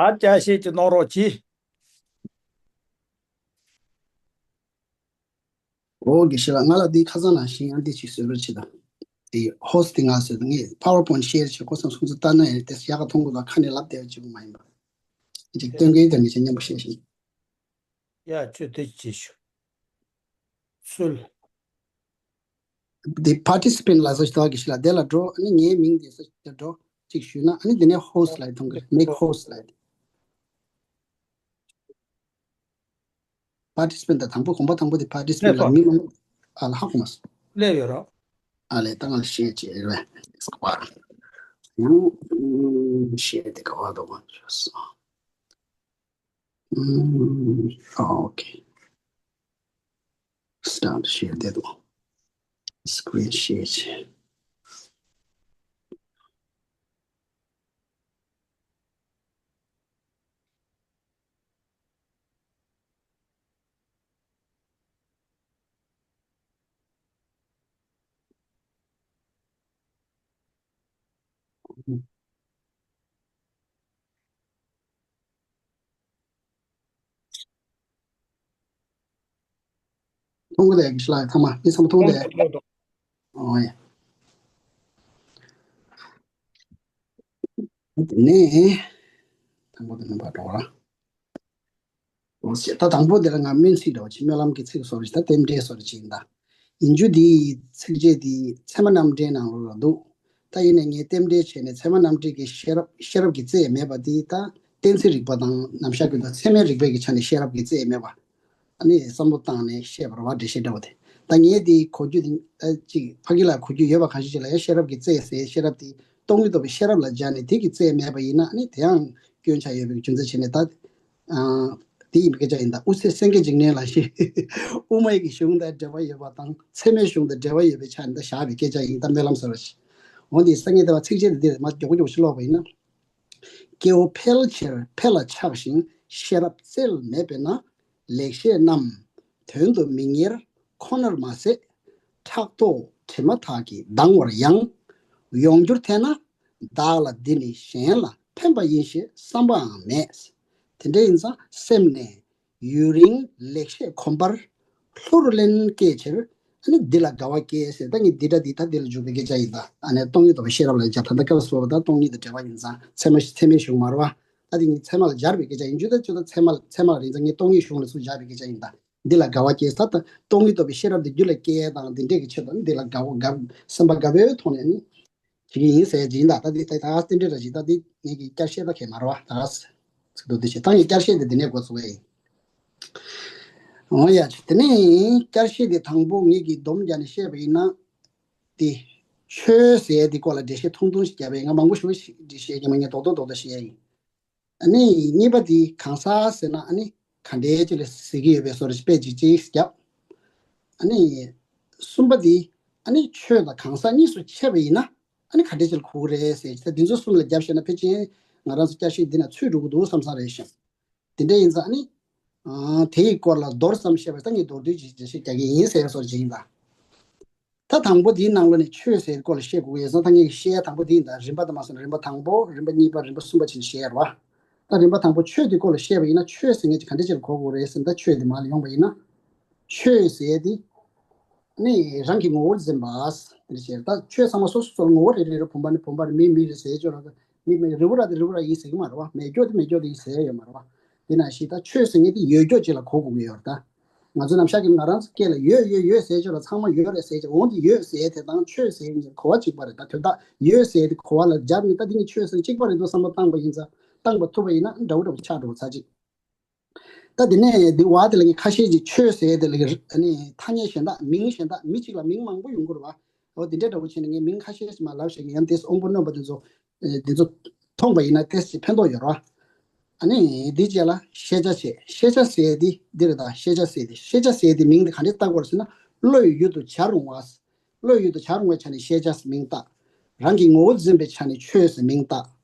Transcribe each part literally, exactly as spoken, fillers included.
ཨ་ཅག་ཤེས་ཀྱི་གནང་རོགས་གྱིས། འོ་དགེ་བཤེས་ལགས། ང་ལ་འདི་ཁ་སང་ནང་བཞིན་ཡང་འདི་ཅིག་བཟོས་རོགས་བྱེད་དང་། དེ་ཧོ་སི་ཊི་ང་བཟོས་དང་། ངས་པ་ཝར་པོའིན་ཊི་ཤེར་བྱེད་ཁོ་སང་སོང་ཚེ་ལྟ་ན་ཡང་དེ་ཡག་ག་མཐོང་གི་འདུག་ཁ་ནས་ལབ་བསྡད་པ་གཅིག་པུ་མ་ཡིན་པ། ཅིག་སྟོན་གི་ཡོད་དང་མི་བྱེད་མཉམ་པོ་བཤད་ཤིང་། ཡ་ཁྱོད་དེ་ཅི་བྱེད་ཤོག་སུལ། འདི་པར་ཊི་སི་པེན་ཊི་ལ་སོགས་ཤིག་དགེ་བཤེས་ལགས། དེ་ལ་འགྲོ། ཨ་ནི་ངའི་མིང་དེ་སོགས་ཤིག་འགྲོ་གཅིག་ཞུས་ན། ཨ་ནི་དེ་ནས་ཧོ་སི་ཊི་ལ་མཐོང་གི་རེད། མེག་ཧོ་སི་ཊི་ལ་དེ། པར་ཊི་སི་པེན་ཊི་དང་པོ་གོམ་པ་དང་པོ་དེ་པར་ཊི་སི་པེན་ཊི་ལ་མི་མང་ཨ་ལ་ཧ་གོ་མ་སོང་། སླེབས་ཡོད་རོགས། ཨ་ལས་ད་ང་ལ་ཤེར་བྱེད་རེད་པས། ཡང་ཤེར་དེ་ག་བ་འདུག་ག་ཨོ་ཁེ། སི་ཊར་ཊི་ཤེར་དེ་འདུག་སི་ཀི་རིན་ཤེར་བྱེད། མཐོང་གི་རེད། དགེ་བཤེས་ལགས་ཚང་མ་མི་ཚང་མ་མཐོང་གི་རེད། ཨོ་ཡ། དེ་ནས་དང་པོ་དེ་ནས་ཕར་འགྲོ་ར། འོ་ཟེར། ད་དང་པོ་དེ་ལ་ང་སྨོན་ཚིག་འདྲ་བོ་ཅིག་སྨོན་ལམ་གྱི་ཚིག་བཟོ་འདྲ་ཅིག་ད་རྟེན་འབྲེལ་བཟོ་འདྲ་ཅིག་ཡིན་ད། ཡིན་རྒྱུ་འདི་ཚིགས་བཅད་འདི་ཚད་མ་རྣམ་འགྲེལ་ནང་ལོགས་ལ་འདུག་ད་ཡིན་ནའི་ངས་རྟེན་འབྲེལ་བྱས་ནས་ཚད་མ་རྣམ་འགྲེལ་གྱི་ཤེས་རབ་ཤེས་རབ་ཀྱི་རྩེ་མེད་པ་འདི་ད་གཏན་ཚིགས་རིག་པ་དང་ནམ་ཞག་གི་ད་ཚད་མའི་རིག་པའི་གི་ཆ་ནས་ཤེས་རབ་ཀྱི་རྩེ་མེད་པ། ཨ་ནི་བསམ་བློ་བཏང་ནས་བཤད་པ་རེད་བ། འགྲེལ་བཤད་འདྲ་བོ་དེ། ད་ངས་འདི་གོ་རྒྱུ་དེ་ཨ་ཅིག་ཕ་གི་ལ་གོ་རྒྱུ་ཡོད་པ་གང་ཞིག་ཅིག་ལ་ཡང་ཤེས་རབ་ཀྱི་རྩེ་ཟེར། ཤེས་རབ་དེ་སྟོང་ཉིད་རྟོགས་པའི་ཤེས་རབ་ལ་སྦྱར་ནས་དེ་གི་རྩེ་མེད་པ་ཡིན་ན་ཨ་ནི་དེ་ཡང་སྐྱོན་ཆ་ཡོད་པའི་རྒྱུ་མཚན་བྱས་ནས་ད། ཨ། དེ་ཡིན་པའི་སྐད་ཆ་ཡིན་ད། དབུ་ཚད་སེང་གེ་འཇིགས་མེད་ལ་ཞེས། དབུ་མའི་གི་གཞུང་དང་འབྲེལ་བ་ཡོད་པ་དང་ཚད་མའི་གཞུང་དང་འབྲེལ་བ་ཡོད་པའི་ཆ་ནས་ད་བཞག་པའི་སྐད་ཆ་ཡིན་ད། སྨོན་ལམ་ཟེར་བ་ཞིག་འོ་འདི་སངས་རྒྱས་བསྟན་པ་ཚིགས་བཅད་འདི་འདིར་མ་མགྱོགས་པོ་མགྱོགས་པོ་ཞིག་ཀློག་པ་ཡིན་ན། སྐྱེ་བོ་འཕེལ་ཕྱིར་འཕེལ་ལ་ཆགས་ཤིང་ཤེས་རབ་རྩལ་མེད་པས་ན། ལེགས་བཤད་རྣམས་དོན་དུ་མི་གཉེར་ཁོ་ནར་མ་ཟད། ཕྲག་དོག་དྲི་མ་དག་གིས་སྡང་བར་ཡང་། ཡོང་འགྱུར་ཐལ་ན་བདག་ལ་འདི་ནི་གཞན་ལ་ཕན་པ་ཡིན་ཞེས་བསམ་པའང་མེད། དེ་འདྲ་ཡིན་ཙང་སེམས་ནས་ཡུན་རིང་ལེགས་བཤད་གོམས་པར་ལྷུར་ལེན་བསྐྱེད་ཕྱིར། ཨ་ནི་འདི་ལ་དགའ་བ་སྐྱེས་ཟེར། ད་ངས་འདི་འདྲ་འདི་ད་འདི་ལ་འཇུག་པའི་སྐད་ཆ་ཡིན་ད། ཨ་ནི་སྟོང་ཉིད་རྟོགས་པའི་ཤེས་རབ་ལ་སྦྱར། ད་ལྟ་སྐབས་སུ་བབ་པ་ད་སྟོང་ཉིད་དང་འབྲེལ་བ་ཡིན་ཙང་ཚད་མ་ཚད་མའི་གཞུང་མ་རེད་བ། ད་དེ་ངས་ཚད་མ་ལ་སྦྱར་བའི་སྐད་ཆ་ཡིན། རྒྱུ་ད་རྒྱུ་ད་ཚད་མ་ཚད་མ་ལ་ཡིན་ཙང་ངས་སྟོང་ཉིད་གཞུང་ལ་ཚུར་སྦྱར་བའི་སྐད་ཆ་ཡིན་ད། འདི་ལ་དགའ་བ་སྐྱེས་ས་ད་སྟོང་ཉིད་རྟོགས་པའི་ཤེས་རབ་འདི་རྒྱུད་ལ་སྐྱེ་ཡས་དང་འདི་འདྲས་ཀྱི་ཆེད་དུ་འདི་ལ་དགའ་བ་དགའ་སེམས་པ་དགའ་བའི་ཐོག་ནས་ནི་བྱེད་ཀྱི་ཡིན་ཟེར་གྱི་ཡིན་ད། ད་འདི་ད་ད་ག་རྟེན་འབྲེལ་འདྲ་ཞིག་ད་འདི་ངེད་ཀྱི་བསྐྱར་བཤད་ད་གས་མ་རེད་བ། ད་ག་ཚིག་ཏུ་འདི་བྱེད་ད་ངས་བསྐྱར་བཤད་འདི་འདི་ནས་འགོ་ཚུགས་པ་ཡིན། འོ་ཡ་ཆེ། དེ་ནས་བསྐྱར་བཤད་འདི་དང་པོ་ངེད་ཀྱིས་སྡོམ་རྒྱག་ནས་བཤད་པ་ཡིན་ན། དེ་ཆོས་ཟེར་ཡ་དེ་སྐོར་ལ་འགྲེལ་བཤད་ཐུང་ཐུང་ཞིག་བརྒྱབ་པ་ཡིན། ང་མང་པོ་ཞིག་འགྲེལ་བཤད་རྒྱབ་མ་ཡིན། རྡོག་རྡོག་རྡོག་རྡོག་བཤད་ཡ་ཡིན། ཨ་ནི་གཉིས་པ་དེ་གང་ཟག་ཟེར་ན་ཨ་ནི་ག་འདྲའི་ཅིག་ལ་ཟེར་གྱི་ཡོད་པའི་བཟོ་འདྲ་ཞིག་དཔེ་ཅིག་ཅིག་བརྒྱབ། ཨ་ནི་གསུམ་པ་དེ་ཨ་ནི་ཆོས་དང་གང་ཟག་གཉིས་སུ་ཕྱེ་བ་ཡིན་ན་ཨ་ནི་ག་འདྲའི་ཅིག་ལ་གོ་གི་རེད་ཟེར། ད་འདི་ཚོ་གསུམ་ལ་བརྒྱབ་བཤད་ན་ཕལ་ཆེར་ང་རང་ཚོ་བསྐྱར་བཤད་འདི་ན་ཚུད་འགྲོ་གི་འདུག་བསམ་བསམ་རེད་ཤག་དེ་འདྲ་ཡིན་ཙང་ཨ་ནི། ཨ། དེ་ཡི་སྐོར་ལ་མདོར་ཙམ་བཤད་པ་ད་ངས་མདོར་བསྡུས་ཀྱི་འགྲེལ་བཤད་རྒྱག་གི་ཡིན་ཟེར་བཟོ་འདྲ་ཅིག་ཡིན་ད། ད་དང་པོ་དེའི་ནང་ལོགས་ནས་ཆོས་ཟེར་སྐོར་ལ་བཤད་དགོས་ཡོད་ཙང་ད་ངས་བཤད་ཡ་དང་པོ་དེ་ཡིན་ད། རིམ་པ་དང་མ་སོང་ན་རིམ་པ་དང་པོ་རིམ་པ་གཉིས་པ་རིམ་པ་གསུམ་པ་བྱས་ནས་བཤད་ཡ་རེད་བ། ད་རིམ་པ་དང་པོ་ཆོས་དེ་སྐོར་ལ་བཤད་པ་ཡིན་ན་ཆོས་ཟེར་མཁན་ཅིག་ག་འདྲ་ཅིག་ལ་གོ་དགོས་རེད་ཟེར་ན། ད་ཆོས་དེ་མར་ལ་ཡོང་པ་ཡིན་ན། ཆོས་ཟེར་དེ་ནི་རང་གི་ངོ་བོར་འཛིན་པ་དེ་བྱས། ད་ཆོས་ཚང་མ་སོ་སོ་སོ་ངོ་བོ་རེ་རེ་རེད། བུམ་པ་ནི་བུམ་པ་རེད། མི་མི་རེད་ཟེར་ཆོག་ལ། མི་མི་རི་བོ་ར་དེ་རི་བོ་ར་ཡིན་ཟེར་གི་མ་རེད་བ། མེ་སྒྱོགས་དེ་མེ་སྒྱོགས་དེ་ཡིན་ཟེར་ཡ་ཡོད་མ་རེད་བ། དེ་ནང་བཞིན་ད་ཆོས་ཟེར་མཁན་དེ་ཡོད་སྐྱོ་ཅིག་ལ་གོ་དགོས་ཀྱི་ཡོད་རེད་ད། ང་ཚོ་ནམ་ཞག་གི་ང་རང་ཚོ་སྐད་ལ་ཡོད་ཡོད་ཡོད་ཟེར་ཆོག་ལ་ཚང་མ་ཡོད་རེད་ཟེར་ཆོག་འོང་དེ་ཡོད་ཟེར་དེ་དང་ཆོས་ཟེར་གྱི་གོ་བ་གཅིག་པ་རེད་ད། དོན་དག་ཡོད་ཟེར་དེ་གོ་བ་ལ་སྦྱར་ནས་ད་དེ་གཉིས་ཆོས་ཟེར་གཅིག་པ་རེད་འདུག་བསམ་བློ་བཏང་པ་ཡིན་ཙང་། བཏང་པ་ཐུབ་པ་ཡིན་ན་འདྲ་བོ་འདྲ་བོ་ཆགས་འགྲོ་བ་ཚར་གཅིག་ད་དེ་ནས་འདི་བ་དེ་ལ་ངས་ཁ་ཤས་ཀྱིས་ཆོས་ཟེར་དེ་ལ་ཨ་ནི་ཐ་སྙད་གཞན་དག་མིང་གཞན་དག་མི་གཅིག་ལ་མིང་མང་པོ་ཡོང་གི་རེད་བ། འོ་དེ་འདྲའི་འདྲ་བོ་བྱས་ནས་ངས་མིང་ཁ་ཤས་ཤིག་མར་ལབ་བཤད་ཀྱི་ཡང་དེས་དབང་པོ་རྣོན་པོ་དེ་ཚོ་དེ་ཚོ་མཐོང་པ་ཡིན་ན་ཏོག་ཙམ་ཕན་ཐོགས་ཡོད་རེད་བ། ཨ་ནི་འདི་རྗེས་ལ་ཤེས་བྱ་བྱས། ཤེས་བྱ་ཟེར་དེ་འདི་རེད་ད། ཤེས་བྱ་ཟེར་དེ་ཤེས་བྱ་ཟེར་དེ་མིང་དེ་ག་འདྲས་བཏགས་དགོས་རེད་ཟེར་ན། བློ་ཡི་ཡུལ་དུ་བྱ་རུང་བ། བློ་ཡུལ་དུ་བྱ་རུང་བའི་ཆ་ནས་ཤེས་བྱ་ཟེར་མིང་བཏགས། རང་གི་ངོ་བོ་འཛིན་པའི་ཆ་ནས་ཆོས་ཟེར་མིང་བཏགས།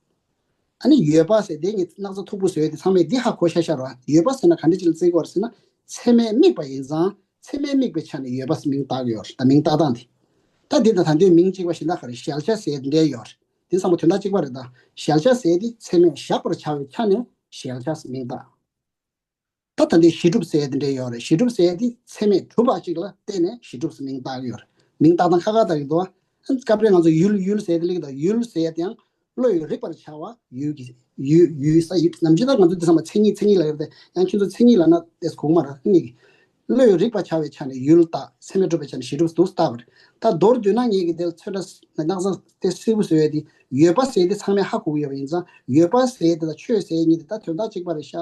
ཨ་ནི་ཡོད་པ་ཟེར་དེ་ངས་སྣག་ཚ་མཐུག་པོ་བཟོས་ཏེ་ཚང་མས་འདི་ཧ་གོ་ཤ་ཤ་ར། ཡོད་པ་ཟེར་ན་ག་འདྲ་ཅིག་ལ་བརྩི་དགོས་རེད་ཟེར་ན། ཚད་མས་དམིགས་པ་ཡིན་ཙང་ཚད་མས་དམིགས་པའི་ཆ་ནས་ཡོད་པ་ཟེར་མིང་བཏགས་ཡོད་རེད་ད། མིང་བཏགས་སྟངས་དེ། ད་འདི་དང་ད་འདོད་མིང་གཅིག་པ་གཞན་དག་ག་རེ་གཞལ་བྱ་ཟེར་འདྲ་ཡོད་རེད། འདི་ཚང་མ་དོན་དག་གཅིག་པ་རེད་ད། གཞལ་བྱ་ཟེར་དེ་ཚད་མས་གཞག་པར་བྱ་བའི་ཆ་ནས། གཞལ་བྱ་ཟེར་མིང་བཏགས། ད་ད་འདི་གཞི་གྲུབ་ཟེར་དེ་འདྲ་ཡོད་རེད། གཞི་གྲུབ་ཟེར་དེ་ཚད་མས་གྲུབ་པ་ཅིག་ལ་བརྟེན་ནས་གཞི་གྲུབ་ཟེར་མིང་བཏགས་ཀྱི་ཡོད་རེད། མིང་བཏགས་སྟངས་ཁ་ཁ་བཏགས་ཀྱི་འདུག་བ། སྐབས་རེ་ང་ཚོ་ཡུལ་ཡུལ་ཟེར་དེ་ལེགས་དང་ཡུལ་ཟེར་དེ་ཡང་བློ་ཡིས་རིག་པར་བྱ་བ་ཡུལ་གྱི་ཡུལ་ཡུལ་ས་ཡུལ་ནམ་རྒྱུན་ད་ང་ཚོ་འདི་ཚང་མ་མཚན་ཉིད་མཚན་ཉིད་ལ་ཡོད་དེ་ཡང་ཁྱོད་ཚོ་མཚན་ཉིད་ལ་ན་ཏེས་གོང་མ་ར་ངེས་ཀྱི། བློ་ཡིས་རིག་པར་བྱ་བའི་ཆ་ནས་ཡུལ་བཏགས། ཚད་མས་གྲུབ་པའི་ཆ་ནས་གཞི་གྲུབ་ཏུ་བཏགས་པ་རེད། ད་མདོར་བསྡུས་ན་ངེད་ཀྱི་དེ་ཚོད་འདྲ་སྣག་ཚ་དེ་སིལ་བུ་བཟོས་ཏེ་ཡོད་པ་ཟེར་དེ་ཚང་མས་ཧ་གོ་གི་ཡོད་པ་ཡིན་ཙང་ཡོད་པ་ཟེར་དེ་དང་ཆོས་ཟེར་གཉིས་དེ་ད་དོན་དག་གཅིག་པ་རེད་ཤག་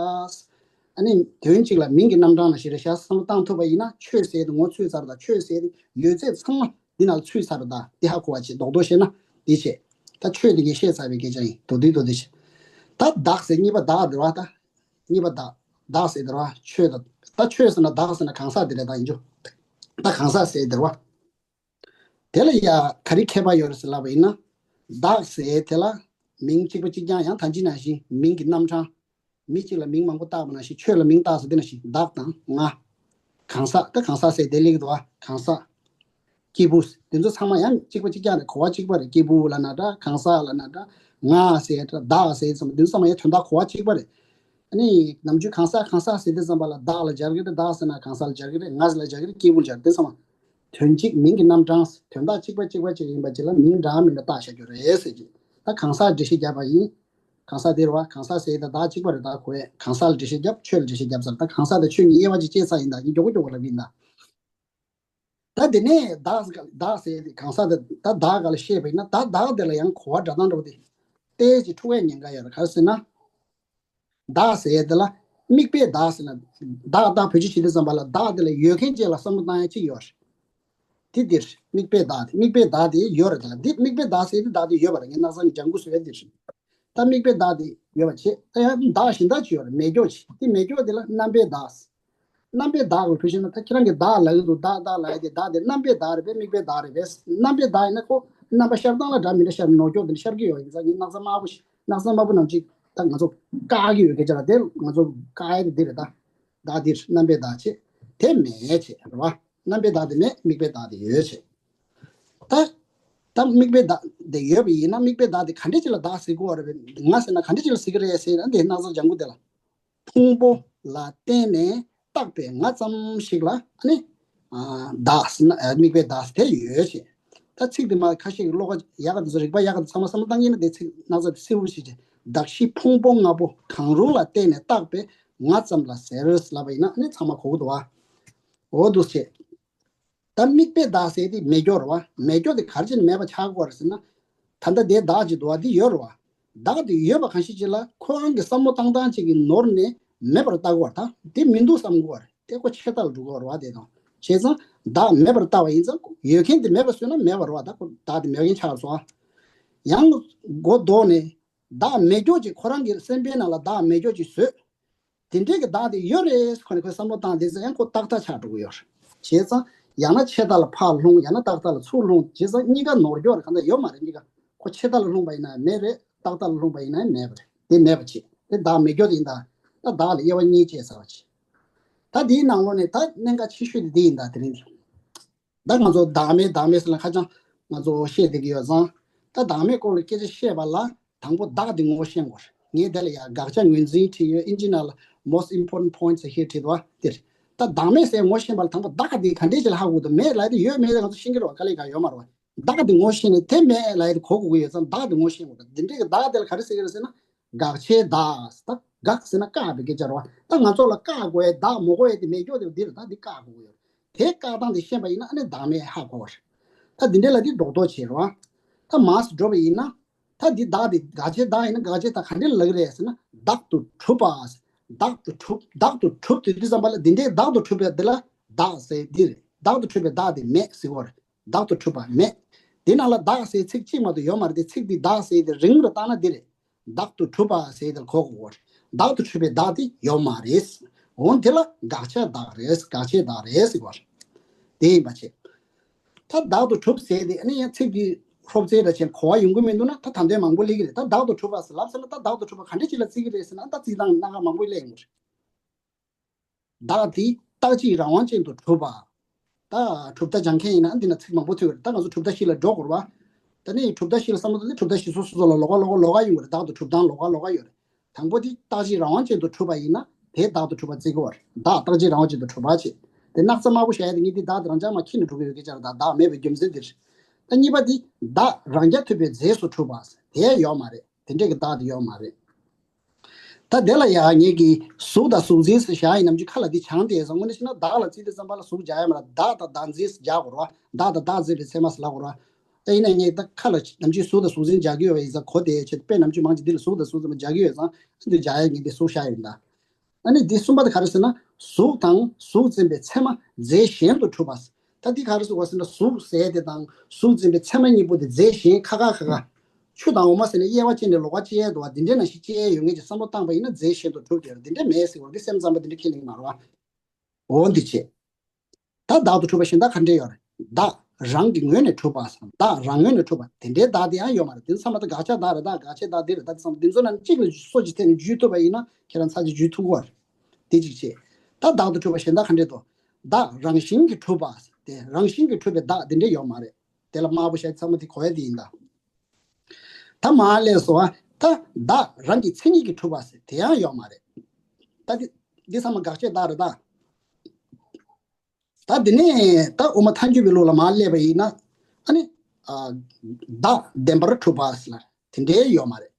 ཨ་ནི་དོན་གཅིག་ལ་མིང་གི་རྣམ་གྲངས་ལ་ཞེས་རེད་ཤག་བསམ་བློ་བཏང་ཐུབ་པ་ཡིན་ན་ཆོས་ཟེར་དེ་ངོ་ཚུད་ཚར་དང་ཆོས་ཟེར་དེ་ཡོད་ཚད་ཚང་མ་འདི་ནང་ཚུད་ཚར་དང་དེ་ཧ་གོ་བ་ཅིག་རྡོག་རྡོག་བཤད་ན་དེ་བྱས། ད་ཆོས་དེ་ངས་བཤད་ཚར་བའི་སྐད་ཆ་ཡིན། མདོར་བསྡུས་མདོར་བསྡུས་བྱས། ད་བདག་ཟེར་གཉིས་པ་བདག་དེ་རེད་བ་ད། གཉིས་པ་བདག་བདག་ཟེར་དེ་རེད་བ། ཆོས་དང་། ད་ཆོས་ཟེར་ན་བདག་ཟེར་ན་གང་ཟག་དེ་རེད་ད་ཡིན་རྒྱུ། ད་གང་ཟག་ཟེར་དེ་རེད་བ། དེ་ལ་ཡ་ག་རེ་ཁྱད་པར་ཡོད་རེད་ཟེར་ལབ་པ་ཡིན་ན། བདག་ཟེར་དེ་ལ་མིང་གཅིག་པ་གཅིག་རྐྱང་ཡང་ད་ཅི་ནང་བཞིན་མིང་གི་རྣམ་གྲངས། མི་གཅིག་ལ་མིང་མང་པོ་བཏགས་པ་ནང་བཞིན་ཆོས་ལ་མིང་བཏགས་ཟེར་དེ་ནང་བཞིན་བདག་དང་ང་། གང་ཟག་ད་གང་ཟག་ཟེར་དེ་ལེགས་འདུག་ཨ། གང་ཟག་སྐྱེས་བུ། དེ་ཚོ་ཚང་མ་ཡང་གཅིག་པ་གཅིག་རྐྱང་རེད། གོ་བ་གཅིག་པ་རེད། སྐྱེས་བུ་ལབ་ན་འདྲ། གང་ཟག་ལབ་ན་འདྲ། ང་ཟེར་འདྲ། བདག་ཟེར་ཙམ་དེ་ཚོ་ཚང་མ་ཡང་དོན་དག་གོ་བ་གཅིག་པ་རེད། ཨ་ནི་ནམ་རྒྱུན་གང་ཟག་གང་ཟག་ཟེར་དུས་ཙམ་པ་ལ་བདག་ལ་སྦྱར་གི་རེད། བདག་ཟེར་ན་གང་ཟག་ལ་སྦྱར་གི་རེད། ང་ཟེར་ལ་སྦྱར་གི་རེད། སྐྱེས་བུ་ལ་སྦྱར་དེ་ཚང་མ་དོན་གཅིག་མིང་གི་རྣམ་གྲངས་དོན་དག་གཅིག་པ་གཅིག་པ་གཅིག་ཡིན་པ་ཅིག་ལ་མིང་འདྲ་མི་འདྲ་བཏགས་བཞག་རྒྱུ་རེད་ཟེར་གྱི། ད་གང་ཟག་འགྲེལ་བཤད་བརྒྱབ་པ་ཡིན། གང་ཟག་དེ་རེད་བ། གང་ཟག་ཟེར་ཡས་ད་བདག་གཅིག་པ་རེད། བདག་གོ་ཡས། གང་ཟག་ལ་འགྲེལ་བཤད་བརྒྱབ། ཆོས་ལ་འགྲེལ་བཤད་བརྒྱབ་ཚར། ད་གང་ཟག་དང་ཆོས་གཉིས་དབྱེ་བ་གཅིག་བཅད་ཚར་ཡིན། ད་ཡིན་མགྱོགས་པོ་མགྱོགས་པོ་ལབ་ཡིན་ད། ད་དེ་ནས་བདག་བདག་ཟེར་ཡས་དེ་གང་ཟག་དེ་ད་བདག་ག་ལ་བཤད་པ་ཡིན་ན་ད་བདག་དེ་ལ་ཡང་གོ་བ་འདྲ་སྟངས་འདྲ་པོ་དེ་ཏོག་ཙམ་འཁྲུག་པའི་ཉེན་ཁ་ཡོད་རེད། ག་རེ་ཟེར་ན། བདག་ཟེར་ཡས་དེ་ལ་དམིགས་པས་བདག་ཟེར་ན། བདག་བདག་བེད་སྤྱོད་བྱེད་དུས་ཙམ་པ་ལ་བདག་དེ་ལ་ཡོད་མཁན་ཅིག་ལ་བསམ་བློ་བཏང་ཡ་གཅིག་ཡོད་རེད། དེ་འདིར་དམིགས་པས་བདག་དེ། དམིགས་པས་བདག་དེ་ཡོད་རེད། ད་འདི་དམིགས་པས་བདག་ཟེར་དེ་བདག་དེ་ཡོད་པ་རེད། ངས་སྣག་ཚ་ནས་ལྗང་གུ་བཟོས་འདིར། ད་དམིགས་པས་བདག་དེ་ཡོད་པ་བྱེད། ད་ཡང་བདག་གཞན་དག་ཅིག་ཡོད་རེད། མེ་སྒྱོགས་ཅིག་དེ་མེ་སྒྱོགས་དེ་ལ་རྣམ་པས་བདག་རྣམ་པས་བདག་ལ་བུ་ཤེས་ན་ད་ཁྱེད་རང་གིས་བདག་ལབ་ཀྱི་འདུག་བདག་བདག་ལབ་ཡ་དེ་བདག་དེ་རྣམ་པས་བདག་རེད་པས། དམིགས་པས་བདག་རེད་པས། རྣམ་པས་བདག་ཡིན་ན་ཁོ་རྣམ་པ་ཤར་སྟངས་ལ་འདྲ་མི་འདྲ་ཤར། ནོར་སྐྱོག་དེ་འདྲ་ཤར་གྱི་ཡོད་ཡིན་ཙང་ངས་སྣག་ཚ་དམར་པོ་ཞིག་སྣག་ཚ་དམར་པོ་ནང་ཅིག་ད་ང་ཚོ་བཀག་གི་ཡོད་སྐད་ཆ་ལ་དེ་ང་ཚོ་བཀག་ཡ་དེ་འདི་རེད་ད། བདག་འདིར་རྣམ་པས་བདག་བྱེད། དེ་མེད་བྱེད་རེད་བ། རྣམ་པས་བདག་དེ་མེད། དམིགས་པས་བདག་དེ་ཡོད་བྱེད། ད་ད་དམིགས་པས་བདག་དེ་ཡོད་པ་ཡིན་ན་དམིགས་པས་བདག་དེ་ག་འདྲ་ཅིག་ལ་བདག་ཟེར་དགོས་པ་རེད་པས། ང་ཟེར་ན་ག་འདྲ་ཅིག་ལ་ཟེར་གི་རེད་ཟེར་ན་དེ་སྣག་ཚ་ལྗང་གུ་དེ་ལ། ཕུང་པོ་ལ་བརྟེན་ནས་བཏགས་པའི་ང་ཙམ་ཞིག་ལ་ཨ་ནི། ཨ། བདག་ཟེར་ན། ཨ། དམིགས་པས་བདག་ཟེར་དེ་ཡོད་ཅེས། ད་ཚིག་དེ་མ་ཁ་ཤས་ཀྱི་ཀློག་པ་ཡག་ག་དེ་ཚོ་རིག་པ་ཡག་ག་དེ་ཚང་མ་བསམ་བློ་བཏང་གི་ཡིན་ན་དེ་ཚིག་སྣག་ཚ་དེ་སིལ་བུ་ཞིག་བྱས། གདགས་གཞི་ཕུང་པོ་ལྔ་པོ་གང་རུང་ལ་བརྟེན་ནས་བཏགས་པའི་ང་ཙམ་ལ་ཟེར་ལབ་པ་ཡིན་ན་ཨ་ནི་ཚང་མ་གོ་གི་འདུག་བ། འོ་འདུག་ཅེས། ད་དམིགས་པས་བདག་ཟེར་དེ་མེ་སྒྱོགས་རེད་བ། མེ་སྒྱོགས་དེ་ག་རེ་བྱས་ནས་མེད་པ་ཆགས་དགོས་རེད་ཟེར་ན། ད་ལྟ་དེ་བདག་ཅིག་འདུག་བ། འདི་ཡོད་རེད་བ། བདག་དེ་ཡོད་པ་གང་ཞིག་ཅིག་ལ་ཁོ་རང་གི་བསམ་བློ་བཏང་སྟངས་ཅིག་གིས་ནོར་ནས་མེད་པར་ལྟ་དགོས་རེད། ད་དེ་མི་འདུག་བསམ་དགོས་རེད། དེ་ཁོ་ཆད་ལྟ་ལ་འགྲོ་དགོས་རེད་བ། དེ་དང་བྱས་ཙང་བདག་མེད་པར་ལྟ་བ་ཡིན་ཙང་ཡོད་མཁན་དེ་མེད་པ་བཟོས་ན་མེད་པ་རེད་བ། ད་ཁོ་བདག་དེ་མེད་མཁན་ཆགས་སོང་ཨ། ཡང་མགོ་ལྡོག་ནས་བདག་མེ་སྒྱོགས་ཅིག་ཁོ་རང་གི་སེམས་པའི་ནང་ལ་བདག་མེ་སྒྱོགས་ཅིག་བཟོས། དེ་འདྲའི་གི་བདག་དེ་ཡོད་རེད་ཁོ་ནས་ཁོས་བསམ་བློ་བཏང་དེ་ཚོ་ཡང་ཁོ་ཏག་ཏག་ཆགས་འགྲོ་གི་ཡོད་རེད། བྱས་ཙང་ཡང་ན་ཆད་ལྟ་ལ་ཕར་ལྷུང་། ཡང་ན་ཏག་ཏག་ལ་ཚུར་ལྷུང་། བྱས་ཙང་གཉིས་ཀ་ནོར་སྐྱོར་རེད། གང་ལྟར་ཡོད་མ་རེད་གཉིས་ཀ། ཁོ་ཆད་ལྟ་ལ་ལྷུང་པ་ཡིན་ན་མེད་རེད། ཏག་ཏག་ལ་ལྷུང་པ་ཡིན་ན་མེད་པ་རེད། དེ་མེད་པ་བྱེད། དེ་བདག་མེད་སྐྱོར་དེ་ཡིན་ད། ད་བདག་ལ་དབྱེ་བ་གཉིས་བྱས་ཚར་བ་བྱེད། ད་དེའི་ནང་ལོགས་ནས་ད་གནད་འགག་ཆེ་ཤོས་དེ་དེ་ཡིན་ད། དེ་རིང་དེ། ད་ང་ཚོ་བདག་མེད་བདག་མེད་ཟེར་ལ་ཁ་བྱང་ང་ཚོ་བཤད་བསྡད་ཀྱི་ཡོད་ཙང་། ད་བདག་མེད་སྐོར་ལ་སྐད་ཆ་བཤད་པ་ལ་དང་པོ་བདག་དེ་ངོ་ཤེས་དགོས་རེད། ངས་དེ་ལ་ཡ་དགག་བྱ་ངོས་འཛིན་བྲིས་ཡོད། ཨིན་ཇི་ནང་ལ་most important points ཟེར་བྲིས་འདུག་བ་དེ་རེད། ད་བདག་མེད་ཟེར་ངོ་ཤེས་པ་ལ་དང་པོ་བདག་དེ་ག་འདྲས་ཅིག་ལ་ཧ་གོ་འདུག་མེད་ལབ་དེ་ཡོད་མེད་དེ་ང་ཚོ་ཤེས་ཀྱི་རེད་བ། དཀའ་ལས་ཁག་ཡོད་མ་རེད་བ། བདག་དེ་ངོ་ཤེས་ནས་དེ་མེད་ལབ་དེ་གོ་དགོས་ཀྱི་ཡོད་ཙང་བདག་དེ་ངོ་ཤེས་དགོས་རེད། འདི་འདྲས་ཀྱི་བདག་དེ་ལ་ག་རེ་ཟེར་གྱི་རེད་ཟེར་ན། དགག་བྱའི་བདག་ད་དགག་ཟེར་ན་བཀག་པའི་སྐད་ཆ་རེད་བ། ད་ང་ཚོ་ལ་བཀག་དགོས་ཡ་བདག་མི་དགོས་ཡ་དེ་མེད་སྐྱོ་དེ་འདི་རེད། ད་འདི་བཀག་དགོས་ཀྱི་ཡོད་རེད། དེ་བཀག་སྟངས་དེ་ཤེས་པ་ཡིན་ན་ཨ་ནི་བདག་མེད་ཧ་གོ་བ་རེད། ད་འདི་འདྲས་ལ་འདི་རྡོག་རྡོག་བྱེད་རེད་བ། ད་མར་འགྲོ་བ་ཡིན་ན། ད་འདི་བདག་འདི་དགག་བྱའི་བདག་ཡིན་ན་དགག་བྱའི་བདག་ག་འདྲས་ལབ་ཀྱི་རེད་ཟེར་ན། བདག་ཏུ་གྲུབ་པ། བདག་ཏུ་གྲུབ། བདག་ཏུ་གྲུབ་དུས་དུས་ཙམ་པ་ལ་འདི་འདྲའི་བདག་ཏུ་གྲུབ་པའི་འདི་ལ་བདག་ཟེར་འདི་རེད། བདག་ཏུ་གྲུབ་པའི་བདག་དེ་མེད་ཟེར་གྱི་ཡོད་རེད། བདག་ཏུ་གྲུབ་པ་མེད། དེ་ནང་ལ་བདག་ཟེར་ཚིག་གཅིག་མ་གཏོགས་ཡོད་མ་རེད་དེ། ཚིག་འདི་བདག་ཟེར་དེ་རིང་རུ་བཏང་ན་འདི་རེད། བདག་ཏུ་གྲུབ་པ་ཟེར་དེ་ལ་གོ་དགོས་རེད། བདག་ཏུ་གྲུབ་པའི་བདག་དེ་ཡོད་མ་རེད། འོ་དེ་ལ་དགག་བྱའི་བདག་རེད། དགག་བྱའི་བདག་རེད་ཟེར་གྱི་ཡོད་རེད། དེ་ཡིན་པ་བྱས། ད་བདག་ཏུ་གྲུབ་ཟེར་དེ་ཨ་ནི་ཡང་ཚིག་འདི་ཧྲོབ་ཙེ་འདྲ་བྱས་གོ་བ་ཡོང་གི་མི་འདུག་ན་ད་ད་ལྟའི་མང་པོ་སླེབས་ཀྱི་རེད། ད་བདག་ཏུ་གྲུབ་པ་ཟེར་ལབ་ཟེར་ན་ད་བདག་ཏུ་གྲུབ་པ་ག་འདྲ་ཅིག་ལ་བརྩི་གི་རེད་ཟེར་ན་ད་བརྩི་སྟངས་སྣ་ཁ་མང་པོ་སླེབས་ཡོང་གི་རེད། བདག་དེ་རྟག་གཅིག་རང་དབང་ཅན་དུ་གྲུབ་པ། ད་གྲུབ་མཐའ་སྦྱང་མཁན་ཡིན་ན་འདི་ན་ཚིག་མང་པོ་ཐོས་ཀྱི་རེད། ད་ང་ཚོ་གྲུབ་མཐའ་བཞི་ལ་འགྲོ་དགོས་རེད་བ། ད་ནི་གྲུབ་མཐའ་བཞི་ལ་བསམ་བློ་བཏང་ནས་གྲུབ་མཐའ་བཞི་སོ་སོ་སོ་ལ་ལོགས་ཀ་ལོགས་ཀ་ལོགས་ཀ་ཡོང་གི་རེད། བདག་ཏུ་གྲུབ་སྟངས་ལོགས་ཀ་ལོགས་ཀ་ཡོད་རེད། དང་པོ་དེ་རྟག་གཅིག་རང་དབང་ཅན་དུ་གྲུབ་པ་ཡིན་ན་དེ་བདག་ཏུ་གྲུབ་པ་བརྩི་དགོས་པ་རེད། བདག་རྟག་གཅིག་རང་དབང་ཅན་དུ་གྲུབ་པ་བྱེད། དེ་སྣག་ཚ་དམར་པོ་བཞག་ཡ་དེ་ངས་དེ་བདག་དེ་རང་འཇགས་མ་ཁྱེར་ནས་འགྲོ་གི་ཡོད་སྐད་ཆ་རེད། ད་བདག་མེད་པའི་རྒྱུ་མཚན་དེ་རེད། ད་གཉིས་པ་དེ་བདག་རང་རྐྱ་ཐུབ་པའི་རྫས་སུ་གྲུབ་པ་དེ་ཡོད་མ་རེད། དེ་འདྲས་ཀྱི་བདག་དེ་ཡོད་མ་རེད། ད་དེ་ལ་ཡང་ངེད་ཀྱིས་གཟུགས་དང་གཟུགས་འཛིན་ཟེར་བཞག་ཡིན་ནམ་ཅིག་ཁ་ལ་འདི་བྱང་དེ་ཟེར། དངོས་གནས་བྱས་ན་བདག་ལ་བརྩིས་དུས་ཙམ་པ་ལ་གཟུགས་སྦྱར་ཡ་མ་རེད། བདག་དང་བདག་འཛིན་ཟེར་སྦྱར་དགོས་རེད་བ། བདག་དང་བདག་འཛིན་པའི་ཚད་མ་ཟེར་ལབ་དགོས་རེད་བ། ཨེ་ཡིན་ན་ངས་ད་ཁ་ལ་ནམ་རྒྱུན་གཟུགས་དང་གཟུགས་འཛིན་སྦྱར་གྱི་ཡོད་པ་ཡིན་ཙང་གོ་བདེ་ཆེད་དཔེ་ནམ་རྒྱུན་མང་ཆེ་འདི་ལ་གཟུགས་དང་གཟུགས་འཛིན་པ་སྦྱར་གྱི་ཡོད་ཙང་འདི་སྦྱར་ཡ་ངས་འདི་གཟུགས་བཞག་ཡིན་ད། ཨ་ནི་འདི་གསུམ་པ་དེ་ག་རེ་ཟེར་ན་གཟུགས་དང་གཟུགས་འཛིན་པའི་ཚད་མ་རྫས་གཞན་དུ་གྲུབ་པ། ད་འདི་ག་རེ་ཟེར་བ་ཟེར་ན་གཟུགས་ཟེར་དེ་དང་གཟུགས་འཛིན་པའི་ཚད་མ་གཉིས་པོ་དེ་རྫས་གཞན་ཁ་ཁ་ཁ་ཁ། ཆུ་དང་འོ་མ་ཟེར་ནས་དབྱེ་བ་ཕྱེ་ནས་ལོགས་ཀ་དབྱེ་འདུག་བ། འདི་འདྲའི་ནང་བཞིན་དབྱེ་ཡོད་ངེས་ཀྱི་བསམ་བློ་བཏང་པ་ཡིན་ན་རྫས་གཞན་དུ་གྲུབ་ཀྱི་རེད། འདི་འདྲ་མེད་ཟེར་བ་འདི་སེམས་ཙམ་པ་འདི་འདྲ་ཁས་ལེན་གྱི་མ་རེད་བ། འོ་འདི་བྱེད། ད་བདག་ཏུ་གྲུབ་པ་གཞན་དག་ག་འདྲས་ཡོད་རེད། བདག་རང་གི་ངོས་ནས་གྲུབ་པ་སམ། བདག་རང་ངོས་ནས་གྲུབ་པ་དེ་འདྲའི་བདག་དེ་ཡང་ཡོད་མ་རེད། དེ་ཚང་མ་ད་དགག་བྱ་བདག་རེད། ད་དགག་བྱའི་བདག་དེ་རེད། ད་དེ་ཚང་མ་འདི་ཚོ་ནང་གཅིག་ལ་སོ་གཅིག་ཐད་ནས་འཇུས་ཐུབ་པ་ཡིན་ན་ཁྱེད་རང་ཚར་གཅིག་འཇུས་ཐུབ་ཀྱི་རེད། དེ་གཅིག་བྱས། ད་བདག་ཏུ་གྲུབ་པ་གཞན་དག་ག་འདྲས་དོ། བདག་རང་བཞིན་གྱིས་གྲུབ་པ་དེ་རང་བཞིན་གྱིས་གྲུབ་པའི་བདག་དེ་འདྲས་ཡོད་མ་རེད། དེ་ལ་དམར་པོ་ཞལ་ཚང་མ་དེ་གོ་ཡ་དེ་ཡིན་ད། ད་མར་སླེབས་སོང་བ། ད་བདག་རང་གི་མཚན་ཉིད་ཀྱིས་གྲུབ་པ་ཟེར་དེ་ཡང་ཡོད་མ་རེད། ད་འདི་འདི་ཚང་མ་དགག་བྱའི་བདག་རེད་ད། ད་འདི་ནས་ད་དབུ་མ་ཐལ་འགྱུར་བའི་ལུགས་ལ་མར་སླེབས་པ་ཡིན་ན། ཨ་ནི། ཨ། བདག་བདེན་པར་གྲུབ་པ་ཟེར་ལ་དེ་འདྲའི་ཡོད་མ་རེད།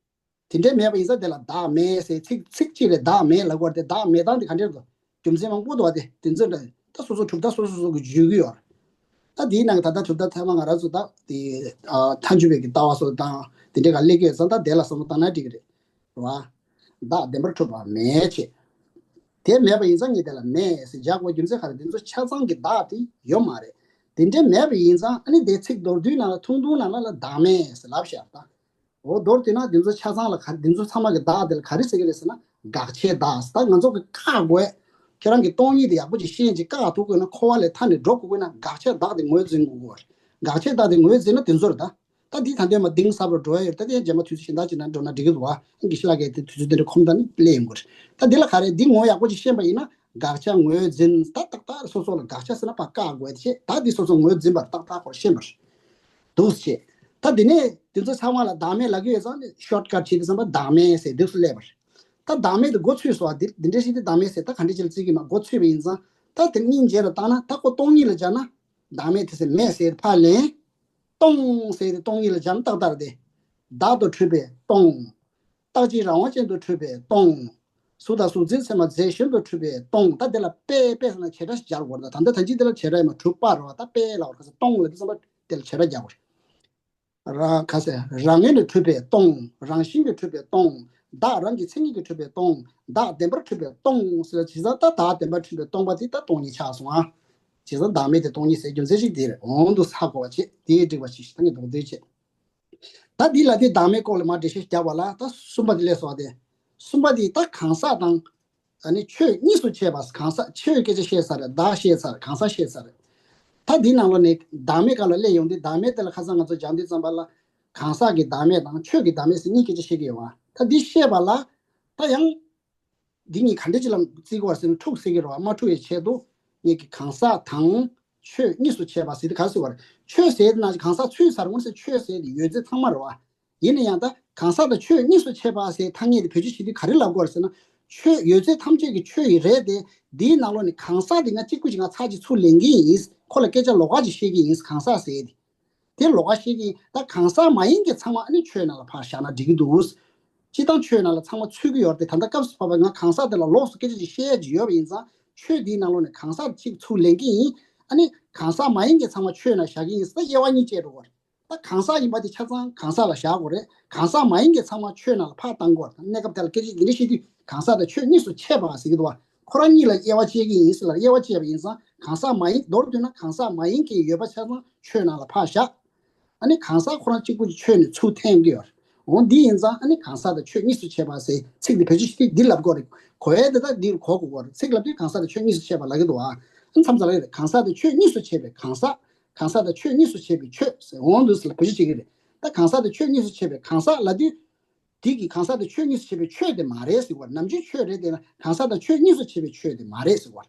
དེ་འདྲའི་མེད་པ་ཡིན་ཙང་དེ་ལ་བདག་མེད་ཟེར་ཚིག་ཚིག་གཅིག་རེད། བདག་མེད་ལབ་དགོས་རེད་དེ། བདག་མེད་སྟངས་དེ་ག་འདྲས་རེད་དོ། རྒྱུ་མཚན་མང་པོ་འདུག་བ། དེ་དེ་ཚོ་འདྲ་ད་སོ་སོ་གྲུབ་མཐའ་སོ་སོ་སོ་གི་བརྗོད་ཀྱི་ཡོད་རེད། ད་དེའི་ནང་གི་ད་ལྟ་གྲུབ་མཐའ་ཐ་མ་ང་རང་ཚོ་ད་དེ་ཨ་ཐལ་འགྱུར་བའི་གི་ལྟ་བ་སོགས་དང་དེ་འདྲའི་ག་སླེབས་ཀྱི་ཡོད་ཙང་ད་དེ་ལ་བསམ་བློ་བཏང་ན་འགྲིག་གི་རེད། རེད་བ། བདག་བདེན་པར་གྲུབ་པ་མེད་ཅེས། དེ་མེད་པ་ཡིན་ཙང་ངས་དེ་ལ་མེད་ཟེར་རྒྱག་དགོས་རྒྱུ་མཚན་ག་རེ། དེ་ཚོ་ཆ་ཚང་གི་བདག་དེ་ཡོད་མ་རེད། དེ་འདྲའི་མེད་པ་ཡིན་ཙང་ཨ་ནི་དེ་ཚིག་མདོར་བསྡུས་ནང་ལ་ཐུང་ཐུང་ནང་ལ་ལ་བདག་མེད་ཟེར་ལབ་བཞག་ད། འོ་མདོར་བསྡུས་ན་དེ་ཚོ་ཆ་ཚང་ལ་ག་དེ་ཚོ་ཚང་མ་གི་བདག་དེ་ལ་ག་རེ་ཟེར་གི་རེད་ཟེར་ན་དགག་བྱའི་བདག་ཟེར། ད་ང་ཚོ་གི་བཀག་དགོས། ཁྱེད་རང་གི་སྟོང་ཉིད་དེ་ཡག་པོ་ཅིག་ཤེས་ཅིག་བཀག་ཐུབ་དགོས་ན། འཁོར་བ་ལས་ཐར་ནས་འགྲོ་དགོས་དགོས་ན་དགག་བྱའི་བདག་དེ་ངོས་འཛིན་དགོས་དགོས་རེད། དགག་བྱའི་བདག་དེ་ངོས་འཛིན་ན་དེ་ཚོ་རེད་ད། ད་འདི་ད་འདོད་མ་གཏིང་ཟབ་རུ་འགྲོ་ཡ་ཡོད། ད་དེ་རྗེས་མ་དུས་ཚོད་གཞན་དག་ཅིག་ནང་འགྲོ་ན་འགྲིག་གི་འདུག་བ། དགེ་བཤེས་ལགས་ཀྱིས་དེ་དུས་ཚོད་དེ་འདྲ་ཁོམ་ད་ནི་སླེབས་ཡོང་གི་རེད། ད་འདི་ལ་ག་རེ་འདི་ངོ་ཡག་པོ་ཅིག་ཤེས་པ་ཡིན་ན་དགག་བྱ་ངོས་འཛིན་ད་ཏག་ཏག་སོ་སོ་ལ་དགག་བྱ་ཟེར་ན་ཕར་བཀག་དགོས་ཅེས། ད་འདི་སོ་སོ་ངོས་འཛིན་པར་ཏག་ཏག་ཁོར་ཤེས་པར་འདུག་ཅེས། ད་འདི་ནས་དེ་ཚོ་ཚང་མ་ལ་བདག་མེད་ལབ་ཀྱི་ཡོད་ཙང་ནི་ཤོཊ་ཀཊ་བྱེད་དུས་ཙམ་པ་བདག་མེད་ཟེར་འདུག་སེ་སླེབས་པར། ད་བདག་མེད་དེ་མགོ་ཚོས་སོང་བ། འདི་འདི་འདྲ་ཞིག་དེ་བདག་མེད་ཟེར་ད་ག་འདྲ་ཅིག་ལ་བརྩི་གི་མ་མགོ་ཚོས་པ་ཡིན་ཙང་། ད་དེ་གཉིས་མཇལ་ལ་བཏང་ན་ད་ཁོ་སྟོང་ཉིད་ལ་སྦྱར་ན། བདག་མེད་དེ་ཟེར་མེད་ཟེར་ཕར་ལེན། སྟོང་ཟེར་དེ་སྟོང་ཉིད་ལ་སྦྱར་ན་ཏག་ཏག་རེད་དེ། བདག་ཏུ་གྲུབ་པའི་སྟོང་། རྟག་གཅིག་རང་དབང་ཅན་དུ་གྲུབ་པའི་སྟོང་། གཟུགས་དང་གཟུགས་འཛིན་ཚད་མ་རྫས་གཞན་དུ་གྲུབ་པའི་སྟོང་། ད་དེ་ལ་པས་པས་ཟེར་ན་བྱེད་སྒྲ་ཞིག་སྦྱར་དགོས་རེད། ད་ད་ལྟ་ད་ཅི་དེ་ལ་བྱེད་སྒྲ་ཡོད་མ་གྲུབ་པ་རེད་བ། ད་པས་ལབ་པ་རེད། ཁ་སང་སྟོང་ལབ་དུས་ཙམ་པ་དེ་ལ་བྱེད་སྒྲ་རྒྱག་དགོས་རེད། རང་ཁ་སང་རང་ངོས་ནས་གྲུབ་པའི་སྟོང་། རང་བཞིན་གྱིས་གྲུབ་པའི་སྟོང་། བདག་རང་གི་མཚན་ཉིད་ཀྱིས་གྲུབ་པའི་སྟོང་། བདག་བདེན་པར་གྲུབ་པའི་སྟོང་ཟེར་བ་བྱས་ཙང་ད་བདག་བདེན་པར་གྲུབ་པའི་སྟོང་པ་དེ་ད་སྟོང་ཉིད་ཆགས་སོང་ཨ། བྱས་ཙང་བདག་མེད་དེ་སྟོང་ཉིད་ཟེར་རྒྱུ་མཚན་ཞིག་དེ་རེད། འོང་དུ་ཧ་གོ་བ་བྱེད་དེའི་འགྲིག་པ་ཞིག་ད་ངས་མདོར་བསྡུས་བྱེད། ད་འདི་ལ་དེ་བདག་མེད་སྐོར་ལ་མར་འགྲེལ་བཤད་རྒྱབ་པ་ལ་ད་གསུམ་པ་དེ་སླེབས་སོང་བ་དེ། གསུམ་པ་དེ་ད་གང་ཟག་དང་། ཨ་ནི་ཆོས་གཉིས་སུ་ཕྱེ་བ། གང་ཟག་ཆོས་སྐད་ཆ་བཤད་ས་རེད། བདག་བཤད་ས་རེད། གང་ཟག་བཤད་ས་རེད། ད་འདི་ནང་ལོགས་ནས་བདག་མེད་སྐབས་ལ་སླེབས་ཡོང་དུས་བདག་མེད་དེ་ལ་ཁ་སང་ང་ཚོ་སྦྱང་དུས་ཙམ་པ་ལ་གང་ཟག་གི་བདག་མེད་དང་ཆོས་ཀྱི་བདག་མེད་ཟེར་གཉིས་སྐད་ཆ་བཤད་ཀྱི་ཡོད་བ། ད་འདི་བཤད་པ་ལ་ད་ཡང་འདི་གཉིས་ག་འདྲ་ཅིག་ལ་བརྩི་དགོས་པ་ཟེར་ན་འཁྲུག་སྲིད་ཀྱི་རེད་བ། མ་འཁྲུག་པའི་ཆེད་དུ་ངེད་ཀྱི་གང་ཟག་དང་ཆོས་གཉིས་སུ་ཕྱེ་བ་ཟེར་དུས་ག་རེ་ཟེར་བ་རེད། ཆོས་ཟེར་དེ་ན་གང་ཟག་ཚུད་ཚར་འོང་ཟེར། ཆོས་ཟེར་དེ་ཡོད་ཚད་ཚང་མ་རེད་བ། ཡིན་ན་ཡང་ད་གང་ཟག་དང་ཆོས་གཉིས་སུ་ཕྱེ་བ་ཟེར་ཐ་སྙད་དེ་བེད་སྤྱོད་བྱེད་དུས་ག་རེ་ལབ་དགོས་རེད་ཟེར་ན། ཆོས་ཡོད་ཚད་ཐམས་ཅད་ཀྱི་ཆོས་ཡིན་རེད་དེ། འདིའི་ནང་ལོགས་ནས་གང་ཟག་དེ་ང་གཅིག་པུ་ཅིག་ང་ཚར་གཅིག་ཚུར་ལེན་གྱི་ཡིན། ཁོ་ལ་སྐད་ཆ་ལོགས་ཀ་ཅིག་བཤད་ཀྱི་ཡིན། གང་ཟག་ཟེར་དེ། དེ་ལོགས་ཀ་བཤད་ཀྱི་ཡིན། ད་གང་ཟག་མ་ཡིན་གྱི་ཚང་མ་ཨ་ནི་ཆོས་ནང་ལ་ཕར་བཞག་ན་འགྲིག་གི་འདུག་སྤྱིར་བཏང་ཆོས་ནང་ལ་ཚང་མ་ཚུད་ཀྱི་ཡོད་རེད་དེ། ད་ལྟ་སྐབས་སུ་བབས་པ་ང་གང་ཟག་དེ་ལ་ལོགས་སུ་སྐད་ཆ་ཅིག་བཤད་ཡ་ཅིག་ཡོད་པ་ཡིན་ཙང་ཆོས་འདིའི་ནང་ལོགས་ནས་གང་ཟག་གཅིག་ཚུར་ལེན་གྱི་ཡིན། ཨ་ནི་གང་ཟག་མ་ཡིན་གྱི་ཚང་མ་ཆོས་ནང་བཞག་གི་ཡིན་ཟེར་ན་དབྱེ་བ་གཉིས་བྱས་འགྲོ་གི་རེད། ད་གང་ཟག་ཡིན་པ་དེ་ཆ་ཚང་གང་ཟག་ལ་བཞག་དགོས་རེད། གང་ཟག་མ་ཡིན་གྱི་ཚང་མ་ཆོས་ནང་ལ་ཕར་བཏང་དགོས་རེད། གནས་སྐབས་དེ་ལ་སྐད་ཆ་འདི་འདྲ་བཤད་དུས་གང་ཟག་དང་ཆོས་གཉིས་སུ་ཕྱེ་བ་ཟེར་གྱི་འདུག་བ། ཁོ་རང་གཉིས་ལ་དབྱེ་བ་ཕྱེ་གི་ཡིན་ཟེར་ལ། དབྱེ་བ་ཕྱེ་བ་ཡིན་ཙང་གང་ཟག་མ་ཡིན། མདོར་བསྡུས་ན་གང་ཟག་མ་ཡིན་གྱི་ཡོད་པ་ཆ་ཚང་ཆོས་ནང་ལ་ཕར་བཞག་ཨ་ནི་གང་ཟག་ཁོ་རང་གཅིག་པུ་ཆོས་ནས་ཚུར་འཐེན་གྱི་ཡོད་རེད། འོ་འདི་ཡིན་ཙང་ཨ་ནི་གང་ཟག་དང་ཆོས་གཉིས་སུ་ཕྱེ་བ་ཟེར་ཚིག་འདི་བེད་སྤྱོད་བྱེད་དུས་འདི་ལབ་དགོས་རེད། གོ་ཡས་དེ་དག་འདིར་གོ་དགོས་རེད། ཚིག་ལབ་དུས་གང་ཟག་དང་ཆོས་གཉིས་སུ་ཕྱེ་བ་ལབ་ཀྱི་འདུག་ཨ། ཨ་མཚམས་མཚམས་ལ་གང་ཟག་དང་ཆོས་གཉིས་སུ་ཕྱེ་བའི་གང་ཟག་གང་ཟག་དང་ཆོས་གཉིས་སུ་ཕྱེ་བའི་ཆོས་ཟེར་འོང་དུས་ལ་བེད་སྤྱོད་བྱེད་ཀྱི་རེད། ད་གང་ཟག་དང་ཆོས་གཉིས་སུ་ཕྱེ་བའི་གང་ཟག་ལབ་དུས། དེ་གིས་གང་ཟག་དང་ཆོས་གཉིས་སུ་ཕྱེ་བའི་ཆོས་དེ་མ་རེད་ཟེར་བ། ནམ་རྒྱུན་ཆོས་རེད་དེ་ན་གང་ཟག་དང་ཆོས་གཉིས་སུ་ཕྱེ་བའི་ཆོས་དེ་མ་རེད་ཟེར་བ།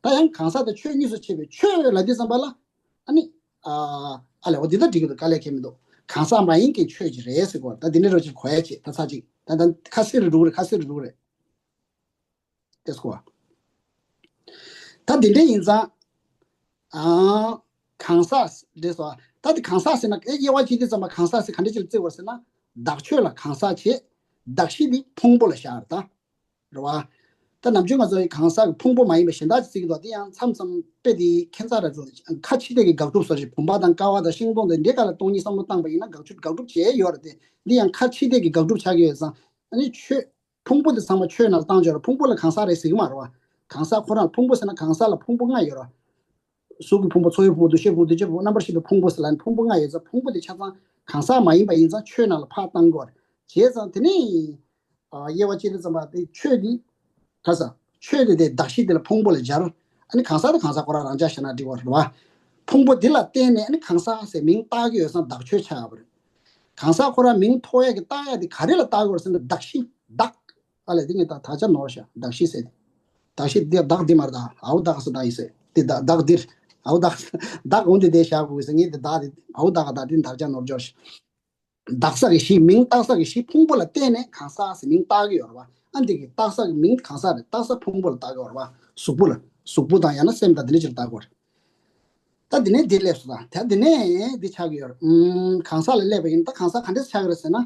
ད་ཡང་གང་ཟག་དང་ཆོས་གཉིས་སུ་ཕྱེ་བའི་ཆོས་ལབ་དུས་ཙམ་པ་ལ། ཨ་ནི། ཨ་ཨ་ལས་འོ་འདི་ལྟར་འགྲིག་གི་འདུག་དཀའ་ལས་ཁེལ་མི་འདུག་གང་ཟག་མ་ཡིན་གྱི་ཆོས་ཅིག་རེད་ཟེར་བ། ད་འདི་ནས་རོ་ཅིག་གོ་ཡ་བྱེད། ད་ཚར་གཅིག་ད་ད་ཁ་གསལ་རེ་འགྲོ་གི་རེད། ཁ་གསལ་རེ་འགྲོ་གི་རེད། ཏེ་སྐོ། ད་དེ་འདྲ་ཡིན་ཙང་། ཨ། གང་ཟག་འདྲ་སོ། ད་དེ་གང་ཟག་ཟེར་ན་ཨེ་དབྱེ་བ་ཕྱེ་དུས་ཙམ་པ་གང་ཟག་ཟེར་ག་འདྲ་ཅིག་ལ་བརྩི་དགོས་ཟེར་ན། བདག་ཆོས་ལ་གང་ཟག་བྱེད། གདགས་གཞི་དེ་ཕུང་པོ་ལ་བཞག་རེད་ད། རེད་བ། ད་ནམ་རྒྱུན་ང་ཚོ་གང་ཟག་གི་ཕུང་པོ་མ་ཡིན་པ་གཞན་དག་ཅིག་བརྩི་གི་འདུག་དེ་ཡང་མཚམས་མཚམས་དཔེ་དེ་ཁྱད་མཚར་རེད་ཚོ། ཁ་ཕྱི་བལྟས་ཀྱི་དགག་སྒྲུབ་སོགས་ཤིག་བུམ་པ་དང་ཀ་བ་དང་ཤིང་སྡོང་དང་འདྲེ་ག་ལ་སྟོང་ཉིད་བསམ་བློ་བཏང་པ་ཡིན་ན་དགག་ཆོས་དགག་སྒྲུབ་བྱས་ཡོད་རེད་དེ། འདི་ཡང་ཁ་ཕྱི་བལྟས་ཀྱི་དགག་སྒྲུབ་ཆགས་ཀྱི་ཡོད་ཙང་། ཨ་ནི་ཆོས། ཕུང་པོ་དེ་ཚང་མ་ཆོས་ནང་ལ་བཏང་ཆོག་ར། ཕུང་པོ་ལ་གང་ཟག་རེད་ཟེར་གྱི་མ་རེད་བ། གང་ཟག་ཁོ་རང་ཕུང་པོ་ཟེར་ན་གང་ཟག་ལ་ཕུང་པོ་ལྔ་ཡོད་ར། གཟུགས་ཀྱི་ཕུང་པོ། ཚོར་བའི་ཕུང་པོ། འདུ་ཤེས་ཕུང་པོ། འདུ་བྱེད་ཕུང་པོ། རྣམ་པར་ཤེས་པའི་ཕུང་པོ་ཟེར་ལ་ནི་ཕུང་པོ་ལྔ་ཡོད་ཙང་། ཕུང་པོ་དེ་ཆ་ཚང་གང་ཟག་མ་ཡིན་པ་ཡིན་ཙང་ཆོས་ནང་ལ་ཕར་བཏང་དགོས་རེད། བྱས་ཙང་དེ་ནི། ཨ། དབྱེ་བ་ཕྱེ་དུས་ཙམ་པ་དེ་ཆོས་དེ། ག་ས། ཆོས་དེ་དེ་གདགས་གཞི་དེ་ལ་ཕུང་པོ་ལ་སྦྱར། ཨ་ནི་གང་ཟག་དེ་གང་ཟག་ཁོ་རང་རང་འཇགས་བཞག་ན་འགྲིག་པ་རེད་བ། ཕུང་པོ་འདི་ལ་བརྟེན་ནས་ཨ་ནི་གང་ཟག་ཟེར་མིང་བཏགས་ཀྱི་ཡོད་ཙང་བདག་ཆོས་ཆགས་པ་རེད། གང་ཟག་ཁོ་རང་མིང་ཐོགས་ཡས་ཀྱི་བཏགས་ཡས་དེ་ག་རེ་ལ་བཏགས་ཀྱི་ཡོད་རེད་ཟེར་ན་གདགས་གཞི། བདག་ཨ་ལས་དེ་ངས་ད་དག་ཆ་ནོར་ཤག་གདགས་གཞི་ཟེར་ཏེ། གདགས་གཞི་འདི་བདག་འདི་མ་རེད་ད། ཨའུ་བདག་ཟེར་བཏགས་ཡིན་ཟེར་ཏེ། བདག་བདག་འདིར། ཨའུ་བདག་བདག་འོང་དེ་དེ་བཞག་དགོས་ཟེར། ངས་དེ་བདག་དེ་ཨའུ་བདག་ག་བདག་དེ་དག་ཆ་ནོར་འབྱོར་ཤག་བདག་ས་གི་གཞི། མིང་བཏགས་ས་གི་གཞི་ཕུང་པོ་ལ་བརྟེན་ནས་གང་ཟག་ཟེར་མིང་བཏགས་ཀྱི་ཡོད་རེད་བ། ཨ་འདི་གི་བཏགས་ས་གི་མིང་གང་ཟག་རེད། བཏགས་ས་ཕུང་པོ་ལ་བཏགས་ཀྱི་ཡོད་རེད་བ། གཟུགས་པོ་ལ། གཟུགས་པོ་དང་ཡང་ན་སེམས་དང་དེ་འདྲ་ཅིག་ལ་བཏགས་ཀྱི་ཡོད་རེད། ད་དེ་ནས་འདི་སླེབས་སོང་ད། ད་དེ་ནས་འདི་ཆགས་ཀྱི་ཡོད་རེད། ཨུམ། གང་ཟག་ལ་སླེབས་པ་ཡིན་ད་གང་ཟག་ག་འདྲ་ཆགས་ཀྱི་རེད་ཟེར་ན།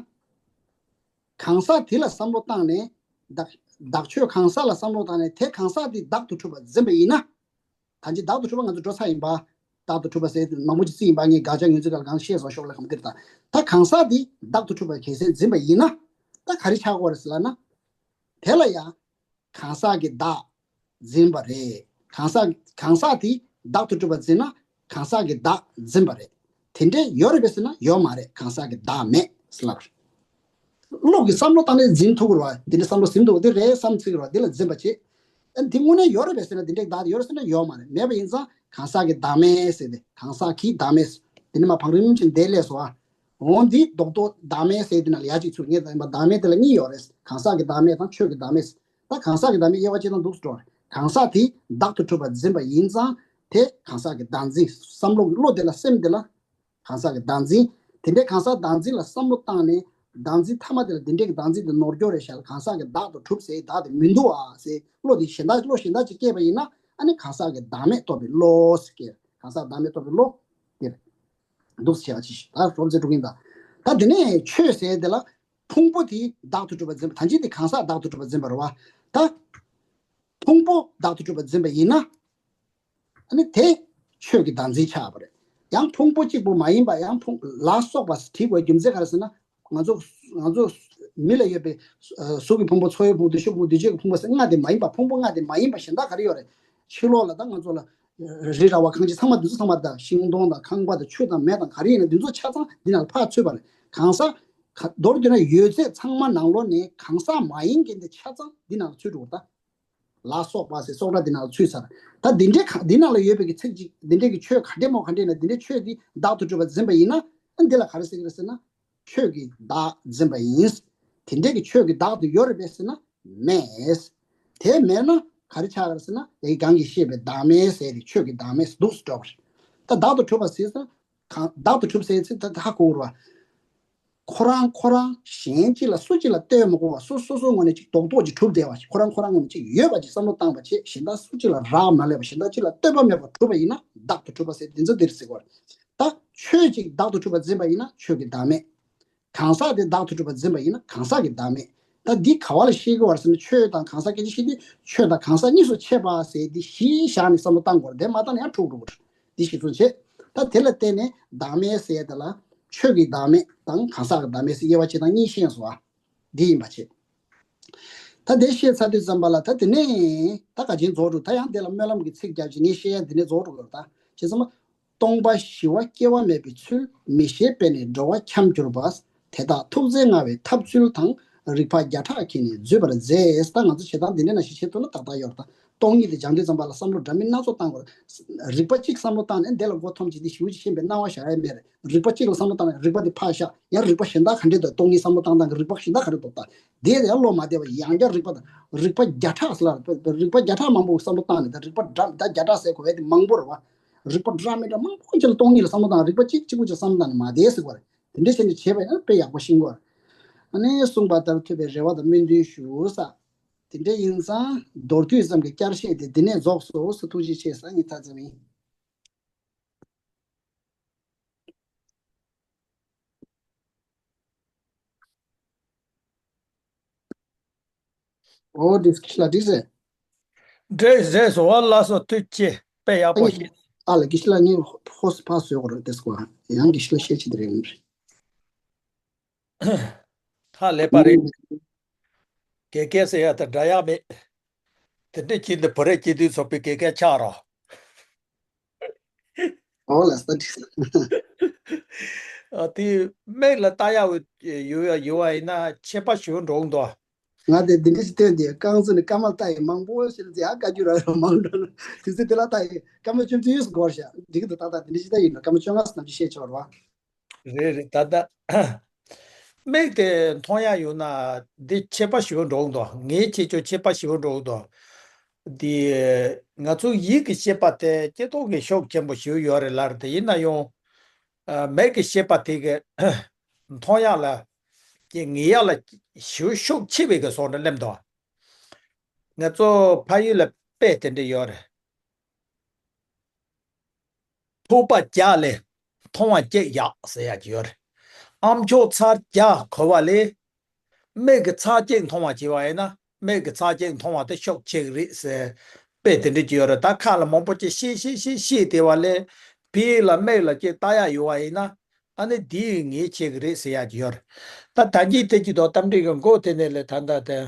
གང་ཟག་དེ་ལ་བསམ་བློ་བཏང་ནས། བདག་བདག་ཆོས་གང་ཟག་ལ་བསམ་བློ་བཏང་ནས་དེ་གང་ཟག་དེ་བདག་ཏུ་གྲུབ་པར་འཛིན་པ་ཡིན་ན། ད་ཅི་བདག་ཏུ་གྲུབ་པ་ང་ཚོ་འགྲོ་ཚར་ཡིན་པ། བདག་ཏུ་གྲུབ་པ་ཟེར་མང་པོ་ཅིག་བརྩིས་ཡིན་པ། ངས་དགག་བྱ་ངོས་འཛིན་སྐབས་ལ་གང་བཤད་སོང་ཤོག་ལ་གམ་དེར་ད། ད་གང་ཟག་དེ་བདག་ཏུ་གྲུབ་པ་གལ་སྲིད་འཛིན་པ་ཡིན་ན། ད་ག་རེ་ཆགས་ཀྱི་ཡོད་རེད་ཟེར་ལབ་ན། དེ་ལ་ཡང་། གང་ཟག་གི་བདག་འཛིན་པ་རེད། གང་ཟག་གང་ཟག་དེ་བདག་ཏུ་གྲུབ་པ་འཛིན་ན་གང་ཟག་གི་བདག་འཛིན་པ་རེད། དེ་འདྲས་ཡོད་རེད་པས་ཟེར་ན་ཡོད་མ་རེད། གང་ཟག་གི་བདག་མེད་ཟེར་ལབ་རེད། བློ་གི་བསམ་བློ་བཏང་ནས་འཛིན་ཐུབ་ཀྱི་རེད་བ། འདི་འདྲའི་བསམ་བློ་ཟིན་འདུག་འདི་རེད་བསམ་ཚིག་རེད་བ། འདི་ལ་འཛིན་པ་བྱེད། ཨ་འདི་དངོས་གནས་ཡོད་རེད་པས་ཟེར་ན་འདི་འདྲས་བདག་དེ་ཡོད་རེད་ཟེར་ན་ཡོད་མ་རེད། མེད་པ་ཡིན་ཙང་གང་ཟག་གི་བདག་མེད་ཟེར་ཏེ་གང་ཟག་གི་བདག་མེད་ཟེར། འདི་ནི་མ་བང་རིམ་བཞིན་འདས་ལས་སོ་ཨ། འོ་འདི་རྡོག་རྡོག་བདག་མེད་ཟེར་དེ་ན་ལ་ཡ་གཅིག་ཚུར་ངས་ད་ཡིན་པ་བདག་མེད་དེ་ལ་གཉིས་ཡོད་རེད། གང་ཟག་གི་བདག་མེད་དང་ཆོས་ཀྱི་བདག་མེད། ད་གང་ཟག་གི་བདག་མེད་དབྱེ་བ་ཕྱེ་སྟངས་འདུག་སེ་འགྲོ་རེད། གང་ཟག་དེ་བདག་ཏུ་གྲུབ་པར་འཛིན་པ་ཡིན་ཙང་དེ་གང་ཟག་གི་བདག་འཛིན། བསམ་བློ་གི་བློ་དེ་ལ་སེམས་དེ་ལ་གང་ཟག་གི་བདག་འཛིན། དེ་འདྲའི་གང་ཟག་བདག་འཛིན་ལ་བསམ་བློ་བཏང་ནས་བདག་འཛིན་ཐ་མ་དེ་ལ་དེ་འདྲའི་གི་བདག་འཛིན་དེ་ནོར་འགྱོ་རེད་ཤག་གང་ཟག་གི་བདག་ཏུ་གྲུབ་ཟེར་བདག་དེ་མི་འདུག་ཨ་ཟེར་བློ་དེ་གཞན་དག་བློ་གཞན་དག་ཅིག་སྐྱེས་པ་ཡིན་ན་ཨ་ནི་གང་ཟག་གི་བདག་མེད་རྟོགས་པའི་བློ་ཟེར་སྐྱེ། གང་ཟག་བདག་མེད་རྟོགས་པའི་བློ་དེ་རེད། འདུག་སེ་བྱས་པ་ཅིག་ད་རོབ་ཙམ་འགྲོ་གིན་ད། ད་དེ་ནས་ཆོས་ཟེར་དེ་ལ་ཕུང་པོ་དེ་བདག་ཏུ་གྲུབ་པར་འཛིན་པ། ད་ཅི་དེ་གང་ཟག་བདག་ཏུ་གྲུབ་པར་འཛིན་པ་རེད་བ། ད་ཕུང་པོ་བདག་ཏུ་གྲུབ་པར་འཛིན་པ་ཡིན་ན། ཨ་ནི་དེ་ཆོས་ཀྱི་བདག་འཛིན་ཆགས་པ་རེད། ཡང་ཕུང་པོ་གཅིག་པུ་མ་ཡིན་པ་ཡང་ཕུང་ལ་སོགས་པ་བྲིས་དགོས་རྒྱུ་མཚན་ག་རེ་ཟེར་ན། ང་ཚོ་ང་ཚོ་མི་ལ་ཡོད་པའི་གཟུགས་ཀྱི་ཕུང་པོ། ཚོར་བའི་ཕུང་པོ། འདུ་ཤེས་ཕུང་པོ། འདུ་བྱེད་ཀྱི་ཕུང་པོ་ཟེར་ལྔ་དེ་མ་ཡིན་པ། ཕུང་པོ་ལྔ་དེ་མ་ཡིན་པ་གཞན་དག་ག་རེ་ཡོད་རེད། ཕྱི་ལོགས་ལ་ད་ང་ཚོ་ལ་རི་ར་བ་གངས་ཅན་ཚང་མ་འདི་ཚོ་ཚང་མ་རེད། ད་ཤིང་སྡོང་དང་ཁང་པ་དང་ཆུ་དང་མེ་དང་ག་རེ་ཡིན་ན་འདི་ཚོ་ཆ་ཚང་འདི་ནང་ལ་ཕར་ཚུད་པ་རེད། གང་ཟག་ག་མདོར་བསྡུས་ན་ཡོད་ཚད་ཚང་མ་ནང་ལོགས་ནས་གང་ཟག་མ་ཡིན་མཁན་དེ་ཆ་ཚང་འདི་ནང་ལ་ཚུད་འགྲོ་གི་རེད་ད། ལ་སོགས་པ་ཟེར་སོགས་སྒྲ་འདི་ནང་ལ་ཚུད་ཚར། ད་འདི་འདྲའི་ག་འདི་ནང་ལ་ཡོད་པའི་གི་ཚིག་ཅིག་འདི་འདྲའི་གི་ཆོས་ག་འདྲས་མོ་ག་འདྲས་ན་འདི་འདྲའི་ཆོས་འདི་བདག་ཏུ་གྲུབ་པར་འཛིན་པ་ཡིན་ན། ཨ་འདི་ལ་ག་རེ་ཟེར་གི་རེད་ཟེར་ན། ཆོས་ཀྱི་བདག་འཛིན་པ་ཡིན། དེ་འདྲའི་གི་ཆོས་ཀྱི་བདག་དེ་ཡོད་རེད་པས་ཟེར་ན་མེད། དེ་མེད་ན་ག་རེ་ཆགས་ཀྱི་རེད་ཟེར་ན། ཡ་གི་གང་གིས་བཤད་པའི་བདག་མེད་ཟེར་དེ་ཆོས་ཀྱི་བདག་མེད་འདུག་སེ་འགྲོ་བ་རེད། ད་བདག་ཏུ་གྲུབ་པ་ཟེར་ན། གང་བདག་ཏུ་གྲུབ་ཟེར་ཚེ་ད་ཧ་གོ་ར། ཁོ་རང་ཁོ་རང་གཞན་གཅིག་ལ་སུ་གཅིག་ལ་ལྟོས་མ་དགོས་པ། སོ་སོ་སོའི་ངོས་ནས་གཅིག་རྡོག་རྡོག་ཅིག་གྲུབ་བསྡད་པ་ཞིག་ཁོ་རང་ཁོ་རང་ངོས་ནས་གཅིག་ཡོད་པ་ཅིག་བསམ་བློ་བཏང་བ་བྱས། གཞན་དག་སུ་གཅིག་ལ་རག་མ་ལས་པ། གཞན་དག་གཅིག་ལ་ལྟོས་པ་མེད་པར་གྲུབ་པ་ཡིན་ན་བདག་ཏུ་གྲུབ་པ་ཟེར་དེ་ཚོ་འདིར་ཟེར་གོ་རེད། ད་ཆོས་གཅིག་བདག་ཏུ་གྲུབ་པར་འཛིན་པ་ཡིན་ན་ཆོས་ཀྱི་བདག་མེད། གང་ཟག་དེ་བདག་ཏུ་གྲུབ་པར་འཛིན་པ་ཡིན་ན་གང་ཟག་གི་བདག་མེད། ད་འདི་ག་བ་ལ་བཤད་ཀྱི་ཡོད་རེད་ཟེར་ན། ཆོས་དང་གང་ཟག་སྐད་ཆ་བཤད་དུས་ཆོས་དང་གང་ཟག་གཉིས་སུ་ཕྱེ་བ་ཟེར་འདི་གཞི་བཞག་ནས་བསམ་བློ་བཏང་དགོས་རེད། དེ་མ་བཏང་ན་ཡང་འཁྲུག་འགྲོ་གི་རེད། འདི་གཞི་བཟུང་བྱས། ད་དེ་ལ་བརྟེན་ནས་བདག་མེད་ཟེར་ཡ་དེ་ལ་ཆོས་ཀྱི་བདག་མེད་དང་གང་ཟག་གི་བདག་མེད་ཟེར་དབྱེ་བ་ཕྱེ་སྟངས་གཉིས་ཤེས་སོང་ཨ། འདི་ཡིན་པ་བྱས། ད་དེ་བཤད་ཚར་དུས་ཙམ་པ་ལ་ད་དེ་ནས་ད་ག་ཅིག་རྫོགས་འགྲོ། ད་ཡང་དེ་ལ་སྨོན་ལམ་གྱི་ཚིག་རྒྱབ་ཅིག་ངས་བཤད་ཡ་འདི་ནས་རྫོགས་འགྲོ་གི་རེད། ད་བྱས་ཙང་མ། སྟོང་པ་ཞི་བ་སྐྱེ་བ་མེད་པའི་ཚུལ། མི་ཤེས་པས་ནི་འགྲོ་བ་འཁྱམས་གྱུར་པ། དེ་དག་ཐུགས་བརྩེ་མངའ་བའི་ཐབས་ཚུལ་དང་། རིག་པ་བརྒྱ་ཕྲག་ཁྱེར་ནས་འཛུད་པར་མཛད། ད་ང་ཚོ་བྱེད་སྟངས་འདི་འདྲ་ནང་བཞིན་བྱེད་ཐུབ་ན་ཏག་ཏག་ཡོད་རེད། ད་སྟོང་ཉིད་དེ་སྦྱང་དུས་ཙམ་པ་ལ་བསམ་བློ་འདྲ་མིན་སྣ་ཚོགས་བཏང་དགོས་རེད། རིག་པ་གཅིག་བསམ་བློ་བཏང་ནས་དེ་ལ་མགོ་འཐོམ་བྱས་ཏེ་ཞེ་པོ་ཅིག་ཤེས་པའི་སྣང་བ་བཞག་ཡ་མེད་རེད། རིག་པ་གཅིག་ལ་བསམ་བློ་བཏང་ནས་རིག་པ་དེ་ཕར་བཞག་ཡང་རིག་པ་གཞན་དག་ག་འདྲས་འདུག་སྟོང་ཉིད་བསམ་བློ་བཏང་སྟངས་ཀྱི་རིག་པ་གཞན་དག་ག་འདྲས་འདུག་ད་དེ་ཡང་བློ་མ་བདེ་བ་ཡང་བསྐྱར་རིག་པ་དང་རིག་པ་གཞན་དག་ག་འདྲས་འདུག་ད་དེ་རིག་པ་བརྒྱ་ཕྲག་ཟེར་ལ་རིག་པ་བརྒྱ་ཕྲག་མང་པོ་བསམ་བློ་བཏང་ནས་ད་རིག་པ་འདྲ་ད་བརྒྱ་ཕྲག་ཟེར་དགོས་པ་དེ་མང་པོ་རེད་བ། རིག་པ་འདྲ་མི་འདྲ་མང་པོ་ཅིག་ལ་སྟོང་ཉིད་ལ་བསམ་བློ་བཏང་རིག་པ་གཅིག་གཅིག་པུ་ཅིག་བསམ་བློ་བཏང་ནས་མ་བདེ་ཟེར་དགོས་རེད། དེ་འདྲ་བྱས་ནས་བྱས་པ་ཡིན་ན་དཔེ་ཡག་པོ་ཤེས་ཀྱི་ཡོད་རེད། ཨ་ནི་གསུངས་པ་ལྟར་ཐུབ་པའི་རེ་བ་དང་སྨོན་འདུན་ཞུ་ས། དེ་འདྲ་ཡིན་ཙང་མདོར་བསྡུས་ཙམ་གྱི་བསྐྱར་བཤད་དེ་འདི་ནས་རྫོགས་སོ་ཟེར། ཐུགས་རྗེ་ཆེ་ཟེར་ངས་ད་ཙམ་ཡིན། ཨོ་དེ་ཁྱི་ལ་འགྲིག་ཟེར། འགྲིག་ཟེར་སོང་བ། ལགས་སོ། ཐུགས་རྗེ་ཆེ། དཔེ་ཡག་ཨ་པོ་ནི་ཞིག་ཨ་ལ་དགེ་བཤེས་ལགས་ངས་ཧོ་སི་ཕ་བཟོས་གོ་ར་དེ་སྐོར་ཡང་དགེ་བཤེས་ལགས་བཤད་ཅི་དེ་རེད་ཡོང་རེད། ཧ་ལས་པ་རེད། དགེ་རྒན་ཟེར་ཡ་དེ་འདྲ་ཡག་མེད། དེ་འདྲ་ཁྱི་འདི་བོད་རིགས་སྤྱི་འཐུས་ཚོགས་པའི་དགེ་རྒན་ཆགས་རོགས། ཨོ་ལ་ས་འགྲིག་ས། ཨ་དེ་མིག་ལ་ལྟ་ཡག་ཡོད་ཡོད་ཡོད་པ་ཡིན་ན་ཁྱད་པར་ཞིག་འགྲོ་གི་འདུག་ང་དེ་འདི་འདྲ་ཞིག་བསྟན་ཏེ་རྐང་བཙུགས་ནས་སྐར་མ་ལྟ་ཡི་མང་པོ་ཞིག་ལ་ཡ་བཀའ་བརྒྱུད་ར་ར་མང་འགྲོ་ན་དུས་ཚོད་དེ་ལ་ལྟ་ཡི་སྐར་མ་བཅུ་བདུན་ཡོད་སྐོར་ཤག་འགྲིག་གི་འདུག་ད་ལྟ་འདི་འདྲ་ཞིག་ལྟ་ཡིན་ན་སྐར་མ་བཅོ་ལྔ་ཙམ་ཅིག་བཤད་ཆོག་ར་བ། རེད་རེད། ད་ལྟ་མིག་དེ་མཐོང་ཡག་ཡོད་ན་འདི་ཁྱད་པར་ཞེ་པོ་འགྲོ་གི་འདུག་ངའི་ཁྱད་ཆོས་ཁྱད་པར་ཞེ་པོ་འགྲོ་གི་འདུག་འདི་ང་ཚོ་ཡིད་ཀྱི་ཤེས་པ་དེ་སྐྱེ་སྟོབས་ཀྱི་ཤུགས་ཆེན་པོ་ཞིག་ཡོད་རེད་ལབ་རེད། དེ་ཡིན་ན་ཡང་ཨ་མིག་གི་ཤེས་པ་དེ་གི་མཐོང་ཡག་ལ་ཀྱི་ངེས་ཡག་ལ་ཞེ་པོ་ཤུགས་ཆེ་བའི་གི་བཟོ་འདྲ་སླེབས་འདུག་ང་ཚོ་ཕ་ཡུལ་ལ་དཔེ་དེ་འདྲ་ཡོད་རེད། ཐུག་པ་བརྒྱ་ལས་མཐོང་བ་གཅིག་ཡག་ཟེར་ཡག་ཅིག་ཡོད་རེད། ཨ་མཆོག་ཚར་བརྒྱ་གོ་བ་ལས་མིག་གི་ཚར་གཅིག་མཐོང་བ་བྱས་པ་ཡིན་ན་མིག་གི་ཚར་གཅིག་མཐོང་བ་དེ་ཤུགས་ཆེ་གི་རེད་ཟེར་དཔེ་དེ་འདྲ་ཅིག་ཡོད་རེད། ད་ཁ་ལ་མང་པོ་ཅིག་བཤད་བཤད་བཤད་བཤད་བསྡད་པ་ལས་ཕའི་ལ་མིག་ལ་ཅིག་ལྟ་ཡག་ཡོད་པ་ཡིན་ན་ཨ་ནི་འདི་ངེས་ཆེ་གི་རེད་ཟེར་ཡག་ཅིག་ཡོད་རེད། ད་ད་གིན་དེ་ཅིག་དང་གཏམ་འདྲི་གི་མགོ་དེ་ནས་ལས་ད་ལྟ་དེ།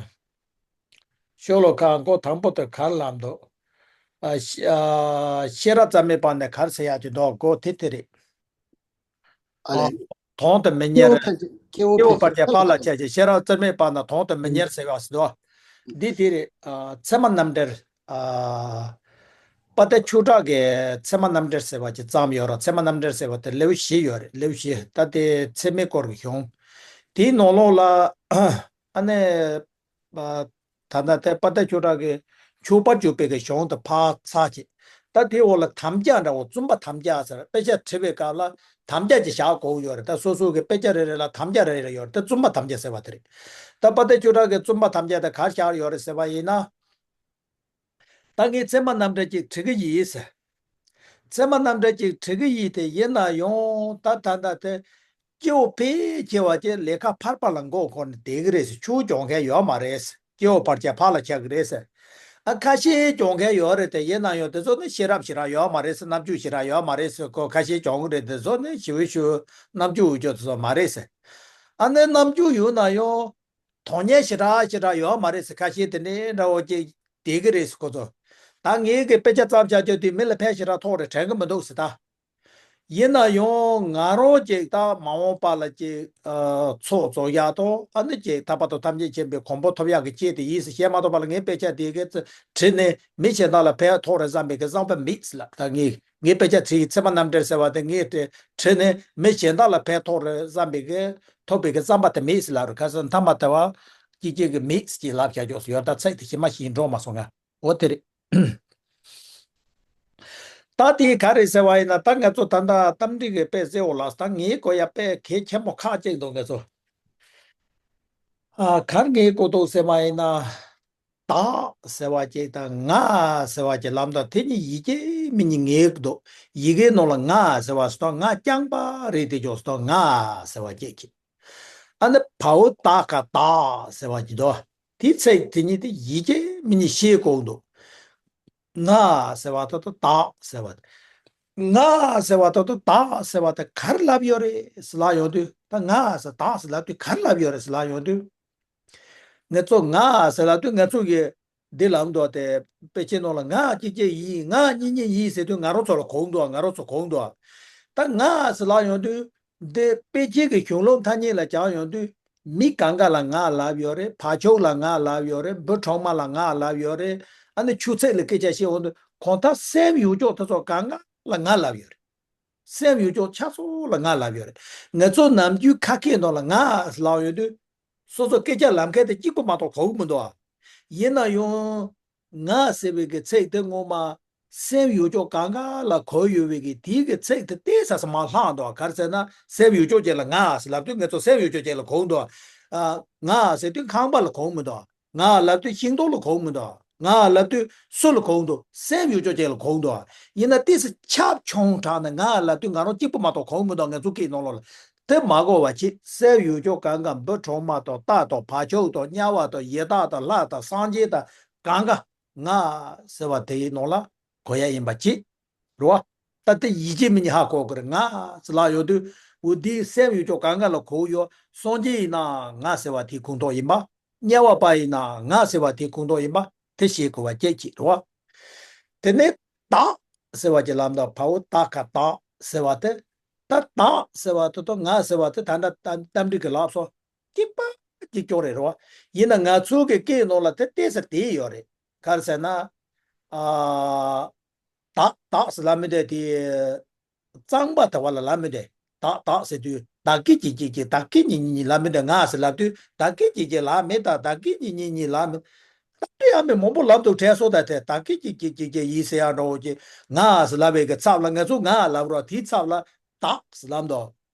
ཤོ་ལོ་ཀ་མགོ་དང་པོ་དེ་ག་རེ་ལབ་འདུག་ཨ་ཤེས་ཨ་ཤེས་རབ་རྩ་མེད་པ་ནས་ག་རེ་ཟེར་ཡག་ཅིག་འདུག་མགོ་དེ་དེ་རེད། ཨ་ཨ་ལས། དོན་དུ་མི་གཉེར། སྐྱེ་བོ་ཕལ་སྐྱེ་བོ་ཕལ་ཆེར་ཕར་ལ་ཆ་ཅིག་ཤེས་རབ་རྩ་མེད་པ་ན་དོན་དུ་མི་གཉེར་ཟེར་བ་ཞིག་འདུག་འདི་དེ་རེད། ཨ་ཚད་མ་རྣམ་འགྲེལ། ཨ་དཔལ་ལྡན་ཆོས་གྲགས་ཀྱི་ཚད་མ་རྣམ་འགྲེལ་ཟེར་བ་ཅིག་བརྩམས་ཡོད་རེད། ཚད་མ་རྣམ་འགྲེལ་ཟེར་བ་དེ་ལེའུ་བཞི་ཡོད་རེད། ལེའུ་བཞི་ད་དེ་ཚད་མའི་སྐོར་གྱི་གཞུང་། དེའི་ནང་ལོགས་ལ་ཨ་ནི། ཨ་ད་ལྟ་དེ་དཔལ་ལྡན་ཆོས་གྲགས་ཀྱིས་མཆོད་པར་གྱུར་པའི་གི་གཞུང་དེ་ཕར་ཚར་བྱས། ད་དེའི་འོག་ལ་དམ་བཅའ་འདྲ་བོ་བཙུན་པ་དམ་བཅའ་ཟེར་དཔེ་ཆ་བྲིས་པའི་སྐབས་ལ་དམ་བཅའ་ཅིག་བཞག་དགོས་ཡོད་རེད། ད་སོ་སོ་གི་དཔེ་ཆ་རེ་རེ་ལ་དམ་བཅའ་རེ་རེ་ཡོད་རེད། དེ་བཙུན་པ་དམ་བཅའ་ཟེར་བ་དེ་རེད། ད་དཔལ་ལྡན་ཆོས་གྲགས་ཀྱིས་བཙུན་པ་དམ་བཅའ་དེ་ག་རེ་བཞག་ཡོད་རེད་ཟེར་བ་ཡིན་ན། ད་ངས་ཚད་མ་རྣམ་འགྲེལ་ཅིག་བྲི་གི་ཡིན་ཟེར། ཚད་མ་རྣམ་འགྲེལ་ཅིག་བྲི་གི་ཡིན་དེ་ཡིན་ན་ཡང་ད་ད་ད་དེ་སྐྱེ་བོ་ཕལ་ཆེ་བ་ཅིག་ལས་ཀ་ཕར་ཕར་ལ་མགོ་འཁོར་ནས་བསྡད་ཀྱི་རེད་ཟེར། ཆུ་སྐྱོང་མཁན་ཡོད་མ་རེད་ཟེར། སྐྱེ་བོ་ཕལ་ཆེར་ཕར་ལ་ཆགས་ཀྱི་རེད་ཟེར། ཨ་ཁ་ཤས་སྐྱོང་མཁན་ཡོད་རེད་དེ་ཡིན་ན་ཡང་དེ་ཚོ་ནི་ཤེས་རབ་ཞེ་དྲག་ཡོད་མ་རེད་ཟེར། རྣམ་དཔྱོད་ཞེ་དྲག་ཡོད་མ་རེད་ཟེར། ཁོ་ཁ་ཤས་སྐྱོང་གི་རེད། དེ་ཚོ་ནི་ཞི་བའི་ཆོས་རྣམ་དཔྱོད་འུ་ཅག་དེ་ཚོ་མ་རེད་ཟེར། ཨ་ནི་རྣམ་དཔྱོད་ཡོད་ན་ཡང་དོན་གཉེར་ཞེ་དྲག་ཞེ་དྲག་ཡོད་མ་རེད་ཟེར། ཁ་ཤས་དེ་འདྲའི་འདྲ་བོ་ཅིག་བསྡད་ཀྱི་རེད་ཟེར་ཁོ་ཚོ། ད་ངའི་གི་དཔེ་ཆ་བརྩམས་བཞག་རྒྱུ་དེ་མི་ལ་ཕན་ཞེ་དྲག་ཐོགས་རེད་དྲན་གི་མི་འདུག་ཟེར་ད། ཡིན་ན་ཡང་ང་རང་ཅིག་ད་མ་འོངས་པ་ལ་ཅིག་ཨ་ཚོགས་རྫོགས་ཡག་དང་ཨ་ནི་ཅིག་ཐར་པ་དང་ཐམས་ཅད་མཁྱེན་པའི་གོ་འཕང་ཐོབ་ཡག་གི་ཆེད་དུ་ཡིན་ཟེར་བཤད་མ་གཏོགས་པ་ལ་ངའི་དཔེ་ཆ་དེ་གི་བྲིས་ནས་མི་གཞན་དག་ལ་ཕན་ཐོགས་རེད་བསམ་པའི་གི་བསམ་པ་མེད་ཟེར་ལབ། ད་ངས་ངའི་དཔེ་ཆ་བྲིས་ཚད་མ་རྣམ་འགྲེལ་ཟེར་བ་དེ་ངས་བྲིས་ནས་མི་གཞན་དག་ལ་ཕན་ཐོགས་རེད་བསམ་པའི་གི་ཐོབ་པའི་གི་བསམ་པ་དེ་མེད་ཟེར་ལབ་རེད། ཁ་སང་མཐའ་མ་ལྟ་བ་སྐྱིད་སྐྱིད་གི་མེད་ཟེར་ལབ་བཞག་རྒྱུ་ཡོད། ད་ཚིག་དེ་ཞེ་མ་ཞིག་འགྲོ་མ་སོང་ང་། འོ་དེ་རེད། ད་དེ་ག་རེད་ཟེར་བ་ཡིན་ན་ད་ང་ཚོ་ད་ལྟ་གཏམ་འདྲི་གི་དཔེ་ཟེར་འོ་ལགས། ད་ངའི་གོ་ཡ་དཔེ་གལ་ཆེན་པོ་ཁག་ཅིག་འདུག་ང་ཚོ། ཨ་གར་ངའི་གོ་འདུག་ཟེར་བ་ཡིན་ན། བདག་ཟེར་བ་ཅིག་དང་ང་ཟེར་བ་ཅིག་ལབ་འདུག་དེ་གཉིས་ཡི་གེ་མི་གཉིས་ངེས་འདུག་ཡི་གེའི་ནང་ལ་ང་ཟེར་བ་སོ་ང་རྐྱང་པ་རེད་དེ་ཅོག་སོ་ང་ཟེར་བ་ཅིག་གི། ཨ་ནི་བའོ་ད་ག་བདག་ཟེར་བ་ཅིག་འདུག་དེའི་ཚིག་དེ་གཉིས་དེ་ཡི་གེ་མི་གཉིས་ཤེས་དགོས་འདུག་ང་ཟེར་བ་ད་ད་བདག་ཟེར་བ། ང་ཟེར་བ་ད་ད་བདག་ཟེར་བ་ད་གར་ལབ་ཡོད་རེད་ཟེར་ལབ་ཡོང་དུས་ད་ང་ཟེར་བདག་ཟེར་ལབ་དུས་གར་ལབ་ཡོད་རེད་ཟེར་ལབ་ཡོང་དུས། ང་ཚོ་ང་ཟེར་ལབ་དུས་ང་ཚོ་གི་འདི་ལབ་འདུག་སྟེ་དཔེ་ཆའི་ནང་ལ་ང་གཅིག་གཅིག་ཡིན་ང་གཉིས་གཉིས་ཡིན་ཟེར་དུས་ང་རང་ཚོ་ལ་གོ་འདུག་ང་རང་ཚོ་གོ་འདུག་ད་ང་ཟེར་ལབ་ཡོང་དུས་འདི་དཔེ་ཆའི་གི་གཞུང་ལུགས་ཐ་སྙད་ལ་སྦྱར་ཡོང་དུས་མི་གང་ག་ལ་ང་ལབ་ཡོད་རེད། བ་ཕྱུགས་ལ་ང་ལབ་ཡོད་རེད། འབུ་གྲོག་མ་ལ་ང་ལབ་ཡོད་རེད། ཨ་ནི་ཆུ་ཚོད་ལ་སྐད་ཆ་བཤད་འོང་དུས་གང་ལྟར་སེམས་ཡོད་ཅོག་དེ་ཚོ་གང་ག་ལ་ང་ལབ་ཡོད་རེད། སེམས་ཡོད་ཅོག་ཆ་ཚང་ལ་ང་ལབ་ཡོད་རེད། ང་ཚོ་ནམ་རྒྱུན་ཁ་སྐད་ནང་ལ་ང་ལབ་ཡོང་དུས། སོ་སོ་སྐད་ཆ་ལབ་མཁན་དེ་གཅིག་པུ་མ་གཏོགས་གོ་གི་མི་འདུག་ཨ། ཡིན་ན་ཡང་། ང་ཟེར་བའི་གི་ཚིག་དེ་སྔོན་མ། སེམས་ཡོད་ཅོག་གང་ག་ལ་གོ་ཡོད་པའི་གི་དེའི་གི་ཚིག་དེ་ཏོག་ཙམ་མར་ལྷག་འདུག་ཨ། ག་རེ་ཟེར་ན་སེམས་ཡོད་ཅོག་ཅིག་ལ་ང་ཟེར་ལབ་དུས་ང་ཚོ་སེམས་ཡོད་ཅོག་ཅིག་ལ་གོ་གི་འདུག་ཨ། ཨ། ང་ཟེར་དུས་ཁང་པ་ལ་གོ་གི་མི་འདུག་ང་ལབ་དུས་ཤིང་སྡོང་ལ་གོ་གི་མི་འདུག་ང་ལབ་དུས་སུ་ལ་གོ་གི་འདུག་སེམས་ཡོད་ཅོག་ཅན་ལ་གོ་གི་འདུག་ཡིན་ན་ཏོག་ཙམ་ཁྱབ་ཆུང་དྲགས་ནས་ང་ལབ་དུས་ང་རང་གཅིག་པུ་མ་གཏོགས་གོ་གི་མི་འདུག་ང་ཚོ་སྐད་ནང་ལོགས་ལ། དེ་མ་གོ་བ་བྱེད། སེམས་ཡོད་ཅོག་གང་ག་འབུ་གྲོག་མ་དང་རྟ་དང་བ་ཕྱུགས་དང་དམྱལ་བ་དང་ཡི་དྭགས་དང་ལྷ་དང་སངས་རྒྱས་དང་གང་ག་ང་ཟེར་བ་དེའི་ནང་ལ་གོ་ཡ་ཡིན་པ་བྱེད། རེད་བ། ད་དེ་ཡིད་ཆེས་མི་ཉིད་ཧ་གོ་གི་རེད། ང་ཟེར་ལབ་ཡོང་དུས་འོ་འདིའི་སེམས་ཡོད་ཅོག་གང་ག་ལ་གོ་ཡོད། སངས་རྒྱས་ཡིན་ན་ང་ཟེར་བ་དེའི་ཁོངས་གཏོགས་ཡིན་པ། དམྱལ་བ་པ་ཡིན་ན་ང་ཟེར་བ་དེའི་ཁོངས་གཏོགས་ཡིན་པ་དེ་ཤེས་དགོས་པ་བཅས་ཀྱི་རེད་བ། དེ་ནས་བདག་ཟེར་བ་གྱི་ལམ་དུ་བའོ་ད་ག་བདག་ཟེར་བ་དེ། ད་བདག་ཟེར་བ་དེ་དང་ང་ཟེར་བ་དེ་ད་ལྟ་རྟ་རྟ་མགྲིན་གྱི་ལག་སོ་གཅིག་པ་གཅིག་རྐྱང་རེད་རེད་བ། ཡིན་ན་ང་ཚོའི་གི་སྐད་ནང་ལ་དེ་ཏོག་ཙམ་དེ་ཡོད་རེད། ག་རེ་ཟེར་ན། ཨ། བདག་བདག་ཟེར་ལབ་མི་འདོད་དེ། གཙང་པ་དེ་བ་ལ་ལབ་མི་འདོད། བདག་བདག་ཟེར་དུས་བདག་གི་གི་གི་གི་བདག་གི་ཉི་ཉི་ཉི་ལབ་མི་འདོད། ང་ཟེར་ལབ་དུས་བདག་གི་གི་གི་ལབ་མི་དང་བདག་གི་ཉི་ཉི་ཉི་ལབ་མི། ད་དེ་ཡང་མི་མང་པོ་ལབ་འདུག་དྲན་སོང་། ད་དེ་བདག་གི་གི་གི་གི་གི་ཡིན་ཟེར་ཡ་འདྲ་བོ་གི་ང་ཟེར་ལབ་པའི་གི་ཚབ་ལ་ང་ཚོ་ང་ལབ་རོགས་དེའི་ཚབ་ལ་བདག་ཟེར་ལབ་འདུག་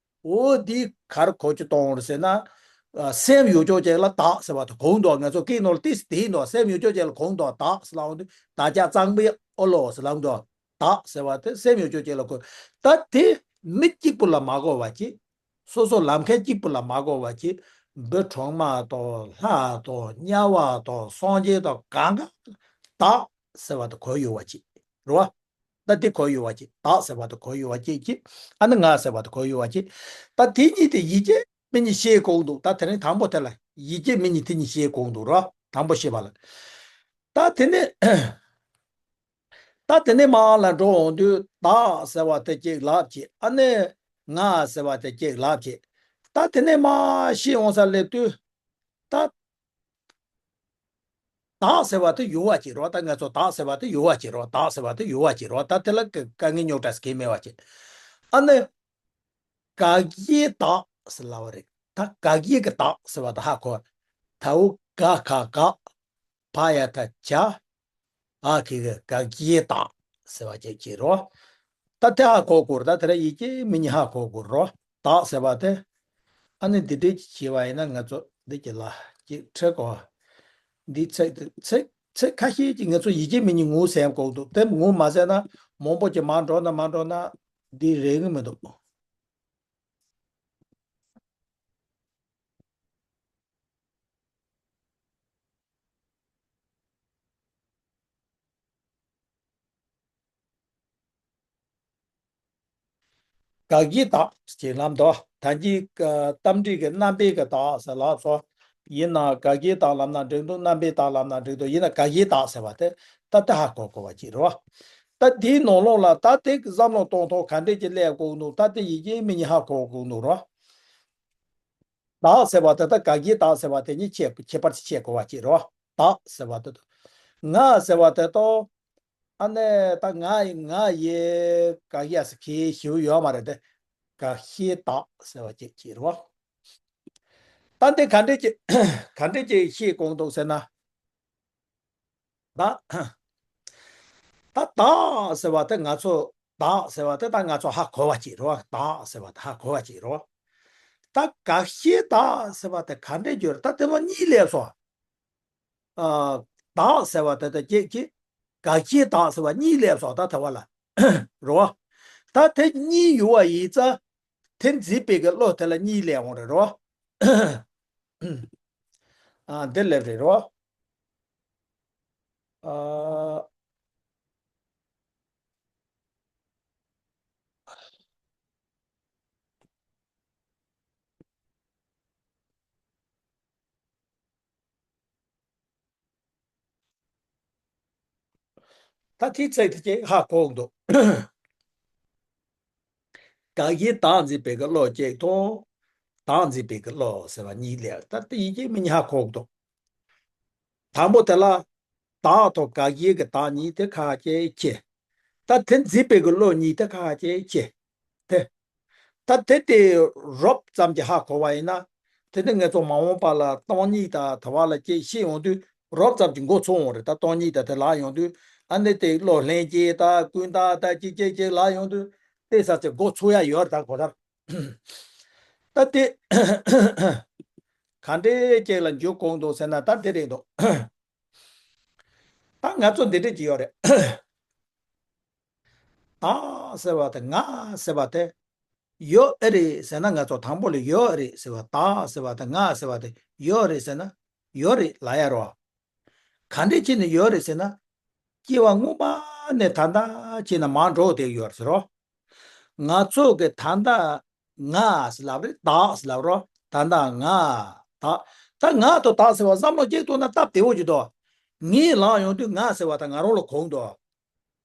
འོ་འདི་ག་རེ་གོ་རྒྱུ་གཏོང་རེད་ཟེར་ན། ཨ། སེམས་ཡོད་ཅོག་ཅན་ལ་བདག་ཟེར་བ་དེ་གོ་འདུག་ང་ཚོ་སྐད་ནང་ལ་ཏོག་ཙམ་དེ་ཡིན་འདུག་སེམས་ཡོད་ཅོག་ཅན་ལ་གོ་འདུག་བདག་ཟེར་ལབ་འོང་དུས་བདག་ཅག་གཙང་པོའི་ཨོ་ལོ་ཟེར་ལབ་འདུག་བདག་ཟེར་བ་དེ་སེམས་ཡོད་ཅོག་ཅན་ལ་གོ། ད་དེ་མི་གཅིག་པུ་ལ་མ་གོ་བ་གྱིས། སོ་སོ་ལབ་མཁན་གཅིག་པུ་ལ་མ་གོ་བ་གྱིས། འབུ་གྲོག་མ་དང་ལྷ་དང་དམྱལ་བ་དང་སངས་རྒྱས་དང་གང་ག་བདག་ཟེར་བ་དེ་གོ་ཡོད་བ་གྱིས། རེད་བ། ད་དེ་གོ་ཡོད་བ་གྱིས། བདག་ཟེར་བ་དེ་གོ་ཡོད་བ་གྱིས་ཀྱིས། ཨ་ནི་ང་ཟེར་བ་དེ་གོ་ཡོད་བ་གྱིས། ད་དེ་གཉིས་དེ་ཡིད་ཆེས་མི་གཉིས་ཤེས་དགོས་འདུག་ད་དེ་རིང་དང་པོ་དེ་ལ་ཡིད་ཆེས་མི་གཉིས་དེ་གཉིས་ཤེས་དགོས་འདུག་རོ། དང་པོ་ཤེས་པ་ལ། ད་དེ་ནས། ད་དེ་ནས་མར་ལ་འགྲོ་འོང་དུས་བདག་ཟེར་བ་དེ་གཅིག་ལབ་བྱས། ཨ་ནི་ང་ཟེར་བ་དེ་གཅིག་ལབ་བྱས། ད་དེ་ནས་མར་ཤེས་འོང་ས་སླེབས་དུས། ད། བདག་ཟེར་བ་དེ་ཡོད་བ་ཅིག་རོ། ད་ང་ཚོ་བདག་ཟེར་བ་དེ་ཡོད་བ་ཅིག་རོ། བདག་ཟེར་བ་དེ་ཡོད་བ་ཅིག་རོ། ད་དེ་ལ་དཀའ་ངལ་རྙོག་དྲ་ཟེར་མཁན་མེད་བ་ཅིག་ཨ་ནི། དགག་བྱའི་བདག་ཟེར་ལབ་པ་རེད། ད་དགག་བྱའི་གི་བདག་ཟེར་བ་དེ་ཧ་གོ། དའོ་ག་ག་ག་བ་ཡ་ད་བྱ། ཨ་ཁེ་གི་དགག་བྱའི་བདག་ཟེར་བ་ཅིག་བྱེད་རོ། ད་དེ་ཧ་གོ་དགོས་རེད། ད་དེ་ར་ཡིད་ཆེས་མི་གཉིས་ཧ་གོ་དགོས་རོ། བདག་ཟེར་བ་དེ། ཨ་ནི་འདི་འདྲའི་ཅིག་བྱས་པ་ཡིན་ན་ང་ཚོ་འདི་གི་ལ་ཅིག་ཁྲིད་དགོས། འདི་ཚིག་ཚིག་ཚིག་ཁ་ཤས་ཅིག་ང་ཚོ་ཡིད་ཆེས་མི་གཉིས་ངོ་ཟེར་དགོས་འདུག་དེ་ངོ་མ་ཟེར་ན་མང་པོ་ཅིག་མར་འགྲོ་ན་མར་འགྲོ་ན་འདི་རེག་གི་མི་འདུག་དགག་བྱའི་བདག་ཅེས་ལབ་འདུག་ད་གིན་གཏམ་འདྲི་གི་རྣམ་པའི་གི་བདག་ཟེར་ལབ་སོང་། ཡིན་ན་དགག་བྱའི་བདག་ལབ་ན་འགྲིག་འདུག་རྣམ་པའི་བདག་ལབ་ན་འགྲིག་འདུག་ཡིན་ན་དགག་བྱའི་བདག་ཟེར་བ་དེ་ད་དེ་ཧ་གོ་དགོས་པ་ཅིག་རེད་བ། ད་དེའི་ནང་ལོགས་ལ་ད་དེ་གི་བསམ་བློ་གཏོང་ཐོག་ག་འདྲས་ཀྱི་སླེབས་དགོས་འདུག་ད་དེ་ཡིད་ཆེས་མི་གཉིས་ཧ་གོ་དགོས་འདུག་རེད་བ། བདག་ཟེར་བ་དེ་ད་དགག་བྱའི་བདག་ཟེར་བ་དེ་གཉིས་ཁྱད་ཁྱད་པར་ཕྱེ་དགོས་པ་ཅིག་རེད་བ། བདག་ཟེར་བ་དེ་དང་། ང་ཟེར་བ་དེ་དང་། ཨ་ནི་ད་ང་ཡི་ང་ཡི་དགག་བྱ་ཟེར་མཁན་ཞེ་པོ་ཡོད་མ་རེད་དེ། དགག་བྱའི་བདག་ཟེར་བ་ཅིག་ཅིག་རེད་བ། ད་འདི་ག་འདྲས་ཅིག་ག་འདྲས་ཅིག་ཤེས་དགོས་འདུག་ཟེར་ན། ད་ད་བདག་ཟེར་བ་དེ་ང་ཚོ་བདག་ཟེར་བ་དེ་ད་ང་ཚོ་ཧ་གོ་བ་ཅིག་རེད་བ། བདག་ཟེར་བ་དེ་ཧ་གོ་བ་ཅིག་རེད་བ། ད་དགག་བྱའི་བདག་ཟེར་བ་དེ་ག་འདྲས་འགྱུར་ད་དེ་མོ་གཉིས་སླེབས་སོང་། ཨ། བདག་ཟེར་བ་དེ་དང་གཅིག་གིས་དགག་བྱའི་བདག་ཟེར་བ་གཉིས་སླེབས་སོང་ད་དེ་བ་ལ། རེད་བ། ད་དེ་གཉིས་ཡོད་པ་ཡིན་ཙང་། དེ་འཛིན་པའི་གི་བློ་དེ་ལ་གཉིས་སླེབས་འོང་རེད་རོ། ཨ། འདི་སླེབས་རེད་རོ། ཨ། ད་དེའི་ཚིག་དེ་ཅིག་ཧ་གོ་གི་འདུག་དགག་བྱའི་བདག་འཛིན་པའི་གི་བློ་གཅིག་དང་། བདག་འཛིན་པའི་གི་བློ་ཟེར་བ་གཉིས་ལས། ད་དེ་ཡིན་གཅིག་མིན་གཉིས་ཧ་གོ་གི་འདུག་དང་པོ་དེ་ལ། བདག་དང་དགག་བྱའི་གི་བདག་གཉིས་དེ་ཁ་ཅིག་ཁྱེར། ད་དེ་འཛིན་པའི་གི་བློ་གཉིས་དེ་ཁ་ཅིག་ཁྱེར། དེ། ད་དེ་དེ་རོབ་ཙམ་གྱིས་ཧ་གོ་བ་ཡིན་ན། དེ་ནི་ང་ཚོ་མ་འོངས་པ་ལ་སྟོང་ཉིད་དང་དེ་བ་ལ་ཅིག་ཤེས་ཡོང་དུས་རོབ་ཙམ་གྱིས་མགོ་ཚོས་འོང་རེད། ད་སྟོང་ཉིད་དང་དེ་ལབ་ཡོང་དུས། ཨ་ནི་དེ་བློ་ལྷན་སྐྱེས་དང་ཀུན་བརྟགས་དང་ཅིག་ཅིག་ཅིག་ལབ་ཡོང་དུས་དེ་ས་ཚེ་མགོ་ཚོས་ཡ་ཡོད་རེད། ད་གོ་ད། ད་དེ། ག་འདྲས་ཅིག་ལ་འཇུག་དགོས་འདུག་ཟེར་ན་ད་འདི་རེད་འདུག་ད་ང་ཚོ་འདི་འདྲས་ཅིག་ཡོད་རེད། བདག་ཟེར་བ་དེ་ང་ཟེར་བ་དེ་ཡོད་ཨེ་རེད་ཟེར་ན། ང་ཚོ་དང་པོ་ལ་ཡོད་ཨེ་རེད་ཟེར་བ། བདག་ཟེར་བ་དེ་ང་ཟེར་བ་དེ་ཡོད་རེད་ཟེར་ན་ཡོད་རེད་ལབ་ཡ་རོ། ག་འདྲས་བྱས་ནས་ཡོད་རེད་ཟེར་ན། སྐྱེ་བ་སྔོན་མ་ནས་ད་ལྟ་བྱས་ན་མར་འགྲོ་བསྡད་ཡོད་རེད་ཟེར་རོ། ང་ཚོ་གི་ད་ལྟ་ང་ཟེར་ལབ་རེད། བདག་ཟེར་ལབ་རོ། ད་ལྟ་ང་བདག་ད་ང་དང་བདག་ཟེར་བ་བསམ་བློ་གཅིག་གཏོང་ན་སྟབས་བདེ་བོ་ཅིག་འདུག་ངས་ལབ་ཡོང་དུས་ང་ཟེར་བ་ད་ང་རང་ལ་གོ་གི་འདུག་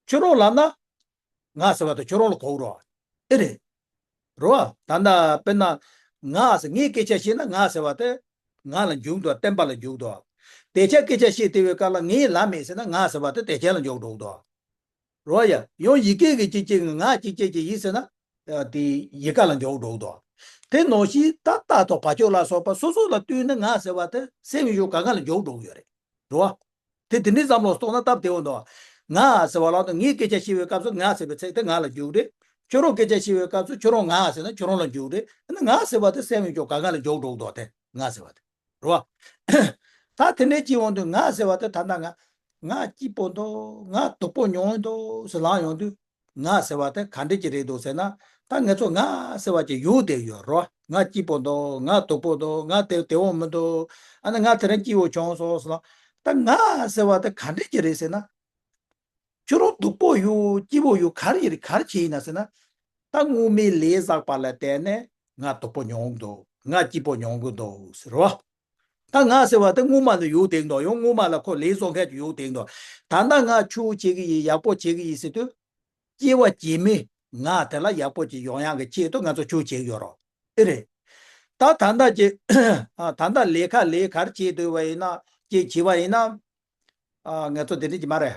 ཁྱོད་རང་ལབ་ན། ང་ཟེར་བ་དང་ཁྱོད་རང་ལ་གོ་རོགས། ཨེ་རེད། རོ། ད་ལྟ་དཔེར་ན། ང་ཟེར་ངའི་སྐད་ཆ་བཤད་ན་ང་ཟེར་བ་དེ། ང་ལ་འཇུག་འདུག་བསྟན་པ་ལ་འཇུག་འདུག་དེ་ཆ་སྐད་ཆ་བཤད་དེ་བའི་སྐབས་ལ་ངའི་ལ་མེད་ཟེར་ན་ང་ཟེར་བ་དེ་དེ་ཆ་ལ་འཇུག་འགྲོ་གི་འདུག་རོ་ཡ། ཡང་ཡི་གེ་གི་གཅིག་གཅིག་ང་གཅིག་གཅིག་གཅིག་ཡིན་ཟེར་ན། དེ་ཡི་གེ་ལ་འཇུག་འགྲོ་གི་འདུག་དེ་ནང་བཞིན་ད་ལྟ་དང་བར་ཆད་ལ་སོགས་པ་སོ་སོ་ལ་ལྟོས་ན་ང་ཟེར་བ་དེ་སེམས་ཡོད་ག་ང་ལ་འཇུག་འགྲོ་གི་ཡོད་རེད། རོ། དེ་དེ་འདྲའི་བསམ་བློ་གཏོང་ན་སྟབས་བདེ་བོ་འདུག་ང་ཟེར་བ་ལ་ངའི་སྐད་ཆ་བཤད་པའི་སྐབས་སུ་ང་ཟེར་བའི་ཚིག་དེ་ང་ལ་འཇུག་རེད། ཁྱོད་རང་སྐད་ཆ་བཤད་པའི་སྐབས་སུ་ཁྱོད་རང་ང་ཟེར་ན་ཁྱོད་རང་ལ་འཇུག་རེད། ཨ་ནི་ང་ཟེར་བ་དེ་སེམས་ཡོད་ཀྱང་ག་ང་ལ་འཇུག་འགྲོ་འདུག་དེ་ང་ཟེར་བ་དེ། རེད་བ། ད་དེ་འདྲའི་སྐྱེ་བོ་འདུག་ང་ཟེར་བ་དེ་ད་ལྟ་ང་ང་སྐྱིད་པོ་འདུག་ང་སྡུག་པོ་མྱོང་འདུག་ཟེར་ལབ་ཡོང་དུས། ང་ཟེར་བ་དེ་ག་འདྲ་ཅིག་རེད་འདུག་ཟེར་ན། ད་ང་ཚོ་ང་ཟེར་བ་ཅིག་ཡོད་དེ་ཡོད་རོ། ང་སྐྱིད་པོ་འདུག་ང་སྡུག་པོ་འདུག་ང་དེ་བདེ་བོ་མི་འདུག་ཨ་ནི་ང་དེ་རིང་སྐྱིད་པོ་བྱུང་སོང་ཟེར་ལ། ད་ང་ཟེར་བ་དེ་ག་འདྲ་ཅིག་རེད་ཟེར་ན། ཁྱོད་རང་སྡུག་པོ་ཡོད་སྐྱིད་པོ་ཡོད་ག་རེ་ཡིན་ག་རེ་བྱས་ཡིན་ན་ཟེར་ན། ད་སྔོན་མའི་ལས་བསགས་པ་ལ་བརྟེན་ནས་ང་སྡུག་པོ་མྱོང་གི་འདུག་ང་སྐྱིད་པོ་མྱོང་གི་འདུག་ཟེར་རོ། ད་ང་ཟེར་བ་དེ་སྔོན་མ་ལ་ཡོད་དེ་འདུག་ཡང་སྔོན་མ་ལ་ཁོ་ལས་བཟོ་མཁན་ཅིག་ཡོད་དེ་འདུག་ད་ལྟ་ང་ཆོས་བྱེད་ཀྱི་ཡིན་ཡག་པོ་བྱེད་ཀྱི་ཡིན་ཟེར་དུས། སྐྱེ་བ་རྗེས་མའི་ང་དེ་ལ་ཡག་པོ་ཅིག་ཡོང་ཡག་གི་ཆེད་དུ་ང་ཚོ་ཆོས་བྱེད་ཀྱི་ཡོད་རོགས། ཨེ་རེད། ད་ད་ལྟ་ཅིག་ད་ལྟ་ལས་ཀ་ལས་ག་རེ་བྱེད་འདོད་པ་ཡིན་ན་ཅིག་བྱེད་པ་ཡིན་ན། ང་ཚོ་དེ་འདྲ་ཅིག་མ་རེད།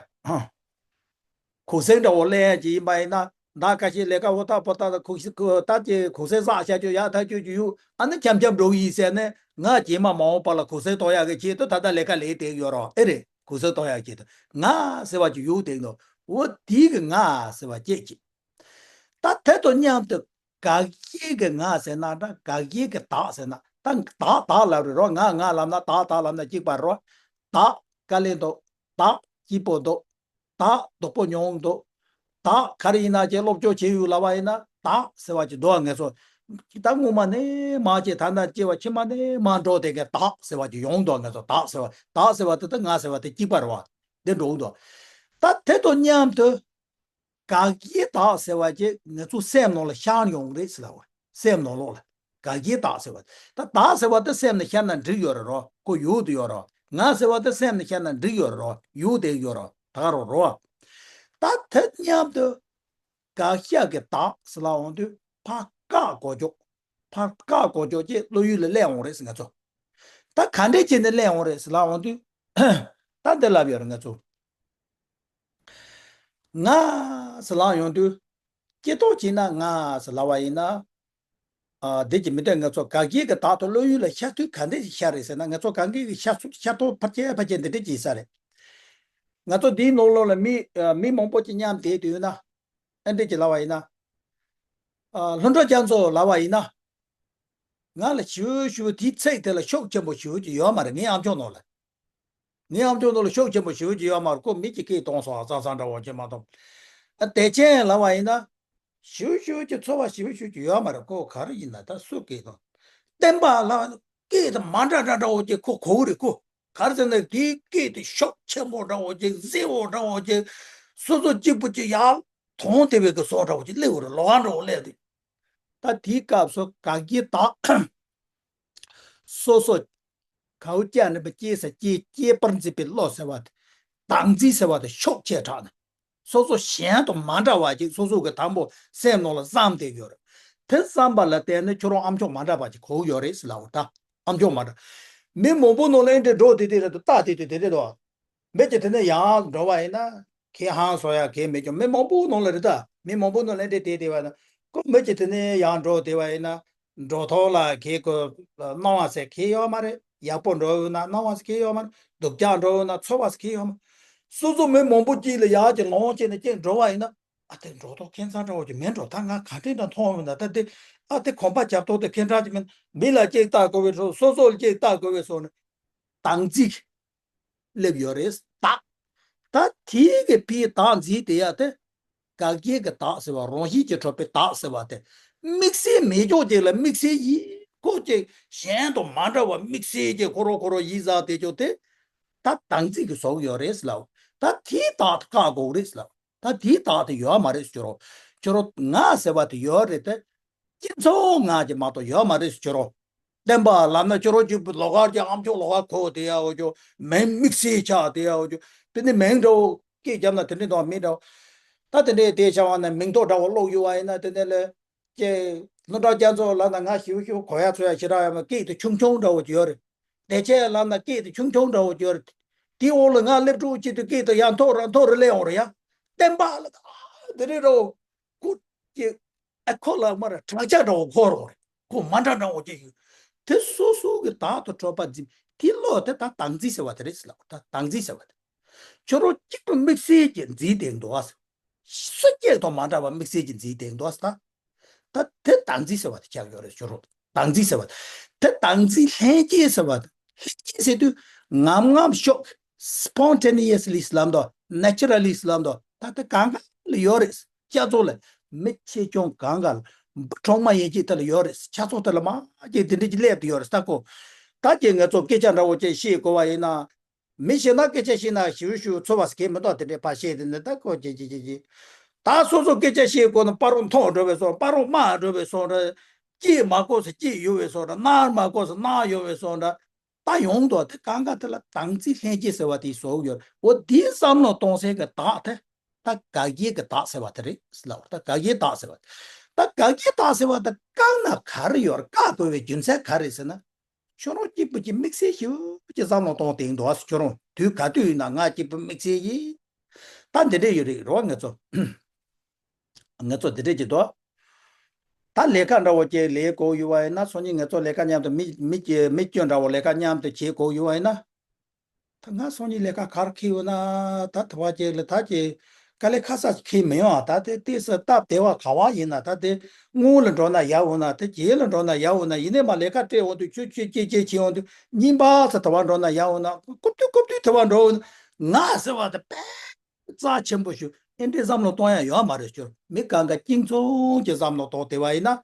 གུང་སེང་འདྲ་བོ་ལེན་ཡག་ཅིག་ཡིན་པ་ཡིན་ན། ཟླ་ཁ་ཤས་ལས་ཀ་འོ་ད་པོ་ད་གུང་ད་ཅིག་གུང་སེང་བསགས་བྱ་ཆོས་ཡག་ཐག་ཆོད་ཀྱི་ཡོད། ཨ་ནི་འཆམ་འཆམ་འགྲོ་གི་ཡིན་ཟེར་ནས་ང་རྗེས་མ་མ་འོངས་པ་ལ་གུང་སེང་གཏོང་ཡག་གི་ཆེད་དུ་ད་ལྟ་ལས་ཀ་ལས་བསྡད་ཡོད་རོགས། ཨེ་རེད། གུང་སེང་གཏོང་ཡག་ཆེད་དུ་ང་ཟེར་བ་ཅིག་ཡོད་དེ་འདུག་འོ་དེའི་གི་ང་ཟེར་བ་སྐྱེད་ཅིག་ད་དེ་དང་མཉམ་དུ་དགག་བྱའི་གི་ང་ཟེར་ན་འདྲ། དགག་བྱའི་གི་བདག་ཟེར་ན་ད་བདག་བདག་ལབ་རེད་རོ། ང་ང་ལབ་ན་བདག་བདག་ལབ་ན་གཅིག་པ་རོ། བདག་དཀའ་ལས་འདུག་བདག་སྐྱིད་པོ་འདུག་བདག་སྡུག་པོ་མྱོང་འདུག་བདག་ག་རེ་ཡིན་ན་ཅིག་སློབ་སྦྱོང་བྱས་ཡོད་ལབ་པ་ཡིན་ན་བདག་ཟེར་བ་ཅིག་འདུག་ང་ཚོ་ད་སྔོན་མ་ནས་མར་སྐྱེས་ད་ལྟ་སྐྱེ་བ་ཕྱི་མ་ནས་མར་འགྲོ་བསྡད་མཁན་བདག་ཟེར་བ་ཅིག་ཡོང་འདུག་ང་ཚོ་བདག་ཟེར་བ་བདག་ཟེར་བ་དེ་ད་ང་ཟེར་བ་དེ་གཅིག་པ་རེད་བ། དེ་འགྲོ་གི་འདུག་ད་དེ་དང་མཉམ་དུ་དགག་བྱའི་བདག་ཟེར་བ་ཅིག་ང་ཚོ་སེམས་ནང་ལ་ཤར་ཡོང་གི་རེད་ཟེར་ལབ་པ། སེམས་ནང་ལོགས་ལ་དགག་བྱའི་བདག་ཟེར་བ་ད་བདག་ཟེར་བ་དེ་སེམས་ནས་ཤར་ན་འགྲིག་ཡོད་རེད་རོ། ཁོ་ཡོད་དུ་ཡོད་རོ། ང་ཟེར་བ་དེ་སེམས་ནས་ཤར་ན་འགྲིག་ཡོད་རེད་རོ། ཡོད་དེ་ཡོད་རོ། ད་ག་རོ་རོ། ད་དེ་མཉམ་དུ་དགག་བྱ་གི་བདག་ཟེར་ལབ་འོང་དུས་ཕར་བཀག་གོ་ཅོག་ཕར་བཀག་གོ་ཅོག་ཅེས་བློ་ཡུལ་ལ་སླེབས་འོང་རེད་ཟེར་ང་ཚོ། ད་ག་འདྲས་བྱས་ནས་སླེབས་འོང་རེད་ཟེར་ལབ་འོང་དུས། ད་འདི་ལབ་ཡོད་རེད་ང་ཚོ། ང་ཟེར་ལབ་ཡོང་དུས། སྐྱེ་ཐོག་བྱས་ན་ང་ཟེར་ལབ་པ་ཡིན་ན། ཨ་འདི་གི་མི་འདོད་ང་ཚོ་དགག་བྱའི་གི་བདག་ཏུ་བློ་ཡུལ་ལ་ཤར་དུས་ག་འདྲས་ཤར་རེད་ཟེར་ན། ང་ཚོ་དགག་བྱའི་གི་ཤར་ཚུལ་ཤར་ཐོག་ཕལ་ཆེར་ཕལ་ཆེར་འདི་འདྲས་ཅིག་ཡིན་ས་རེད། ང་ཚོ་འདིའི་ནང་ལོགས་ལ་མི་ཨ་མི་མང་པོ་ཅིག་མཉམ་བསྡད་དུས་ན། ཨ་འདྲས་ཅིག་ལབ་པ་ཡིན་ན། ཨ་ལྷུན་གྲུབ་རྒྱ་མཚོ་ལབ་པ་ཡིན་ན། ང་ལ་ཞེ་པོ་ཞེ་པོ་དེའི་ཚིག་དེ་ལ་ཤུགས་ཆེན་པོ་ཞེ་པོ་ཅིག་ཡོད་མ་རེད། ངའི་ཨམ་ཅོག་ནང་ལ། ངའི་ཨམ་ཅོག་ནང་ལ་ཤུགས་ཆེན་པོ་ཞེ་པོ་ཅིག་ཡོད་མ་རེད། ཁོ་མི་གཅིག་སྐད་གཏོང་སོང་། ཨ་ཙང་ཙང་འདྲ་བོ་ཅིག་མ་གཏོགས། ཨ་བདེ་ཆེན་ལབ་པ་ཡིན་ན། ཞེ་པོ་ཞེ་པོ་ཅིག་ཚོར་བ་ཞེ་པོ་ཞེ་པོ་ཅིག་ཡོད་མ་རེད། ཁོ་ག་རེ་ཡིན་ན་ད་སུ་སྐད་གཏོང་། བསྟན་པ་ལ་སྐད་དེ་མ་འདྲ་འདྲ་འདྲ་བོ་ཅིག་ཁོ་གོ་གི་རེད་ཁོ། ག་རེ་ཟེར་ན་དེའི་སྐད་དེ་ཤུགས་ཆེན་པོ་འདྲ་བོ་ཅིག་གཟེར་བོ་འདྲ་བོ་ཅིག་སོ་སོ་གཅིག་པུ་ཅིག་ཡར་མཐོང་བདེ་བའི་གི་བཟོ་འདྲ་བོ་ཅིག་སླེབས་ཡོད་རེད། ལོགས་ཀ་འདྲ་བོ་སླེབས་དུས། ད་དེའི་སྐབས་སུ་དགག་བྱའི་བདག་སོ་སོ་གའུ་ཅན་རིན་པོ་ཆེ་ཟེར་སྐྱེ་སྐྱེ་བར་མཛད་པའི་བློ་ཟེར་བ་དེ། བདག་འཛིན་ཟེར་བ་དེ་ཤུགས་ཆེ་དྲགས་ནས། སོ་སོ་གཞན་དང་མ་འདྲ་བ་ཅིག་སོ་སོ་གི་དང་པོ་སེམས་ནང་ལ་བསམ་བསྡད་ཡོད་རེད། དེ་བསམ་པ་ལ་བརྟེན་ནས་ཁྱོད་རང་ཨམ་ཅོག་མ་འདྲ་བ་ཅིག་གོ་གི་ཡོད་རེད་ཟེར་ལབ་པ་ད། ཨམ་ཅོག་མ་འདྲ། མི་མང་པོ་ནང་ལ་ཨེ་འདྲས་འགྲོ་བསྡད་དེ་རེད་འདུག་ལྟ་བསྡད་དེ་དེ་རེད་འདུག་མི་གཅིག་དེ་ནས་ཡར་འགྲོ་བ་ཡིན་ན་ཁོས་ཧང་སང་ཡག་གང་ཡང་མེད་ཀྱང་མི་མང་པོ་ནང་ལ་རེད་ད། མི་མང་པོ་ནང་ལ་ཨེ་འདྲས་བསྡད་བསྡད་པ་ན། ཁོ་མི་གཅིག་དེ་ནས་ཡར་འགྲོ་བསྡད་པ་ཡིན་ན། འགྲོ་ཐོག་ལ་ཁོས་ཁོ་སྣང་བ་ཟེར་གང་ཡང་ཡོད་མ་རེད། ཡག་པོ་འགྲོ་ཡོད་ན་སྣང་བ་ཟེར་གང་ཡང་ཡོད་མ་རེད། སྡུག་ཅག་འགྲོ་ཡོད་ན་ཚོར་བ་ཟེར་གང་ཡང་ཡོད་མ་རེད། སོ་སོ་མི་མང་པོ་གཅིག་ལ་ཡར་གྱི་ལོངས་སྤྱད་ནས་གཅིག་འགྲོ་བ་ཡིན་ན། ཨ་དེ་འགྲོ་ཐོག་ཁེ་མཚར་འདྲ་བོ་ཅིག་མེད་འགྲོ། ད་ང་ག་འདྲས་འདྲ་མཐོང་བ་མིན་ད། ད་དེ་ཨ་དེ་གོམ་པ་རྒྱབ་ཐོག་དེ་ཁེ་མཚར་ཅིག་མིན། མི་ལ་ཅིག་ལྟ་དགོས་པའི་སོ་སོ་ལ་ཅིག་ལྟ་དགོས་པའི་སོ་ནས་དང་ཚིག་སླེབས་ཡོད་རེད། ད་ད་དེའི་གི་ཕིའི་བདག་འཛིན་དེ་ཡ་དེ། དགག་བྱའི་གི་བདག་ཟེར་བ། རང་བཞིན་གྱིས་གྲུབ་པའི་བདག་ཟེར་བ་དེ། དམིགས་བསལ་མེད་ཀྱོག་ཅིག་ལ་དམིགས་བསལ་ཡིན་ཁོ་ཅིག་གཞན་དང་མ་འདྲ་བ་དམིགས་བསལ་གྱི་ཁོ་རང་ཁོ་རང་ཡིན་ཟེར་དེ་ཀྱོག་དེ། ད་དང་ཚིག་གི་བཟོ་གི་ཡོད་རེད་ཟེར་ལབ། ད་དེའི་བདག་དེ་བཀག་དགོས་རེད་ཟེར་ལབ། ད་དེའི་བདག་དེ་ཡོད་མ་རེད་ཟེར་ཁྱོད་རང་། ཁྱོད་རང་ང་ཟེར་བ་དེ་ཡོད་རེད་དེ། སྤྱི་ཚོགས་ང་གི་མ་གཏོགས་ཡོད་མ་རེད་ཟེར་ཁྱོད་རང་། བསྟན་པ་ལབ་ན་ཁྱོད་རང་གཅིག་པུ་ལོགས་ཀར་གྱི་ཨམ་ཅོག་ལོགས་ཀར་གོ་དེ་ཡ་འོ་ཅོ། མིང་དམིགས་བསལ་ཆགས་དེ་ཡ་འོ་ཅོ། དེ་ནི་མིང་འདྲ་བོ་སྐད་བརྒྱབ་ན་དེ་འདྲ་འདུག་མི་འདྲ་བོ། ད་དེ་འདྲའི་དེ་བྱ་བ་ན་མིང་ཐོ་འདྲ་བོ་ཀློག་ཡོད་བ་ཡིན་ན་དེ་འདྲ་ལས། ཀྱེ། སློབ་གྲྭ་རྒྱ་མཚོ་ལབ་ན་ང་ཞིབ་ཞིབ་གོ་ཡ་ཚོ་ཡ་ཞེ་དྲག་ཡ་མ། སྐད་དེ་ཆུང་ཆུང་འདྲ་བོ་ཅིག་ཡོད་རེད། བདེ་ཆེན་ལབ་ན་སྐད་དེ་ཆུང་ཆུང་འདྲ་བོ་ཅིག་ཡོད་རེད། དེའི་འོག་ལ་ང་སླེབས་འགྲོ་ཅིག་དུས་སྐད་དེ་ཡར་མཐོ་རུ་མཐོ་རུ་སླེབས་འོང་རེད་ཡ། བསྟན་པ་ལ་ད་དེ་རེད་རོ། ཁོ་ཀྱེ། ཨ་ཁོ་ལ་མར་དྲག་ཆ་འདྲ་བོ་འཁོར་རོ་རེད། ཁོ་མ་འདྲ་འདྲ་བོ་ཅིག་ཡོད། དེ་སོ་སོ་གི་བདག་ཏུ་གྲུབ་པ་འཛིན་དེ་བློ་དེ་ད་དང་འཛིན་ཟེར་བ་དེ་རེད་ཟེར་ལབ། ད་དང་འཛིན་ཟེར་བ་དེ། ཁྱོད་རང་གཅིག་པུ་དམིགས་བསལ་གྱིས་འཛིན་བསྡད་འདུག་ཨ། སུ་གཅིག་དང་མ་འདྲ་བ་དམིགས་བསལ་གྱིས་འཛིན་བསྡད་འདུག་ཨ། ད་ད་དེ་དང་འཛིན་ཟེར་བ་དེ་ཆགས་ཡོད་རེད། ཁྱོད་རང་དང་འཛིན་ཟེར་བ་དེ། དེ་དང་འཛིན་ལྷན་སྐྱེས་ཟེར་བ་དེ། ལྷན་སྐྱེས་ཟེར་དུས་ངམ་ངམ་ཤོག spontaneously ལབ་འདུག naturally ལབ་འདུག་ད་དེ་གང་ག་ལ་ཡོད་རེད། སྤྱི་ཚོགས་ལ་མི་ཆེ་ཆུང་གང་ག་ལ། འབུ་གྲོག་མ་ཡིན་གཅིག་དེ་ལ་ཡོད་རེད། ཆ་ཚོགས་དེ་ལ་མ་གཅིག་དེ་འདྲ་ཅིག་སླེབས་ཏེ་ཡོད་རེད། ད་ཁོ། ད་ཀྱེ་ང་ཚོ་སྐད་ཆ་འདྲ་བོ་ཅིག་བཤད་དགོས་བ་ཡིན་ན། མི་ཞིག་ན་སྐད་ཆ་བཤད་ན་ཞིབ་ཞིབ་ཚོར་བ་ཟེར་མཁན་མི་འདུག་དེ་འདྲའི་ཕར་བཤད་དེ་ནི་ད་ཁོ་ཅི་ཅི་ཅི་ཅི། ད་སོ་སོ་སྐད་ཆ་བཤད་དགོས་ན་པ་རོ་མཐོ་འགྲོ་བའི་སོང་། པ་རོ་དམའ་འགྲོ་བའི་སོང་འདྲ། སྐྱིད་མ་དགོས་སུ་སྐྱིད་ཡོད་བའི་སོང་འདྲ། ནར་མ་དགོས་སུ་ནར་ཡོད་བའི་སོང་འདྲ། ད་ཡོང་དོ་དེ་གང་ག་དེ་ལ་དང་ཚིག་ལྷན་སྐྱེས་ཟེར་བ་དེའི་བཟོ་ཡོད། འོ་དེའི་བསམ་བློ་གཏོང་སའི་གི་བདག་དེ། ད་དགག་བྱའི་གི་བདག་ཟེར་བ་དེ་རེད་ལབ། ད་དགག་བྱའི་བདག་ཟེར་བ་དེ། ད་དགག་བྱའི་བདག་ཟེར་བ་དེ་བཀག་ན་ག་རེ་ཡོད་རེད། བཀག་དགོས་པའི་རྒྱུ་མཚན་ག་རེ་ཟེར་ན། ཁྱོད་རང་གཅིག་པུ་གྱིས་དམིགས་བསལ་ཞིབ་ཀྱི་བསམ་བློ་གཏོང་དེ་འདུག་ཨ། ཁྱོད་རང་དུས་ག་དུས་ཡིན་ན་ང་གཅིག་པུ་དམིགས་བསལ་ཡིན། ད་འདི་འདྲས་ཡོད་རེད་རོ། ང་ཚོ་ང་ཚོ་འདི་འདྲས་ཀྱི་འདུག་ད་ལས་ཀ་འདྲ་བོ་ཅིག་ལས་དགོས་ཡོད་བ་ཡིན་ན། སང་ཉིན་ང་ཚོ་ལས་ཀ་མཉམ་དུ་མི་མི་གཅིག་མི་སྐྱོན་འདྲ་བོ་ལས་ཀ་མཉམ་དུ་བྱེད་དགོས་ཡོད་བ་ཡིན་ན། ད་ང་སང་ཉིན་ལས་ཀ་ག་རེ་འཁྱེར་ཡོད་ན། ད་དེ་བ་ཅིག་ལ་ད་ཅིག་དཀའ་ལས་ཁག་ས་ཅིག་འཁྱེར་མི་ཡོང་ཨ། ད་དེ་ཏོག་ཙམ་སྟབས་བདེ་བ་ག་བ་ཡིན་ན། ད་དེ་སྔོན་ལ་འགྲོ་ན་ཡག་འོང་ན། དེ་རྗེས་ལ་འགྲོ་ན་ཡག་འོང་ན། ཡིན་ནའི་མ་ལས་ཀ་སྤྲད་འོང་དུས་ཁྱོད་ཁྱོད་ཁྱེད་ཁྱེད་བྱེད་འོང་དུས་གཉིས་པ་ས་དེ་བ་འགྲོ་ན་ཡག་འོང་ན། རྐུབ་སྟེ་རྐུབ་སྟེ་དེ་བ་འགྲོ་འོང་ན། ང་ཟེར་བ་དེ་དཔེ་རྩ་ཆེན་པོ་ཞིག་ཨེ་འདྲའི་བསམ་བློ་གཏོང་ཡ་ཡོད་མ་རེད་ཞུ། མི་གང་ག་གཅིག་མཚུངས་ཀྱི་བསམ་བློ་གཏོང་བསྡད་པ་ཡིན་ན།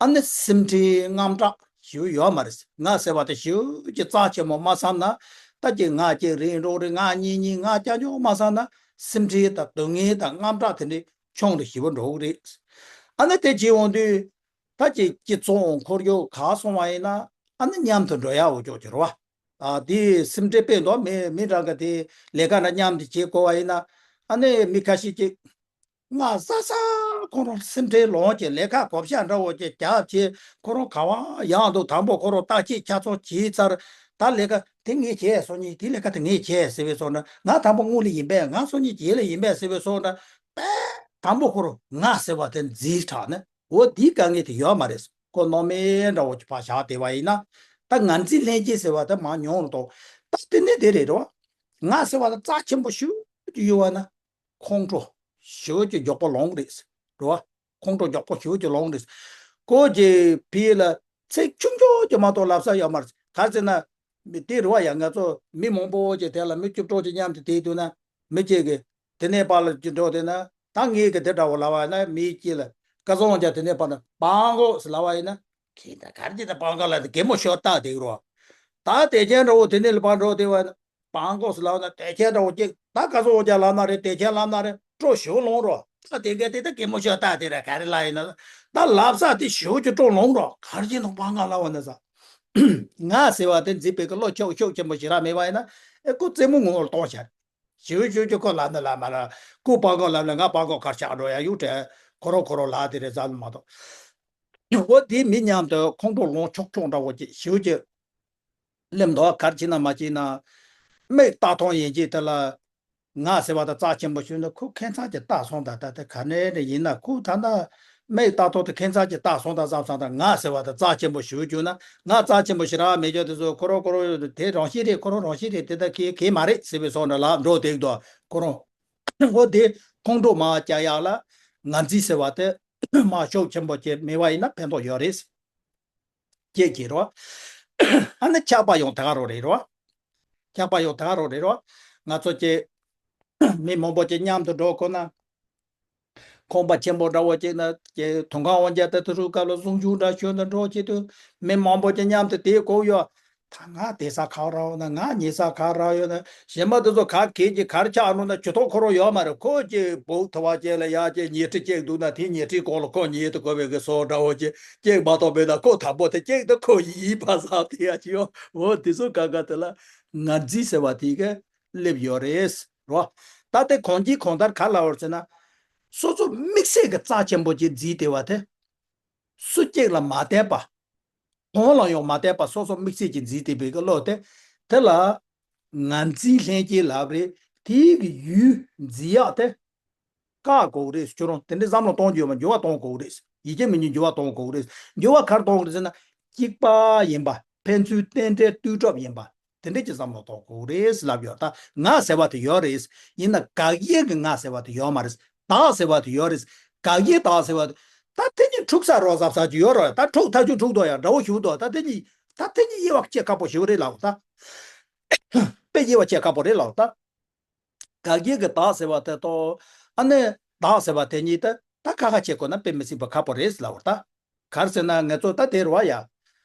ཨ་ནི་སེམས་ཁྲལ་དངངས་སྐྲག་ཞེ་པོ་ཡོད་མ་རེད། ང་ཟེར་བ་དེ་ཞེ་པོ་ཅིག་རྩ་ཆེན་པོ་མ་བསམ་ན། ད་ཅིག་ང་ཅིག་རིང་འགྲོ་རེད། ང་གཉིས་གཉིས་ང་རྐྱང་རྐྱང་མ་བསམ་ན། སེམས་ཁྲལ་དང་སྡུག་བསྔལ་དང་དངངས་སྐྲག་དེ་འདྲའི་ཆུང་དུ་ཞེ་པོ་འགྲོ་གི་རེད། ཨ་ནི་དེ་བྱེད་འོང་དུས། ད་ཅིག་སྤྱི་ཚོགས་འཁོར་ཡུག་ག་སོང་བ་ཡིན་ན། ཨ་ནི་མཉམ་དུ་འགྲོ་ཡ་འོ་ཅོག་ཅིག་རེད་བ། ཨ་དེ་སེམས་ཁྲལ་དཔེ་འདུག་མི་མི་རང་གི་དེ་ལས་ཀ་འདྲ་མཉམ་དུ་བྱེད་དགོས་བ་ཡིན་ན། ཨ་ནི་མི་ཁ་ཤས་ཅིག་ང་ས་ས་ཁོ་རང་སེམས་ཁྲལ་ལོངས་ཀྱི་ལས་ཀ་བགོ་བཤའ་འདྲ་བོ་ཅིག་རྒྱབ་བྱས། ཁོ་རང་ག་བ་ཡང་འདུག་དང་པོ་ཁོ་རང་བརྟག་དཔྱད་ཆ་ཚང་བྱས་ཚར། ད་ལས་ཀ་དེ་ངས་བྱས་སོང་ནི། དེ་ལས་ཀ་དེ་ངས་བྱས་ཟེར་བའི་སོང་འདྲ། ང་དང་པོ་སྔོན་ལ་ཡིན་པས། ང་སོང་ནི་རྗེས་ལ་ཡིན་པས་ཟེར་བའི་སོང་འདྲ། དཔེ་དང་པོ་ཁོ་རང་ང་ཟེར་བ་དེ་འཛིན་དྲགས་ནས། འོ་དེའི་དཀའ་ངལ་དེ་ཡོད་མ་རེད། ཁོ་རྣོ་མེད་འདྲ་བོ་ཅིག་ཕར་བཞག་བསྡད་པ་ཡིན་ན། ད་ངར་འཛིན་ལྷན་སྐྱེས་ཟེར་བ་དེ་མར་ཉུང་རུ་གཏོང་། ད་དེ་ནས་དེ་རེད་རོ། ང་ཟེར་བ་དེ་རྩ་ཆེན་པོ་ཞེ་པོ་ཅིག་ཡོད་པ་ན། ཁོང་ཁྲོ་ཞེ་པོ་ཅིག་མགྱོགས་པོ་ལངས་རེད་རོ། ཁོང་ཁྲོ་མགྱོགས་པོ་ཞེ་པོ་ཅིག་ལངས་རེད། ཁོ་གི་ཕི་ལ་ཚེགས་ཆུང་ཆུང་ཅིག་མ་གཏོགས་ལབ་ས་ཡོད་མ་རེད། ག་རེ་ཟེར་ན། མི་དེ་རེད་བ་ཡ། ང་ཚོ་མི་མང་པོ་ཅིག་དེ་ལ་མི་བཅུ་དྲུག་ཅིག་མཉམ་དུ་བསྡད་འདུག་ན། མི་གཅིག་གིས་དེ་ནས་ཕར་ལ་ཅིག་འགྲོ་བསྡད་ན། ད་ངས་གི་དེ་འདྲ་བོ་ལབ་པ་ཡིན་ན། མི་གཅིག་ལ་སྐལ་བཟང་རྒྱལ་དེ་ནས་ཕར་ན་སྤྲང་པོ་ཟེར་ལབ་པ་ཡིན་ན། ཁྱེད་ད་ག་རེ་བྱས་ད་སྤྲང་པོ་ལབ་དེ་གད་མོ་ཤོར་ལྟ་དེ་རོ། ད་དེ་ཅན་འདྲ་བོ་དེ་ནས་ལ་ཕར་འགྲོ་བསྡད་པ་ཡིན་ན། སྤྲང་པོ་ཟེར་ལབ་ན་དེ་ཅན་འདྲ་བོ་གཅིག་ད་སྐལ་བཟང་རྒྱལ་ལབ་ན་རེད། དེ་ཅན་ལབ་ན་རེད། སྤྲང་པོ་ཞེ་པོ་ལངས་རོ། ད་དེ་ག་དེ་ད་གད་མོ་ཤོར་ལྟ་དེ་ར་ག་རེ་ལབ་ཡིན་ན། ད་ལབ་ས་དེ་ཞེ་པོ་ཅིག་སྤྲང་པོ་ལངས་རོ། ག་རེ་བྱས་ནོ་སྤྲང་པོ་ལབ་པ་ན་ས། ང་ཟེར་བ་དེ་འཛིན་པའི་གི་བློ་ཁྱོག་ཁྱོག་ཆེན་པོ་ཞེ་དྲག་མེད་པ་ཡིན་ན། ཨེ་ཁོ་རྩེད་མོ་ངོ་ལ་གཏོང་བྱ། ཞུ་ཞུ་ཞུ་ཁོ་ལབ་ན་ལབ་མ་ལབ། ཁོ་སྤྲང་པོ་ལབ་ན་ང་སྤྲང་པོ་གར་ཆགས་འགྲོ་ཡ་ཡུག་དྲན། ཁོ་རང་ཁོ་རང་ལབ་དེ་རེད་ཟེར་མ་གཏོགས། འོ་དེ་མི་མཉམ་དུ་ཁོང་ཁྲོ་ལངས་ཆོག་ཆོག་འདྲ་བོ་ཅིག་ཞུ་ཅིག་སླེབས་འདུག་ག་རེ་བྱས་ན་མ་བྱས་ན། མིག་ལྟ་སྟངས་ཡིན་གྱི་དེ་ལ། ང་ཟེར་བ་དང་རྩ་ཆེན་པོ་ཞུས་ན། ཁོ་ཁྱད་མཚར་གྱི་ལྟ་སོང་ད། ད་དེ་ག་ནས་རེ་ཡིན་ན། ཁོ་ད་ལྟ་མིག་ལྟ་ཐོག་ཏུ་ཁྱད་མཚར་གྱི་ལྟ་སོང་ད་བསམ་སོང་ད། ང་ཟེར་བ་དང་རྩ་ཆེན་པོ་ཞུ་རྒྱུ་ན། ང་རྩ་ཆེན་པོ་ཞེ་དྲག་མེད་རྒྱུ་དེ་ཚོ་ཁོ་རང་ཁོ་རང་དེ་རང་བཞིན་རེད། ཁོ་རང་རང་བཞིན་རེད། དེ་ད་གི་གི་མ་རེད་ཟེར་བའི་སོང་ད་ལབ་འགྲོ་དེ་འདུག་ཁོ་རང་ འོ་དེ་ཁོང་ཁྲོ་མར་རྒྱག་ཡག་ལ་ངར་འཛིན་ཟེར་བ་དེ་མར་ཤུགས་ཆེན་པོ་བྱས་མེད་པ་ཡིན་ན་ཕན་ཐོགས་ཡོད་རེད། ཅེས་བྱས་རོ། ཨ་ནི་ཆགས་པ་ཡང་དེ་ག་རང་རེད་རོ། ཆགས་པ་ཡང་དེ་ག་རང་རེད་རོ། ང་ཚོ་ཀྱི་མི་མང་པོ་ཅིག་མཉམ་དུ་འགྲོ་དགོས་ན། ཁང་པ་ཆེན་པོ་འདྲ་བོ་ཅིག་ན་ཀྱི་དུང་ཁང་དབང་རྒྱལ་དེ་དུ་རུ་སྐབས་ལ་གཟུངས་གཞུག་འདྲ་ཞོན་དུ་འགྲོ་བྱེད་དུས་མི་མང་པོ་ཅིག་མཉམ་དུ་དེ་གོ་ཡོད། ད་ང་དེ་ས་ག་ར་ཡོད་ན། ང་ཉེ་ས་ག་ར་ཡོད་ན། གཞན་པ་དེ་ཚོ་ག་གེ་ཅིག་གར་ཆགས་འགྲོ་ན་ཇུས་གཏོགས་ཁོ་རང་ཡོད་མ་རེད། ཁོ་ཅིག་བུག་ཐུ་བ་ཅིག་ལ་ཡ་ཅིག་ཉལ་ཁྲི་ཅིག་འདུག་ན་དེ་ཉལ་ཁྲིའི་སྐོར་ལ་ཁོ་ཉལ་དུ་དགོས་པའི་གི་བཟོ་འདྲ་བོ་ཅིག་ཅིག་མ་གཏོགས་མེད་ན། ཁོ་དང་པོ་དེ་ཅིག་ཏུ་ཁོ་ཡིན་པ་བསམ་དེ་ཡ་ཅིག་ཡོད། འོ་དེ་ཚོ་ག་ག་དེ་ལ་ངར་འཛིན་ཟེར་བ་དེ་གི་སླེབས་ཡོད་རེད་རོ། ད་དེ་གང་ཅིའི་གང་ལྟར་ག་ལ་བར་ཟེར་ན། སོ་སོ་དམིགས་བསལ་གྱི་རྩ་ཆེན་པོ་ཅིག་འཛིན་བསྡད་པ་དེ། སུ་གཅིག་ལ་མ་བརྟེན་པ། གང་ལ་ཡང་མ་བརྟེན་པ་སོ་སོ་དམིགས་བསལ་གྱི་འཛིན་བསྡད་པའི་གི་བློ་དེ། དེ་ལ་ངར་འཛིན་ལྷན་སྐྱེས་ལབ་རེད། དེའི་གི་ཡུལ་འཛིན་ཡག་དེ། བཀག་དགོས་རེད། ཁྱོད་རང་དེ་འདྲའི་བསམ་བློ་གཏོང་རྒྱུ་ཡོད་མ། འགྱུར་བ་གཏོང་དགོས་རེད། ཡིད་ཆེས་མི་ཉན་འགྱུར་བ་གཏོང་དགོས་རེད། འགྱུར་བ་ག་རེ་གཏོང་དགོས་རེད་ཟེར་ན། གཅིག་པ་ཡིན་པ། ཕན་ཚུན་རྟེན་འབྲེལ་ལྟོས་གྲུབ་ཡིན་པ། དེ་འདྲས་ཀྱི་བསམ་བློ་གཏོང་དགོས་རེད་ལབ་ཡོད། ད་ང་ཟེར་བ་དེ་ཡོད་རེད། ཡིན་ན་དགག་དབྱེ་གི་ང་ཟེར་བ་དེ་ཡོད་མ་རེད། བདག་ཟེར་བ་དེ་ཡོད་རེད། དགག་དབྱེ་བདག་ཟེར་བ་དེ། ད་དེ་གཉིས་འཁྲུག་ས་རོགས་ཟབ་ས་ཅིག་ཡོད་རེད། ད་འཁྲུག་ཐག་ཆོད་འཁྲུག་འདུག་ཡ་འདྲ་བོ་ཞིག་འདུག་ད་དེ་གཉིས་ད་དེ་གཉིས་དབྱེ་བ་ཕྱེ་ཁག་པོ་ཞིག་རེད་ལབ་ད། དཔེ་དབྱེ་བ་ཕྱེ་ཁག་པོ་རེད་ལབ་ད། དགག་དབྱེ་གི་བདག་ཟེར་བ་དེ་དང་། ཨ་ནི་བདག་ཟེར་བ་དེ་གཉིས་དེ་ད་ཁ་ཁ་ཕྱེ་དགོས་ན་དཔེ་མི་སྲིད་པ་ཁག་པོ་རེད་ལབ་ད། ག་རེ་ཟེར་ན་ང་ཚོ་ད་དེ་རེད་བ་ཡ།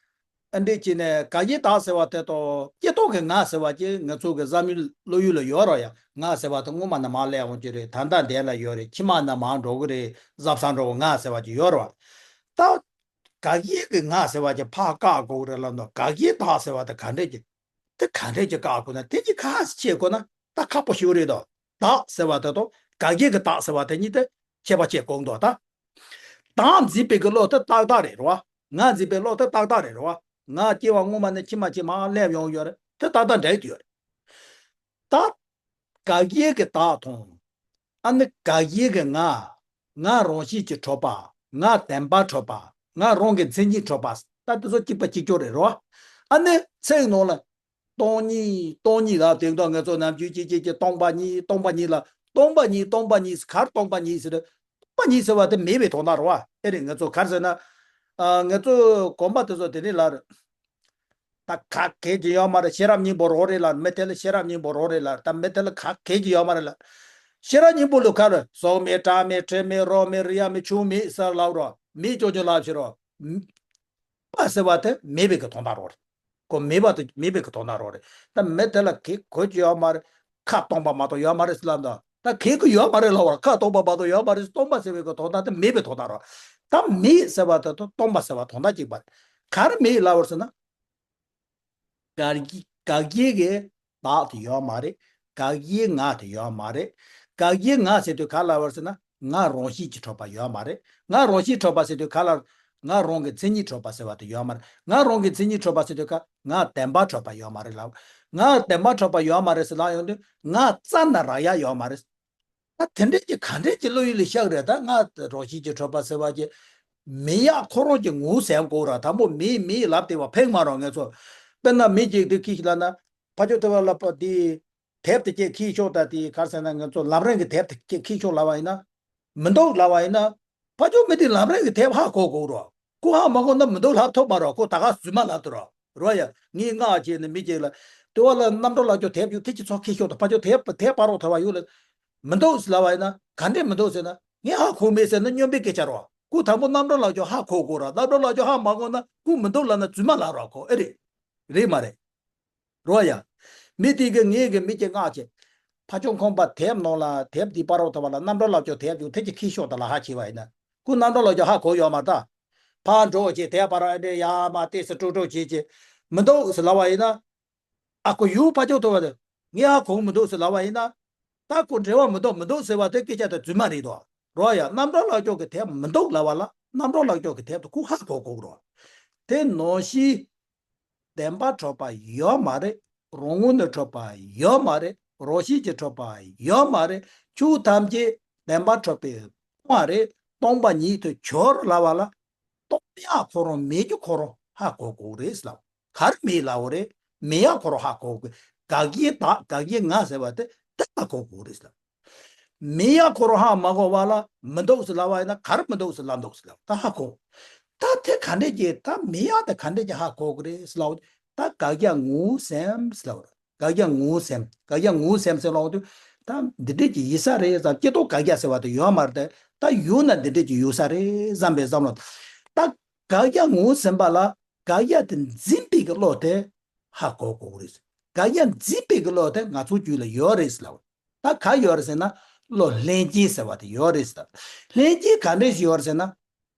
ཨ་འདྲས་ཀྱི་ནས་དགག་དབྱེ་བདག་ཟེར་བ་དེ་དང་སྐྱེ་སྟོབས་ཀྱི་ང་ཟེར་བ་ཅིག་ང་ཚོ་གི་བསམ་ཡུལ་བློ་ཡུལ་ལ་ཡོད་རེད་བ་ཡ། ང་ཟེར་བ་དེ་སྔོན་མ་ནས་མར་སླེབས་འོང་གི་རེད། ད་ལྟ་འདས་ལ་ཡོད་རེད། ཕྱི་མ་ནས་མར་འགྲོ་གི་རེད། གཟབ་གཟབ་འགྲོ་གི་ང་ཟེར་བ་ཅིག་ཡོད་རེད་བ། ད་དགག་དབྱེ་གི་ང་ཟེར་བ་ཅིག་ཕར་བཀག་དགོས་རེད་ལབ་ན། དགག་དབྱེ་བདག་ཟེར་བ་དེ་ག་འདྲས་ཀྱི། དེ་ག་འདྲས་ཀྱི་བཀག་དགོས་ན། དེ་གཉིས་ཁ་ཕྱེ་དགོས་ན་ད་ཁག་པོ་ཞིག་རེད་དོ། བདག་ཟེར་བ་དེ་དང་དགག་དབྱེ་གི་བདག་ཟེར་བ་དེ་གཉིས་དེ་ཁྱད་པར་ཕྱེ་དགོས་འདུག་ད། བདག་འཛིན་པའི་གི་བློ་དེ་ཏག་ཏག་རེད་རོ། ང་འཛིན་པའི་བློ་དེ་ཏག་ཏག་རེད་རོ། ང་སྐྱེ་བ་སྔོན་མ་ནས་ཕྱི་མ་ཅིག་མར་སླེབས་ཡོང་ཡོད་རེད། དེ་ཏག་ཏག་འདྲ་གི་ཡོད་རེད། ད་དགག་དབྱེ་གི་བདག་དང་། ཨ་ནི་དགག་དབྱེ་གི་ང་། ང་རང་བཞིན་གྱིས་གྲུབ་པ། ང་བདེན་པར་གྲུབ་པ། ང་རང་གི་མཚན་ཉིད་གྲུབ་པ། ད་དེ་ཚོ་གཅིག་པ་གཅིག་རྐྱང་རེད་རོ། ཨ་ནི་ཚིག་ནང་ལ། སྟོང་ཉིད། སྟོང་ཉིད་ལ་དེང་སང་ང་ཚོ་ནམ་རྒྱུན་གཅིག་གཅིག་གཅིག་སྟོང་པ་ཉིད། སྟོང་པ་ཉིད་ལ། སྟོང་པ་ཉིད། སྟོང་པ་ཉིད་ག་རེ་སྟོང་པ་ཉིད་ཟེར། སྟོང་པ་ཉིད་ཟེར་བ་དེ་མེད་པའི་དོན་དག་རེད་བ། ཨེ་རེད། ང་ཚོ་ག་རེ་ཟེར་ན། ཨ། ང་ཚོ་གོམ་པ་དེ་ཚོ་དེ་ནས་ལ་རེད། ད་ག་གེ་ཅི་ཡོད་མ་རེད། ཤེས་རབ་སྙིང་པོ་རང་རེད་ལ། མི་དེ་ལ་ཤེས་རབ་སྙིང་པོ་རང་རེད་ལ། ད་མི་དེ་ལ་ག་གེ་ཅི་ཡོད་མ་རེད་ལ། ཤེས་རབ་སྙིང་པོ་ལ་ག་རེ། གཟུགས་མེད། སྒྲ་མེད། དྲི་མེད། རོ་མེད། རེག་ཡག་མེད། ཆོས་མེད་ཟེར་ལབ་རོ། མེད་ཅོག་ཅོག་ལབ་ཕྱིར་རོ། པ་ཟེར་བ་དེ་མེད་པའི་གི་དོན་དག་རང་རེད། ཁོ་མེད་པ་དེ་མེད་པའི་གི་དོན་དག་རང་རེད། ད་མི་དེ་ལ་གེ་གོ་ཅི་ཡོད་མ་རེད། ཁ་སྟོང་པ་མ་གཏོགས་ཡོད་མ་རེད་ཟེར་ལབ་ད། ད་གེ་གི་ཡོད་མ་རེད་ལབ་པ། ཁ་སྟོང་པ་མ་གཏོགས་ཡོད་མ་རེད། སྟོང་པ་ཟེར་བའི་གི་དོན་དག་དེ་མེད་པའི་དོན་དག་རང་། ད་མེད་ཟེར་བ་དེ་དང་སྟོང་པ་ཟེར་བ་དོན་དག་གཅིག་པ་རེད། ག་རེ་མེད་ལབ་པ་ཟེར་ན། དགག་དགག་དབྱེ་གི་བདག་དེ་ཡོད་མ་རེད། དགག་དབྱེ་ང་དེ་ཡོད་མ་རེད། དགག་དབྱེ་ང་ཟེར་དུས་ག་ལ་བར་ཟེར་ན། ང་རང་བཞིན་གྱིས་གྲུབ་པ་ཡོད་མ་རེད། ང་རང་བཞིན་གྲུབ་པ་ཟེར་དུས་ག་ལ། ང་རང་གི་མཚན་ཉིད་གྲུབ་པ་ཟེར་བ་དེ་ཡོད་མ་རེད། ང་རང་གི་མཚན་ཉིད་གྲུབ་པ་ཟེར་དུས་ག་ང་བདེན་པར་གྲུབ་པ་ཡོད་མ་རེད་ལབ། ང་བདེན་པར་གྲུབ་པ་ཡོད་མ་རེད་ཟེར་ལབ་ཡོང་དུས་ང་རྩ་ནས་རག་ཡ་ཡོད་མ་རེད། ད་དེ་འདྲས་ཀྱི་ག་འདྲས་ཀྱི་བློ་ཡུལ་ལ་ཤར་རེད། ད་ང་རང་བཞིན་གྱིས་གྲུབ་པ་ཟེར་བ་ཀྱི་མེད་ཡག་ཁོ་རང་གི་ངོ་བོ་ཟེར་དགོས་ར། དང་པོ་མེད་མེད་ལབ་བསྡད་པ་ཕན་མ་རོགས་ང་ཚོ། དཔེར་ན་མི་གཅིག་དེ་ཁྱེར་ཤོག་ལབ་ན། ཕར་ཕྱོགས་དེ་བ་ལ་པ་དེ་དེབ་དེ་ཅིག་ཁྱེར་ཤོག་ད་དེ་ག་རེ་ཟེར་ན་ང་ཚོ་ལམ་རིམ་གྱི་དེབ་དེ་ཅིག་ཁྱེར་ཤོག་ལབ་པ་ཡིན་ན། མི་འདུག་ལབ་པ་ཡིན་ན། ཕར་ཕྱོགས་མི་དེ་ལམ་རིམ་གྱི་དེབ་ཧ་གོ་དགོས་རོ། ཁོ་ཧ་མ་གོ་ན་མི་འདུག་ལབ་ཐུབ་མ་རོགས། ཁོ་ད་ག་རྫུན་མ་ལབ་ཐུབ་རོགས། རོ་ཡ། ངས་སྔགས་བྱས་ནས་མི་གཅིག་ལ། དེ་བ་ལ་རྣམ་གྲོལ་ལག་འཁྱོག་དེབ་ཅིག་དེ་ཅིག་ཚོ་ཁྱེར་ཤོག་དང་། ཕར་ཕྱོགས་དེབ་དེབ་པར་རོགས་ཐོབ་པ་ཡོད་ལ། མི་འདུག་ཟེར་ལབ་པ་ཡིན་ན། ག་འདྲས་མི་འདུག་ཟེར་ན། ངས་ཧ་གོ་མེད་ཟེར་ན་སྨྱོན་པའི་སྐད་ཆ་རོ། ཁོ་དང་པོ་རྣམ་གྲོལ་ལག་འཁྱོག་ཧ་གོ་དགོས་ར། རྣམ་གྲོལ་ལག་འཁྱོག་ཧ་མ་གོ་ན་ཁོ་མི་འདུག་ལབ་ན་རྫུན་མ་ལབ་རོགས་ཁོ། ཨེ་རེད། རེད་མ་རེད། རོ་ཡ། མི་དེ་གི་ངས་གི་མི་གཅིག་སྔགས་བྱས། ཕར་ཕྱོགས་ཁང་པ་དེབ་ནང་ལ་དེབ་འདི་པར་རོགས་ཐོབ་པ་ལ་རྣམ་གྲོལ་ལག་འཁྱོག་དེབ་ཅིག་དེ་ཅིག་ཁྱེར་ཤོག་དང་ལ་ཧ་བྱས་པ་ཡིན་ན། ཁོ་རྣམ་གྲོལ་ལག་འཁྱོག་ཧ་གོ་ཡོད་མ་རེད་ད། ཕར་འགྲོ་བྱས་དེབ་པར་ཨེ་འདྲས་ཡར་མར་ཏོག་ཙམ་དཀྲུག་དཀྲུག་བྱས་བྱས། མི་འདུག་ཟེར་ལབ་པ་ཡིན་ན། ཨ་ཁོ་ཡུལ་ཕར་ཕྱོགས་ཐོབ་པ་དེ། ངས་ཧ་གོ་མི་འདུག་ཟེར་ལབ་པ་ཡིན་ན། ད་ཁོ་འབྲེལ་བ་མི་འདུག་མི་འདུག་ཟེར་བ་དེ་སྐད་ཆ་དེ་རྫུན་མ་རེད་དོ། རོ་ཡ། རྣམ་གྲོལ་ལག་འཁྱོག་གི་དེབ་མི་འདུག་ལབ་པ་ལ་རྣམ་གྲོལ་ལག་འཁྱོག་གི་དེབ་དེ་ཁོ་ཧ་གོ་དགོས་རོ། དེ་ནང་བཞིན། བདེན་པར་གྲུབ་པ་ཡོད་མ་རེད། རང་ངོས་ནས་གྲུབ་པ་ཡོད་མ་རེད། རང་བཞིན་གྱིས་གྲུབ་པ་ཡོད་མ་རེད། ཆོས་ཐམས་ཅད་བདེན་པར་གྲུབ་པས་སྟོང་བ་རེད། སྟོང་པ་ཉིད་དུ་གྱུར་ལབ་པ་ལ། སྟོང་ཡག་ཁོ་རང་མེད་རྒྱུ་ཁོ་རང་ཧ་གོ་དགོས་རེད་ལབ། ག་རེ་མེད་ལབ་པ་རེད། མེད་ཡག་ཁོ་རང་ཧ་གོ་དགོས། དགག་དབྱེ་བདག་དགག་དབྱེ་ང་ཟེར་བ་དེ་དེ་ཧ་གོ་དགོས་རེད་ལབ། མིང་ཡང་ཁོ་རང་ཧ་མ་གོ་བ་ལ་མི་འདུག་ཟེར་ལབ་པ་ཡིན་ན། ག་རེ་མི་འདུག་ཟེར་ལབ་འདུག་ཟེར་ལབ། ད་ཧ་གོ། ད་དེ་ག་འདྲས་ཀྱིས་ད་མིང་ཡང་དེ་ག་འདྲས་ཀྱིས་ཧ་གོ་གི་རེད་ཟེར་ལབ། ད་དགག་བྱ་ངོ་བོ་སེམས་ཟེར་ལབ། དགག་བྱ་ངོ་བོ་སེམས། དགག་བྱ་ངོ་བོ་སེམས་ཟེར་ལབ་དུས། ད་འདི་འདྲས་ཀྱི་ཡིན་ས་རེད་བསམ། སྐྱེ་རྟོགས་དགག་བྱ་ཟེར་བ་དེ་ཡོད་མ་རེད་དེ། ད་ཡོད་ན་འདི་འདྲས་ཀྱི་ཡོད་ས་རེད་བསམ་པའི་བསམ་བློ། ད་དགག་བྱ་ངོ་བོ་སེམས་པ་ལ་དགག་བྱ་དེ་འཛིན་པའི་གི་བློ་དེ་ཧ་གོ་དགོས་རེད། དགག་བྱ་འཛིན་པའི་གི་བློ་དེ་ང་ཚོ་རྒྱུད་ལ་ཡོད་རེད་ཟེར་ལབ། ད་ག་ཡོད་རེད་ཟེར་ན། བློ་ལྷན་སྐྱེས་ཟེར་བ་དེ་ཡོད་རེད་ཟེར། ལྷན་སྐྱེས་ག་འདྲས་ཞིག་ཡོད་རེད་ཟེར་ན།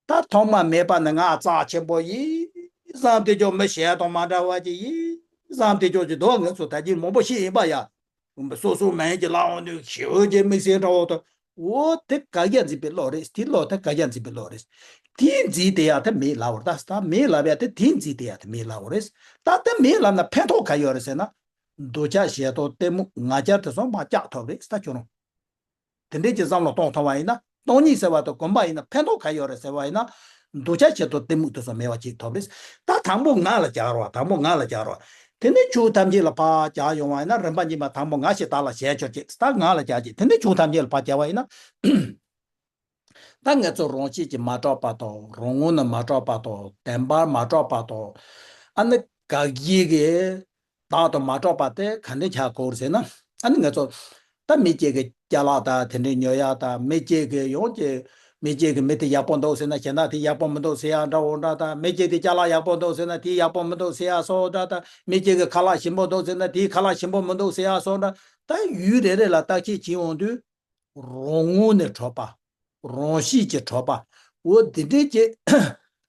ད་ཐོག་མ་མེད་པ་ནས་ང་རྩ་ཆེན་པོ་ཡིན་བསམ་དེ་ཅོག་མི་གཞན་དང་མ་འདྲ་བ་ཅིག་ཡིན་བསམ་དེ་ཅོག་ཅིག་འདུག་ངས་ཚོ་ད་གིན་མང་པོ་ཤེས་ཡིན་པ་ཡ། སོ་སོ་མིང་གི་ལབ་འོང་དུས་ཞེ་པོ་ཅིག་དམིགས་བསལ་འདྲ་བོ་དང་། འོ་དེ་དགག་བྱ་འཛིན་པའི་བློ་རེད། དེ་བློ་དེ་དགག་བྱ་འཛིན་པའི་བློ་རེད། དེ་འཛིན་དེ་ཡ་དེ་མེད་ལབ་པ་རེད། ད་ད་མེད་ལབ་ཡ་དེ་དེ་འཛིན་དེ་ཡ་དེ་མེད་ལབ་པ་རེད། ད་དེ་མེད་ལབ་ན་ཕན་ཐོགས་ག་ཡོད་རེད་ཟེར་ན། འདོད་ཆགས་ཞེ་སྡང་གཏི་མུག་ང་རྒྱལ་དེ་ཚོ་མར་བཀྱག་ཐུབ་རེད། ད་ཁྱོད་རང་དེ་འདྲས་ཀྱི་བསམ་བློ་གཏོང་ཐུབ་པ་ཡིན་ན། སྟོང་ཉིད་ཟེར་བ་དང་གོམས་པ་ཡིན་ན་ཕན་ཐོགས་ག་ཡོད་རེད་ཟེར་བ་ཡིན་ན། འདོད་ཆགས་ཞེ་སྡང་གཏི་མུག་དེ་ཚོ་མེད་པ་ཅིག་ཐོབ་རེད། ད་དང་པོ་ང་ལ་སྦྱར་བ། དང་པོ་ང་ལ་སྦྱར་བ། དེ་ནས་ཆོས་ཐམས་ཅད་ལ་ཕར་སྦྱར་ཡོང་བ་ཡིན་ན། རིམ་པ་གཉིས་པ། དང་པོ་ང་ཞེས་བདག་ལ་ཞེན་བྱེད་ཅེས། ད་ང་ལ་སྦྱར་ཅིག་དེ་ནས་ཆོས་ཐམས་ཅད་ལ་ཕར་སྦྱར་བ་ཡིན་ན། ད་ང་ཚོ་རང་བཞིན་གྱིས་མ་གྲུབ་པ་དང་། རང་ངོས་ནས་མ་གྲུབ་པ་དང་། བདེན་པར་མ་གྲུབ་པ་དང་། ཨ་ནི་དགག་བྱའི་གི་བདག་ཏུ་མ་གྲུབ་པ་དེ་ག་འདྲས་ཆགས་ཀྱི་ཡོད་རེད་ཟེར་ན། ཨ་ནི་ང་ཚོ་ད་མི་གཅིག་གི་ཅ་ལག་དང་དེ་འདྲས་ཉོ་ཡག་དང་། མི་གཅིག་གི་ཡོང་གི་མི་གཅིག་གི་མི་དེ་ཡག་པོ་འདུག་ཟེར་ན་གཞན་དག་དེ་ཡག་པོ་མི་འདུག་ཟེར་ཡག་འདྲ་བོ་འདྲ་དང་། མི་གཅིག་དེ་ཅ་ལག་ཡག་པོ་འདུག་ཟེར་ན་དེ་ཡག་པོ་མི་འདུག་ཟེར་ཡག་སོགས་འདྲ་དང་། མི་གཅིག་གི་ཁ་ལག་ཞིམ་པོ་འདུག་ཟེར་ན་དེའི་ཁ་ལག་ཞིམ་པོ་མི་འདུག་ཟེར་ཡག་སོགས་འདྲ། ད་ཡུལ་རེ་རེ་ལ་བརྟག་དཔྱད་བྱེད་འོང་དུས། རང་ངོས་ནས་གྲུབ་པ། རང་བཞིན་གྱིས་གྲུབ་པ། འོ་འདི་འདྲས་ཀྱི་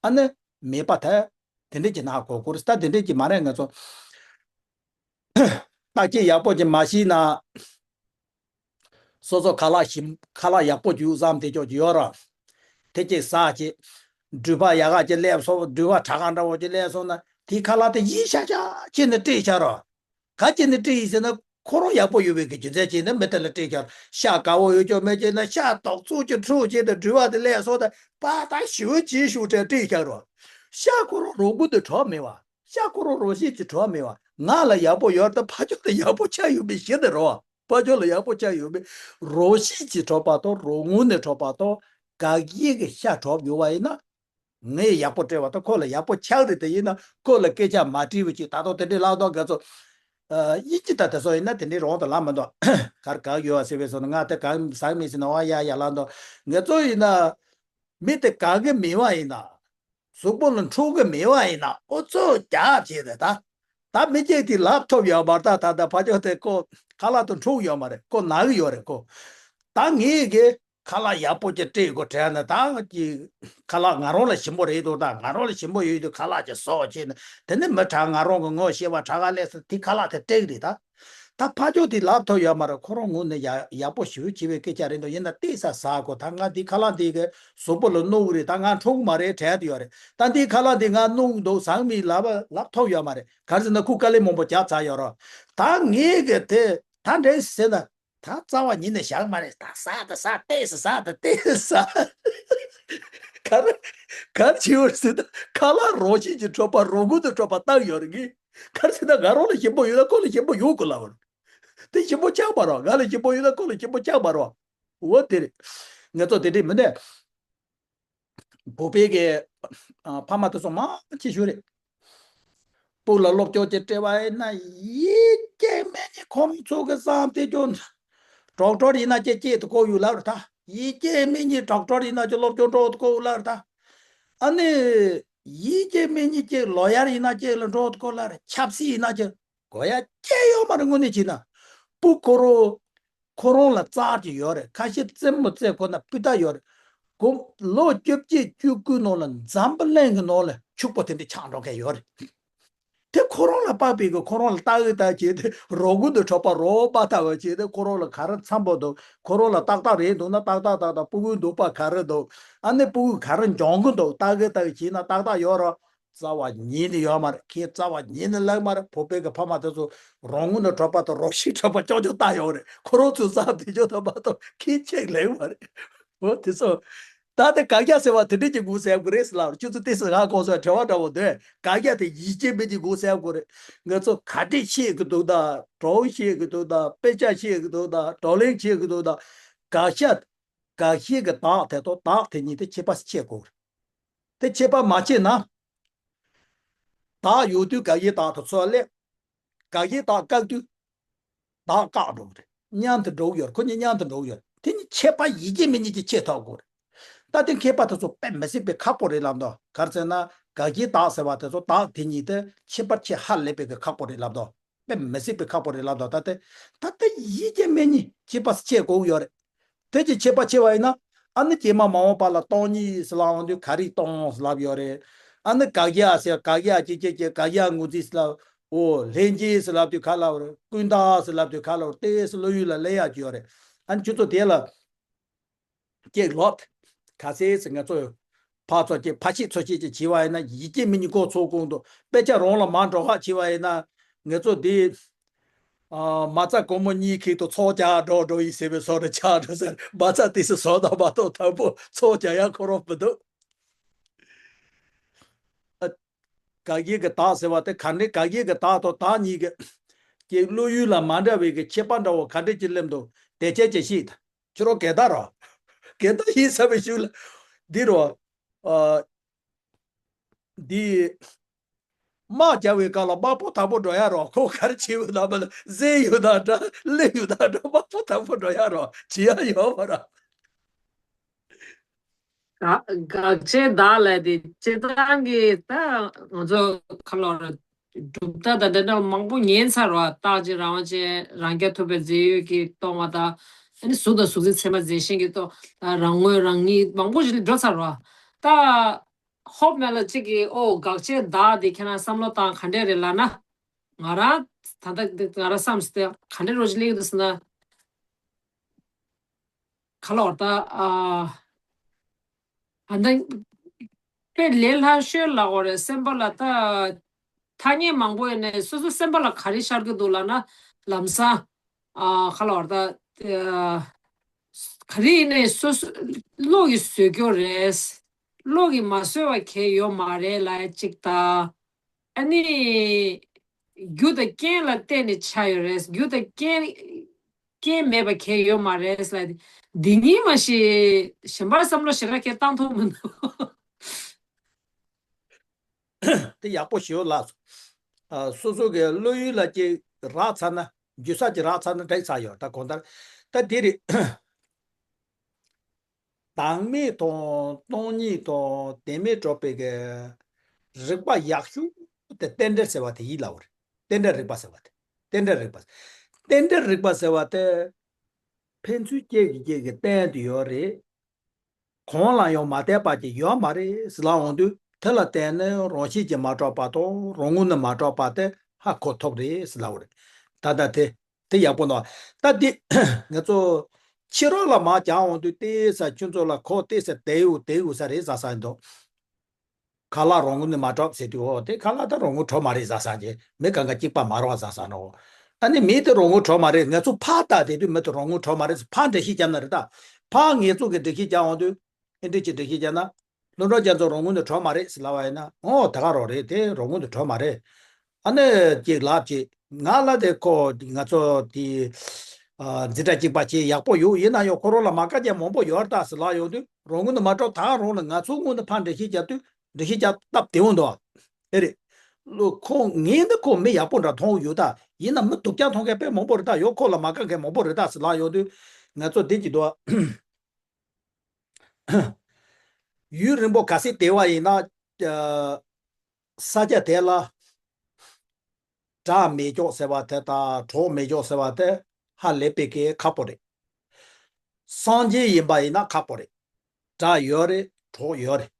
ཨ་ནི་མེད་པ་དེ། དེ་འདྲས་ཀྱི་ན་གོ་གོ་རེད། ད་དེ་འདྲས་ཀྱི་མ་རེད། ང་ཚོ་བརྟག་དཔྱད་ཡག་པོ་ཅིག་མ་བྱས་ན། སོ་སོ་ཁ་ལག་ཞིམ། ཁ་ལག་ཡག་པོ་ཅིག་བཟོས་དེ་ཅོག་ཅིག་ཡོད་ར། དེ་ཅིག་ཟ་ཅིག་འགྲུལ་པ་ཡག་ག་ཅིག་སླེབས་སོང་། འགྲུལ་པ་དྲག་ག་འདྲ་བོ་ཅིག་སླེབས་སོང་ན། དེའི་ཁ་ལག་དེ་ཡིད་ཤ་ཤ་བྱས་ནས་སྤྲད་བཞག་ར། ག་བྱས་ནས་སྤྲད་ཡིན་ཟེར་ན། ཁོ་རང་ཡག་པོ་ཡོད་པའི་གི་རྒྱུ་མཚན་བྱས་ནས་མི་དེ་ལ་སྤྲད་ཀྱང་། ཤ་དགའ་བོ་ཡོད་ཀྱང་མེད་ཀྱང་ན། ཤ་དོག་ཚུགས་ཀྱི་འཁྲུག་བྱས་ཏེ་འགྲུལ་བ་དེ་སླེབས་སོང་དང་། པ་ད་ཞུ་བྱེད་ཞུ་དྲན་སྤྲད་ཀྱང་རོ། ཤ་ཁོ་རང་རང་ངོས་དེ་གྲུབ་མེད་པ། ཤ་ཁོ་རང་རང་བཞིན་གྱིས་གྲུབ་མེད་པ། ང་ལ་ཡག་པོ་ཡོད་དེ་ཕ་ཕྱོགས་དེ་ཡག་པོ་ཆགས་ཡོད་པའི་གཞི་དེ་རོ། ཕ་ཕྱོགས་ལ་ཡག་པོ་ཆགས་ཡོད་པའི་རང་བཞིན་གྱིས་གྲུབ་པ་དང་། རང་ངོས་ནས་གྲུབ་པ་དང་། དགག་བྱའི་གི་ཤ་གྲུབ་ཡོད་པ་ཡིན་ན། ངས་ཡག་པོ་སྤྲད་པ་དང་ཁོ་ལ་ཡག་པོ་ཆགས་རེད། དེ་ཡིན་ན་ཁོ་ལ་སྐད་ཆ་མ་དྲིས་པ་ཅིག་ད་དུང་དེ་འདྲའི་ལབ་དོགས་འགའ་ཚོ། ཨ། དབྱིན་ཇི་ད་དེ་ཚོ་ཡིན་ན་དེ་འདྲའི་རང་དུ་ལབ་མི་འདུག་གར་ག་ཡོད་ཟེར་བས་སོ་ན། ང་དེ་ག་ཟ་གི་མིན་ཟེར་ན། ཨ་ཡ་ཡ་ལབ་འདུག་ངེད་ཚོ་ཡིན་ན་མི་དེ་ག་གི་མི་བ་ཡིན་ན། གཟུགས་པོ་ལ་འཁྲུག་གི་མི་བ་ཡིན་ན། ཨོ་ཚོ་རྒྱག་བྱས་ཏེ་ད། ད་མི་སྐྱེས་དེ་ལབ་ཐུབ་ཡོད་མ་རེད། ད་ད་ད་ཕ་ཅོ་དེ་ཁོ་ཁ་ལག་དང་འཁྲུག་ཡོད་མ་རེད། ཁོ་ན་གི་ཡོད་རེད་ཁོ། ད་ངས་གི་ཁ་ལག་ཡག་པོ་ཅིག་སྤྲད་དགོས་དྲན་ན། ད་ཀྱི་ཁ་ལག་ང་རང་ལ་ཞིམ་པོ་རེད་འདུག་ད་ང་རང་ལ་ཞིམ་པོ་ཡོད་དུས་ཁ་ལག་ཅིག་བཟོ་བྱས་ནས། དེ་ནས་མི་དྲག་ང་རང་གི་ངོ་ཤེས་པ་དྲག་ག་སླེབས་སོང་། དེ་ཁ་ལག་དེ་སྤྲད་གི་རེད་ད། ད་ཕ་ཅོ་དེ་ལབ་ཐུབ་ཡོད་མ་རེད། ཁོ་རང་ངོས་ནས་ཡ་ཡག་པོ་ཞེ་པོ་བྱས་པའི་སྐད་ཆ་རེད་འདུག་ཡིན་ན་ཏོག་ཙམ་ཟ་དགོས། ད་ང་འདི་ཁ་ལག་འདི་གི་གཟུགས་པོ་ལ་གནོད་གི་རེད། ད་ང་འཁྲུག་མ་རེད་དྲན་དུ་ཡོད་རེད། ད་འདི་ཁ་ལག་འདི་ང་གནོད་གི་འདུག་ཟ་གི་མིན་ལབ་ལབ་ཐུབ་ཡོད་མ་རེད། ག་རེ་ཟེར་ན་ཁོ་དཀའ་ལས་མང་པོ་རྒྱབ་ཚར་ཡོད་རེད། ད་ངས་གི་དེ་ད་འདྲ་ཟེར་ན། ད་རྩ་བ་ཉིད་ནས་བཞག་མ་རེད། ད་ཟ་ད་ཟ། ཏོག་ཙམ་ཟ་ད་ཏོག་ཙམ་ཟ། ག་རེ་ག་རེ་བྱེད་ཡོད་ཟེར་ན། ཁ་ལག་རང་བཞིན་གྱིས་གྲུབ་པ་རང་ངོས་ནས་གྲུབ་པ་བཏགས་ཡོད་རེད། ངས་ག་རེ་ཟེར་ན་ང་རང་ལ་ཞིམ་པོ་ཡོད་ན་ཁོ་ལ་ཞིམ་པོ་ཡོང་དགོས་ལབ་པ་རེད། དེ་ཞིམ་པོ་ཆགས་མ་རེད། ང་ལ་ཞིམ་པོ་ཡོད་ན་ཁོ་ལ་ཞིམ་པོ་ཆགས་མ་རེད། འོ་དེ་རེད། ང་ཚོ་དེ་འདྲས་མིན་ནས། བོད་པའི་གི་ཨ་ཕ་མ་དེ་ཚོ་མང་ཆེ་ཤོས་རེད། སྤུ་ལ་སློབ་སྦྱོང་ཅིག་སྤྲད་པ་ཡིན་ན་ཡིད་ཆེས་མེད་ནི་ཁོང་ཚོ་གི་བསམ་སྟེ་ཀྱང་། ཌོག་ཊར་ཡིན་ན་ཅིག་སྐྱེས་ཐུབ་ཀྱི་ཡོད་ལབ་རེད་ད། ཡིད་ཆེས་མེད་ནི་ཌོག་ཊར་ཡིན་ན་ཅིག་སློབ་སྦྱོང་འགྲོ་ཐུབ་ཀྱི་ཡོད་ལབ་རེད་ད། ཨ་ནི་ཡིད་ཆེས་མེད་ནི་ཅིག་ལོ་ཡར་ཡིན་ན་ཅིག་ལ་འགྲོ་ཐུབ་ཀྱི་ཡོད་ལབ་རེད། ཆབ་སྲིད་ཡིན་ན་ཅིག་དགོས་ཡ་ཅི་ཡོད་མ་རེད། དངོས་གནས་བྱས་ན་སྤུ་ཁོ་རང་ཁོ་རང་ལ་རྩལ་ཅིག་ཡོད་རེད། ཁ་ཤས་རྩེད་མོ་རྩེ་ཁོ་ན་སྤུས་དག་ཡོད་རེད། གོ། ལོ་བཅོ་བརྒྱད་བཅུ་དགུ་ནང་ལ་འཛམ་བུ་གླིང་གི་ནང་ལ་ཕྱུག་པོ་དེ་འདྲ་ཆགས་འགྲོ་མཁན་ཡོད་རེད། དེ་ཁོ་རང་ལ་དཔག་པའི་གི་ཁོ་རང་ལ་ལྟ་གི་ལྟ་བྱས་ཏེ། རང་ངོས་ནས་གྲུབ་པ་རང་དཔག་ལྟ་བ་བྱས་ཏེ། ཁོ་རང་ལ་ག་རེ་འཚམ་པོ་འདུག་ཁོ་རང་ལ་ཏག་ཏག་རེད་འདུག་ན་ཏག་ཏག་ཏག་ཏག་སྤུ་གུའི་འདུག་པ་ག་རེ་འདུག་ཨ་ནི་སྤུ་གུ་ག་རེ་འབྱུང་གི་འདུག་ལྟ་གི་ལྟ་གི་བྱས་ན་ཏག་ཏག་ཡོད་རེད། རྩ་བ་ཉིད་ནས་ཡོད་མ་རེད། ཁྱེད་རྩ་བ་ཉིད་ནས་ལེགས་མ་རེད། བོད་པའི་གི་ཕ་མ་དེ་ཚོ་རང་ངོས་ནས་གྲུབ་པ་དང་རང་བཞིན་གྲུབ་པ་ཅོག་ཅོག་ལྟ་ཡོད་རེད། ཁོ་རང་ཚོའི་བསམ་དེ་ཅོག་ལྟ་བ་དང་ཁྱེད་ཆེས་ལེགས་མ་རེད། འོ་དེ་ཚོ། ད་དེ་དགག་བྱ་ཟེར་བ་དེ་འདྲས་ཀྱི་དགོས་ཟེར་དགོས་རེད་ཟེར་ལབ། ཁྱོད་ཚོ་ཏོག་ཙམ་ང་གོང་སོང་བྲེལ་བ་འདྲ་བོ་འདུག་དགག་བྱ་དེ་ཡིད་ཆེས་མེད་ཀྱི་དགོས་ཟེར་དགོས་རེད། ང་ཚོ་ག་འདྲས་ཤེས་ཀྱི་འདུག་ད། གྲོགས་ཤེས་ཀྱི་འདུག་ད། དཔེ་ཆ་ཤེས་ཀྱི་འདུག་ད། བགྲོ་གླེང་བྱེད་ཀྱི་འདུག་ད། དགག་བྱ་དགག་བྱའི་གི་བདག་དེ་དང་བདག་དེ་གཉིས་དེ་ཁྱད་པར་ཕྱེ་དགོས་རེད། དེ་ཁྱད་པར་མ་ཕྱེ་ན། བདག་ཡོད་དུས་དགག་བྱའི་བདག་དེ་ཚོ་སླེབས། དགག་བྱའི་བདག་བཀག་དུས་བདག་བཀག་འགྲོ་གི་རེད། མཉམ་དུ་འགྲོ་གི་ཡོད་རེད། ཁོ་གཉིས་མཉམ་དུ་འགྲོ་གི་ཡོད་རེད། དེ་གཉིས་ཁྱད་པར་ཡིན་གཅིག་མིན་གཅིག་ཕྱེ་ཐུབ་དགོས་རེད། ད་དེ་ཁྱད་པར་དེ་ཚོ་དཔེ་མི་སྲིད་པའི་ཁག་པོ་རེད་ལབ་འདུག་ག་རེ་ཟེར་ན་དགག་བྱའི་བདག་ཟེར་བ་དེ་ཚོ་བདག་དེ་གཉིས་དེ་ཁྱད་པར་ཕྱེ་ཧ་ལས་པའི་གི་ཁག་པོ་རེད་ལབ་འདུག་དཔེ་མི་སྲིད་པའི་ཁག་པོ་རེད་ལབ་འདུག་ད་ལྟ་ད་ལྟ་ཡིན་གཅིག་མིན་གཉིས་ཁྱད་པར་ཕྱེ་དགོས་ཡོད་རེད། དེ་ཅིག་ཁྱད་པར་ཕྱེ་བ་ཡིན་ན། ཨ་ནི་རྗེས་མ་མ་འོངས་པ་ལ་སྟོང་ཉིད་ཟེར་ལབ་འོང་དུས་ག་རེ་སྟོང་ཟེར་ལབ་ཡོད་རེད། ཨ་ནི་དགག་བྱ་ཟེར་དགག་བྱ་ཅིག་ཅིག་ཅིག་དགག་བྱ་ངོས་འཛིན་ཟེར་ལབ། འོ་ལྷན་སྐྱེས་ཟེར་ལབ་དུས་ག་ལབ་རེད། ཀུན་བཏགས་ཟེར་ལབ་དུས་ག་ལབ་རེད། ཏོག་ཙམ་བློ་ཡུལ་ལ་སླེབས་ཡག་ཅིག་ཡོད་རེད། ཨ་ནི་ཁྱོད་ཚོ་དེ་ལ། ཅིག་ལོབས། ག་ཚད་ཟེར་ང་ཚོ་ཕར་ཚུར་ཅིག་ཕར་ཕྱིན་ཚུར་ཕྱིན་ཅིག་བྱས་པ་ཡིན་ན་ཡིན་གཅིག་མིན་གཉིས་མགོ་ཚོས་གོང་དུ་དཔེ་ཆ་རང་ལ་མ་འགྲོ་ཁག་བྱས་པ་ཡིན་ན་ང་ཚོ་འདི། ཨ་མ་རྩ་སྒོར་མོ་གཉིས་ཁེག་ཏུ་ཚོགས་རྒྱག་འགྲོ་འགྲོ་ཡིན་ཟེར་བའི་བཟོ་འདྲ་ཆགས་འགྲོ་ཟེར། མ་རྩ་དེ་སུ་བཟོ་དང་མ་གཏོགས་དང་པོ་ཚོགས་རྒྱག་ཡག་ཁོ་རང་མི་འདུག་ཨ། དགག་བྱའི་གི་བདག་ཟེར་བ་དེ་ག་འདྲའི་དགག་བྱའི་གི་བདག་དང་བདག་གཉིས་ཀྱི་ཀྱི་བློ་ཡུལ་ལ་མ་འདྲ་བའི་གི་ཁྱད་པར་འདྲ་བོ་ག་འདྲ་ཅིག་སླེབས་འདུག་དེ་ཁྱེད་ཀྱིས་ཤེས་དང་། ཁྱོད་རང་གད་བདག་རོ། གད་བདག་ཡིན་ས་བའི་ཤུལ་ལ། འདི་རོ། ཨ། འདི། དམག་རྒྱག་པའི་སྐབས་ལ་དམག་ཕོ་དང་པོ་འགྲོ་ཡ་རོ། ཁོ་ག་རེ་བྱེད་ཡོད་ན་མ་ལ་གཟན་ཡོད་ན་འདྲ་གླུ་ཡོད་ན་འདྲ་དམག་ཕོ་དང་པོ་འགྲོ་ཡ་རོ། བྱེད་ཡ་ཡོད་མ་ར། དགག་བྱའི་བདག་ལས་དེ་སྤྱིར་བཏང་གི་ད་ང་ཚོ་ཁ་ལོ་ར་གྲུབ་མཐའ་དང་འབྲེལ་ནས་མང་པོ་ཉན་ཚར་བ། རྟག་གཅིག་རང་དབང་ཅན་རང་རྐྱ་ཐུབ་པའི་རྫས་ཡོད་ཀྱིས་སྟོང་བ་དང་། ཨ་ནི་གཟུགས་དང་གཟུགས་ཅན་ཚད་མ་རྫས་གཞན་གྱིས་སྟོང་། ད་རང་ངོས་རང་ཉིད་མང་པོ་ཞིག་འགྲོ་ཚར་བ། ད་ཧོབ་མེད་ལ་གཅིག་གིས་ཨོ་དགག་བྱའི་བདག་དེ་ཁྱེད་རང་བསམ་བློ་བཏང་ག་འདྲས་རེད་ལབ་ན། ང་རང་ད་ལྟ་ང་རང་བསམ་སྟེ་ག་འདྲས་རོ་ཞིག་སླེབས་ཀྱི་འདུག་ཟེར་ན། ག་ལོར་ད་ཨ་ད་དཔེ་ལས་སླ་ཤོས་ལ་འོ་རེད། སེམས་པ་ལ་ད་ཐ་སྙད་མང་པོ་ཡོད་ནས་སོ་སོ་སེམས་པ་ལ་ག་རེ་ཤར་གྱི་འདུག་ལབ་ན། ལམ་སང་ཨ་ག་ལོར་ད་ཨ་ག་རེ་ཡིན་ནའི་སོ་སོ་བློ་གིས་བཟོས་ཀྱི་ཡོད་རེད། བློ་གིས་མ་བཟོས་པ་གང་ཡང་ཡོད་མ་རེད་ལབ་ཡ་གཅིག་དང་། ཨ་ནི། རྒྱུ་དང་རྐྱེན་ལ་བརྟེན་ནས་ཆགས་ཡོད་རེད། རྒྱུ་དང་རྐྱེན་རྐྱེན་མེད་པ་གང་ཡང་ཡོད་མ་རེད་ལབ། འདི་གཉིས་མ་གཞི་གཞན་པར་བསམ་བློ་ཞེ་དྲག་གང་བཏང་ཐུབ་མི་འདུག་དེ་ཡག་པོ་ཞེ་པོ་ལབ་སོང་། ཨ། སོ་སོ་གི་བློ་ཡུལ་ལ་ཅིག་རག་ཚར་ན། འཇུ་ས་ཅིག་རག་ཚར་ན་འགྲིག་ཚར་ཡོད། ད་གང་ལྟར་ད་དེ་རེད། བདག་མེད་དང་སྟོང་ཉིད་དང་དོན་མེད་གྲུབ་པའི་གི་རིགས་པ་ཡག་ཤོས་དེ་རྟེན་འབྲེལ་ཟེར་བ་དེ་ཡིན་ལབ་པ་རེད། རྟེན་འབྲེལ་རིགས་པ་ཟེར་བ་དེ། རྟེན་འབྲེལ་རིགས་པ། རྟེན་འབྲེལ་རིགས་པ་ཟེར་བ་དེ་ཕན་ཚུན་གཅིག་གིས་གཅིག་གི་རྟེན་དུ་ཡོད་རེད། གང་ལ་ཡང་མ་བརྟེན་པ་ཅིག་ཡོད་མ་རེད་ཟེར་ལབ་འོང་དུས། དེ་ལ་བརྟེན་ནས་རང་བཞིན་གྱིས་མ་གྲུབ་པ་དང་རང་ངོས་ནས་མ་གྲུབ་པ་དེ་ཧ་གོ་ཐུབ་རེད་ཟེར་ལབ་པ་རེད། ད་ལྟ་དེ། དེ་ཡག་པོ་འདུག་ད་འདི་ང་ཚོ་ཕྱི་རོལ་ལ་མར་རྒྱག་འོང་དུས་ཏོག་ཙམ་ཁྱོད་ཚོ་ལ་ཁོ་ཏོག་ཙམ་དེ་ཡོད་དེ་ཡོད་ས་རེད་ཟེར་ས་འདུག་ཁ་ལག་རང་ངོས་ནས་མ་གྲུབ་ཟེར་དུས། འོ་དེ་ཁ་ལག་ད་རང་ངོས་གྲུབ་མ་རེད་ཟེར་ས་ཀྱི། མི་གང་ག་གཅིག་པ་མ་རེད་ཟེར་ས་ནོ། ཨ་ནི་མི་དེ་རང་ངོས་གྲུབ་མ་རེད། ང་ཚོ་ཕར་ལྟ་བསྡད་དུས་མི་དེ་རང་ངོས་གྲུབ་མ་རེད་ཟེར། ཕར་འགྲེལ་བཤད་རྒྱབ་ན་རེད་ད། ཕར་ངེད་ཚོ་གི་འགྲེལ་བཤད་རྒྱག་འོང་དུས། ཨེ་འདྲ་ཅིག་འགྲེལ་བཤད་རྒྱབ་ན། ལྷུན་གྲུབ་རྒྱ་མཚོ་རང་ངོས་ནས་གྲུབ་མ་རེད་ཟེར་ལབ་པ་ཡིན་ན། འོ་ད་ག་རང་རེད། དེ་རང་ངོས་ནས་གྲུབ་མ་རེད། ཨ་ནི་ཅིག་ལབ་ཅིག་ང་ལ་དེ་ཁོ་ང་ཚོ་དེ་ཨ་འཛིན་གྲྭ་གཅིག་པ་ཅིག་ཡག་པོ་ཡོད། ཡིན་ན་ཡང་ཁོ་རང་ལ་མ་དགའ་མཁན་མང་པོ་ཡོད་རེད་ད་ཟེར་ལབ་ཡོང་དུས། རང་ངོས་ནས་མ་གྲུབ། ད་རང་ལ་ང་ཚོའི་ངོས་ནས་ཕར་འགྲེལ་བཤད་རྒྱབ་དུས་འགྲེལ་བཤད་རྒྱག་སྟབས་བདེ་བོ་འདུག་ཨེ་རེད། ལོ་ཁོ་ངས་ནི་ཁོ་མི་ཡག་པོ་འདྲ་མཐོང་གི་ཡོད་ད། ཡིན་ན་མི་སྡུག་ཅག་མཐོང་མཁན་དཔེ་མང་པོ་རེད་ད། ཡང་ཁོ་ལ་མ་དགའ་མཁན་མང་པོ་རེད་ད་ཟེར་ལབ་ཡོང་དུས། ང་ཚོ་འདི་གྱི་འདུག་ཡུན་རིང་པོ་གལ་སྲིད་བསྡད་པ་ཡིན་ན། ཨ། ས་ཆ་དེ་ལ་དགྲ་མེད་ཀྱོག་ཟེར་བ་དེ་དང་གྲོགས་མེད་ཀྱོག་ཟེར་བ་དེ་ཧ་ལས་པའི་གི་ཁག་པོ་རེད། སངས་རྒྱས་ཡིན་པ་ཡིན་ན་ཁག་པོ་རེད། དགྲ་ཡོད་རེད། གྲོགས་ཡོད་རེད།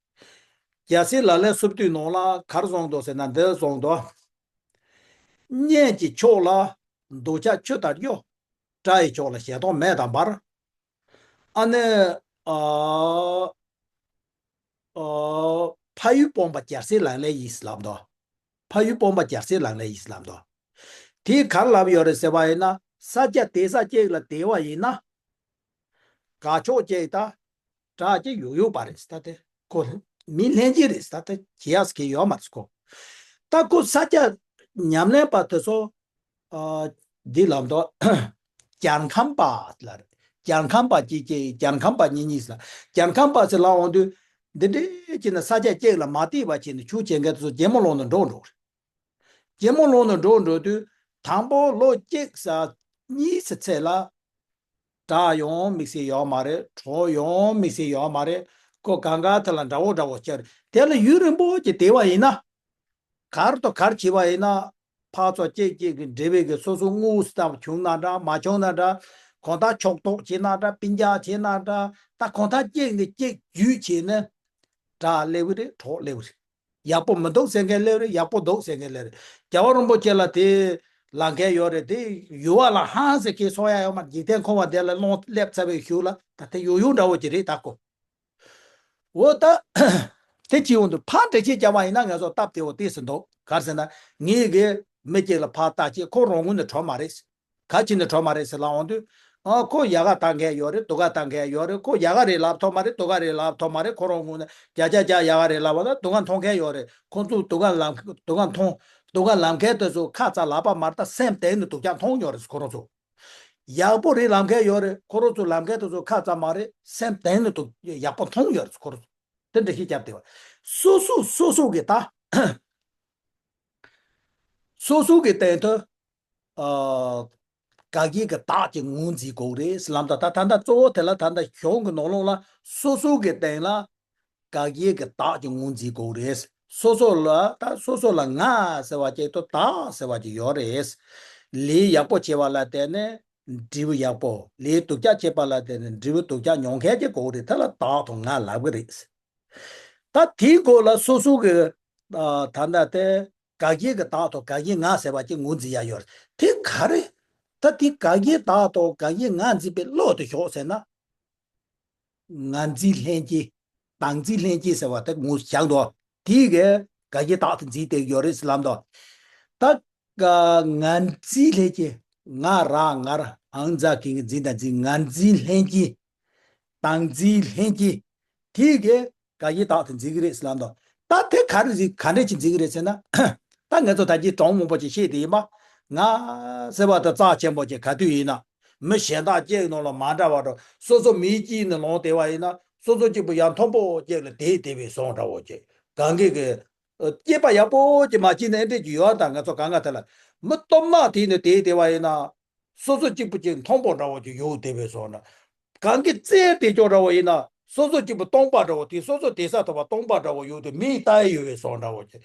རྒྱལ་སྲས་ལག་ལེན་སུམ་བསྡུས་ནང་ལ་ག་རེ་གསུངས་འདུག་ཟེར་ན། འདི་གསུངས་འདུག་གཉེན་གྱི་ཕྱོགས་ལ་འདོད་ཆགས་ཆུ་ལྟར་གཡོ། དགྲ་ཡི་ཕྱོགས་ལ་ཞེ་སྡང་མེ་དང་འབར། ཨ་ནི། ཨ། ཨ། ཕ་ཡུལ་སྤངས་པ་རྒྱལ་སྲས་ལག་ལེན་ཡིན་ལབ་འདུག་ཕ་ཡུལ་སྤངས་པ་རྒྱལ་སྲས་ལག་ལེན་ཡིན་ལབ་འདུག་དེས་ག་རེ་ལབ་ཡོད་རེད་ཟེར་བ་ཡིན་ན། ས་ཆ་དེ་ས་གཅིག་ལ་བསྡད་པ་ཡིན་ན། དགའ་ཕྱོགས་གཅིག་དང་དགྲ་གཅིག་ཡོད་ཡོད་པ་རེད་ཟེར། ད་དེ་ཁོ་མི་ལྷན་སྐྱེས་རེད་ཟེར། ད་དེ་བྱེད་ཡག་གི་ཡོད་མ་རེད་ཁོ། ད་ཁོ་ས་ཆ་ཉམས་ལེན་པ་དེ་ཚོ། ཨ། འདི་ལབ་འདུག་རྒྱལ་ཁམས་པ་ལ་རེད། རྒྱལ་ཁམས་པ་གཅིག་གཅིག་རྒྱལ་ཁམས་པ་གཉིས་གཉིས་ལ། རྒྱལ་ཁམས་པ་ཟེར་ལབ་འོང་དུས། འདི་འདྲའི་བྱས་ནས་ས་ཆ་གཅིག་ལ་མ་བསྡད་པ་བྱས་ནས་ཆུ་བྱེད་མཁན་དེ་ཚོ་རྒྱལ་མོ་ལོང་ནས་འགྲོ་འགྲོ་རེད། རྒྱལ་མོ་ལོང་ནས་འགྲོ་འགྲོ་དུས། དང་པོ་ལོ་གཅིག་ཙམ་གཉིས་ཙམ་ཚད་ལ། དགྲ་ཡོང་དམིགས་བསལ་ཡོད་མ་རེད། གྲོགས་ཡོང་དམིགས་བསལ་ཡོད་མ་རེད། ཁོ་གང་ག་དེ་ལ་འདྲ་བོ་འདྲ་བོ་ཅིག་རེད། དེ་ལ་ཡུན་རིང་པོ་ཅིག་བསྡད་པ་ཡིན་ན། གར་དང་གར་བྱེད་པ་ཡིན་ན། ཕར་ཚུར་གཅིག་གཅིག་གི་འབྲེལ་བའི་གི་སོ་སོ་དངུལ་སྟབས་བྱུང་ན་འདྲ་མ་བྱུང་ན་འདྲ། གང་ལྟར་ཕྱོགས་གཏོགས་བྱེད་ན་འདྲ་སྤུན་ཀྱག་བྱེད་ན་འདྲ། ད་གང་ལྟར་གཅིག་ནས་གཅིག་བརྒྱུད་བྱས་ནས། དགྲ་སླེབས་ཀྱི་རེད། གྲོགས་སླེབས་ཀྱི་རེད། ཡག་པོ་མི་འདུག་ཟེར་མཁན་སླེབས་རེད། ཡག་པོ་འདུག་ཟེར་མཁན་སླེབས་རེད། རྒྱལ་བ་རིན་པོ་ཆེ་ལ་དེ་ལབ་མཁན་ཡོད་རེད། དེ་ཡུལ་བ་ལ་ཧང་ཟེར་མཁན་སོང་ཡ་ཡོད་མ་རེད། འཇིག་རྟེན་འཁོར་བ་འདི་ལ་ལོང་སླེབས་ཚར་བའི་གཞུག་ལ་ད་དེ་ཡོད་ཡོད་འདྲ་བོ་ཅིག་རེད་ད་ཁོ། འོ་ད། དེ་བྱེད་འོང་དུས་ཕར་འགྲེལ་བཤད་བརྒྱབ་པ་ཡིན་ན་ང་ཚོ་སྟབས་བདེ་བོ་ཏོག་ཙམ་འདུག་ག་རེ་ཟེར་ན། ངེད་ཀྱིས་མི་གཅིག་ལ་ཕར་བལྟས་བྱས་ཁོ་རང་ངོས་ནས་གྲོལ་མ་རེད། ག་བྱས་ནས་གྲོལ་མ་རེད་ཟེར་ལབ་འོང་དུས། ཨ་ཁོ་ཡག་ག་བལྟ་མཁན་ཡོད་རེད། སྡུག་ག་བལྟ་མཁན་ཡོད་རེད། ཁོ་ཡག་ག་རེད་ལབ་ཐུབ་མ་རེད། སྡུག་ག་རེད་ལབ་ཐུབ་མ་རེད། ཁོ་རང་ངོས་ནས་བརྒྱ་ཆ་བརྒྱ་ཡག་ག་རེད་ལབ་པ་ལ་སྡུག་ག་མཐོང་མཁན་ཡོད་རེད། ཁོང་ཚོས་སྡུག་ག་ལབ་སྡུག་ག་མཐོང་། སྡུག་ག་ལབ་མཁན་དེ་ཚོ་ཁ་ཙ་ལབ་པ་མ་རེད། ད་སེམས་གཏིང་ནས་སྡུག་ཅག་མཐོང་ཡོད་རེད་ཁོ་རང་ཚོ། ཡག་པོ་རེད་ལབ་མཁན་ཡོད་རེད། ཁོ་རང་ཚོ་ལབ་མཁན་དེ་ཚོ་ཁ་ཙ་མ་རེད། སེམས་གཏིང་ནས་སྡུག་ཡག་པོ་མཐོང་ཡོད་རེད་ཁོ་རང་ཚོ། དེ་འདྲ་ཞིག་བརྒྱབ་བསྡད་པ། སོ་སོ་སོ་སོ་གི་ད། སོ་སོ་གི་སྟེང་དུ། ཨ། དགག་བྱའི་གི་བདག་ཅིག་ངོས་འཛིན་དགོས་རེད་ལབ་ད། ད་ད་ལྟ་གཙོ་བོ་དེ་ལ་ད་ལྟ་གཞུང་གི་ནང་ལོགས་ལ་སོ་སོ་གི་སྟེང་ལ་དགག་བྱའི་གི་བདག་ཅིག་ངོས་འཛིན་དགོས་རེད། སོ་སོ་ལ་ད་སོ་སོ་ལ་ང་ཟེར་བ་ཅིག་དང་བདག་ཟེར་བ་ཅིག་ཡོད་རེད། ལས་ཡག་པོ་བྱས་པ་ལ་བརྟེན་ནས་འབྲས་བུ་ཡག་པོ། ལས་སྡུག་ཅག་བྱས་པ་ལ་བརྟེན་ནས་འབྲས་བུ་སྡུག་ཅག་མྱོང་མཁན་ཅིག་དགོས་རེད། དེ་ལ་བདག་དང་ང་ལབ་གི་རེད། ད་དེའི་སྐོར་ལ་སོ་སོ་གི། ཨ། ད་ལྟ་དེ་དགག་བྱའི་གི་བདག་དང་དགག་བྱའི་ང་ཟེར་བ་ཅིག་ངོས་འཛིན་ཡ་ཡོད་རེད། དེ་ག་རེ། ད་དེ་དགག་བྱའི་བདག་དང་དགག་བྱའི་ང་འཛིན་པའི་བློ་དེ་ཞོག་ཟེར་ན། ང་འཛིན་ལྷན་སྐྱེས། བདག་འཛིན་ལྷན་སྐྱེས་ཟེར་བ་དེ་ངོས་བཞག་འདུག་དེའི་གི་དགག་བྱའི་བདག་དེ་འཛིན་བསྡད་ཡོད་རེད་ལབ་འདུག་ད་ག་ང་འཛིན་ལྷན་སྐྱེས། ང་རང་ང་རང་ང་འཛིན་གྱི་འཛིན་དང་འཛིན། ང་འཛིན་ལྷན་སྐྱེས། བདག་འཛིན་ལྷན་སྐྱེས། དེའི་གི་དགག་བྱའི་བདག་དེ་འཛིན་གྱི་རེད་ཟེར་ལབ་འདུག་ད་དེ་ག་རེ་ཟིག་ག་འདྲས་ཅིག་འཛིན་གྱི་རེད་ཟེར་ན། ད་ང་ཚོ་ད་གིན་གྲངས་མང་པོ་ཅིག་བཤད་དེ་ཡིན་པ། ང་ཟེར་བ་དེ་རྩ་ཆེན་པོ་ཅིག་ག་དུས་ཡིན་ན། མི་གཞན་དག་ཅིག་ནང་ལ་མ་འདྲ་བ་འགྲོ། སོ་སོ་མི་གཅིག་ནས་ལོང་བསྡད་པ་ཡིན་ན་སོ་སོ་གཅིག་པུ་ཡང་མཐོན་པོ་ཅིག་ལ་བསྡད་བསྡད་པའི་བཟོ་འདྲ་བོ་ཅིག་གང་གི་གི། སྐྱེས་པ་ཡག་པོ་ཅིག་མ་སྐྱེས་ན་ཨེ་འདྲས་ཅིག་ཡོད་ད། ང་ཚོ་གང་ག་དེ་ལ་མི་སྟོབས་ནག་དེ་ནས་བསྡད་བསྡད་པ་ཡིན་ན། སོ་སོ་གཅིག་པུ་ཅིག་མཐོན་པོ་འདྲ་བོ་ཅིག་ཡོད་བསྡད་པའི་བཟོ་འདྲ། གང་གི་རྩེ་དེ་ཅོག་འདྲ་བོ་ཡིན་ན་སོ་སོ་གཅིག་པུ་སྟོང་པ་འདྲ་བོ། དེ་སོ་སོ་དེ་ས་ཐོབ་པ་སྟོང་པ་འདྲ་བོ་ཡོད་དེ་མིས་ལྟ་ཡི་ཡོད་པའི་བཟོ་འདྲ་བོ་ཅིག་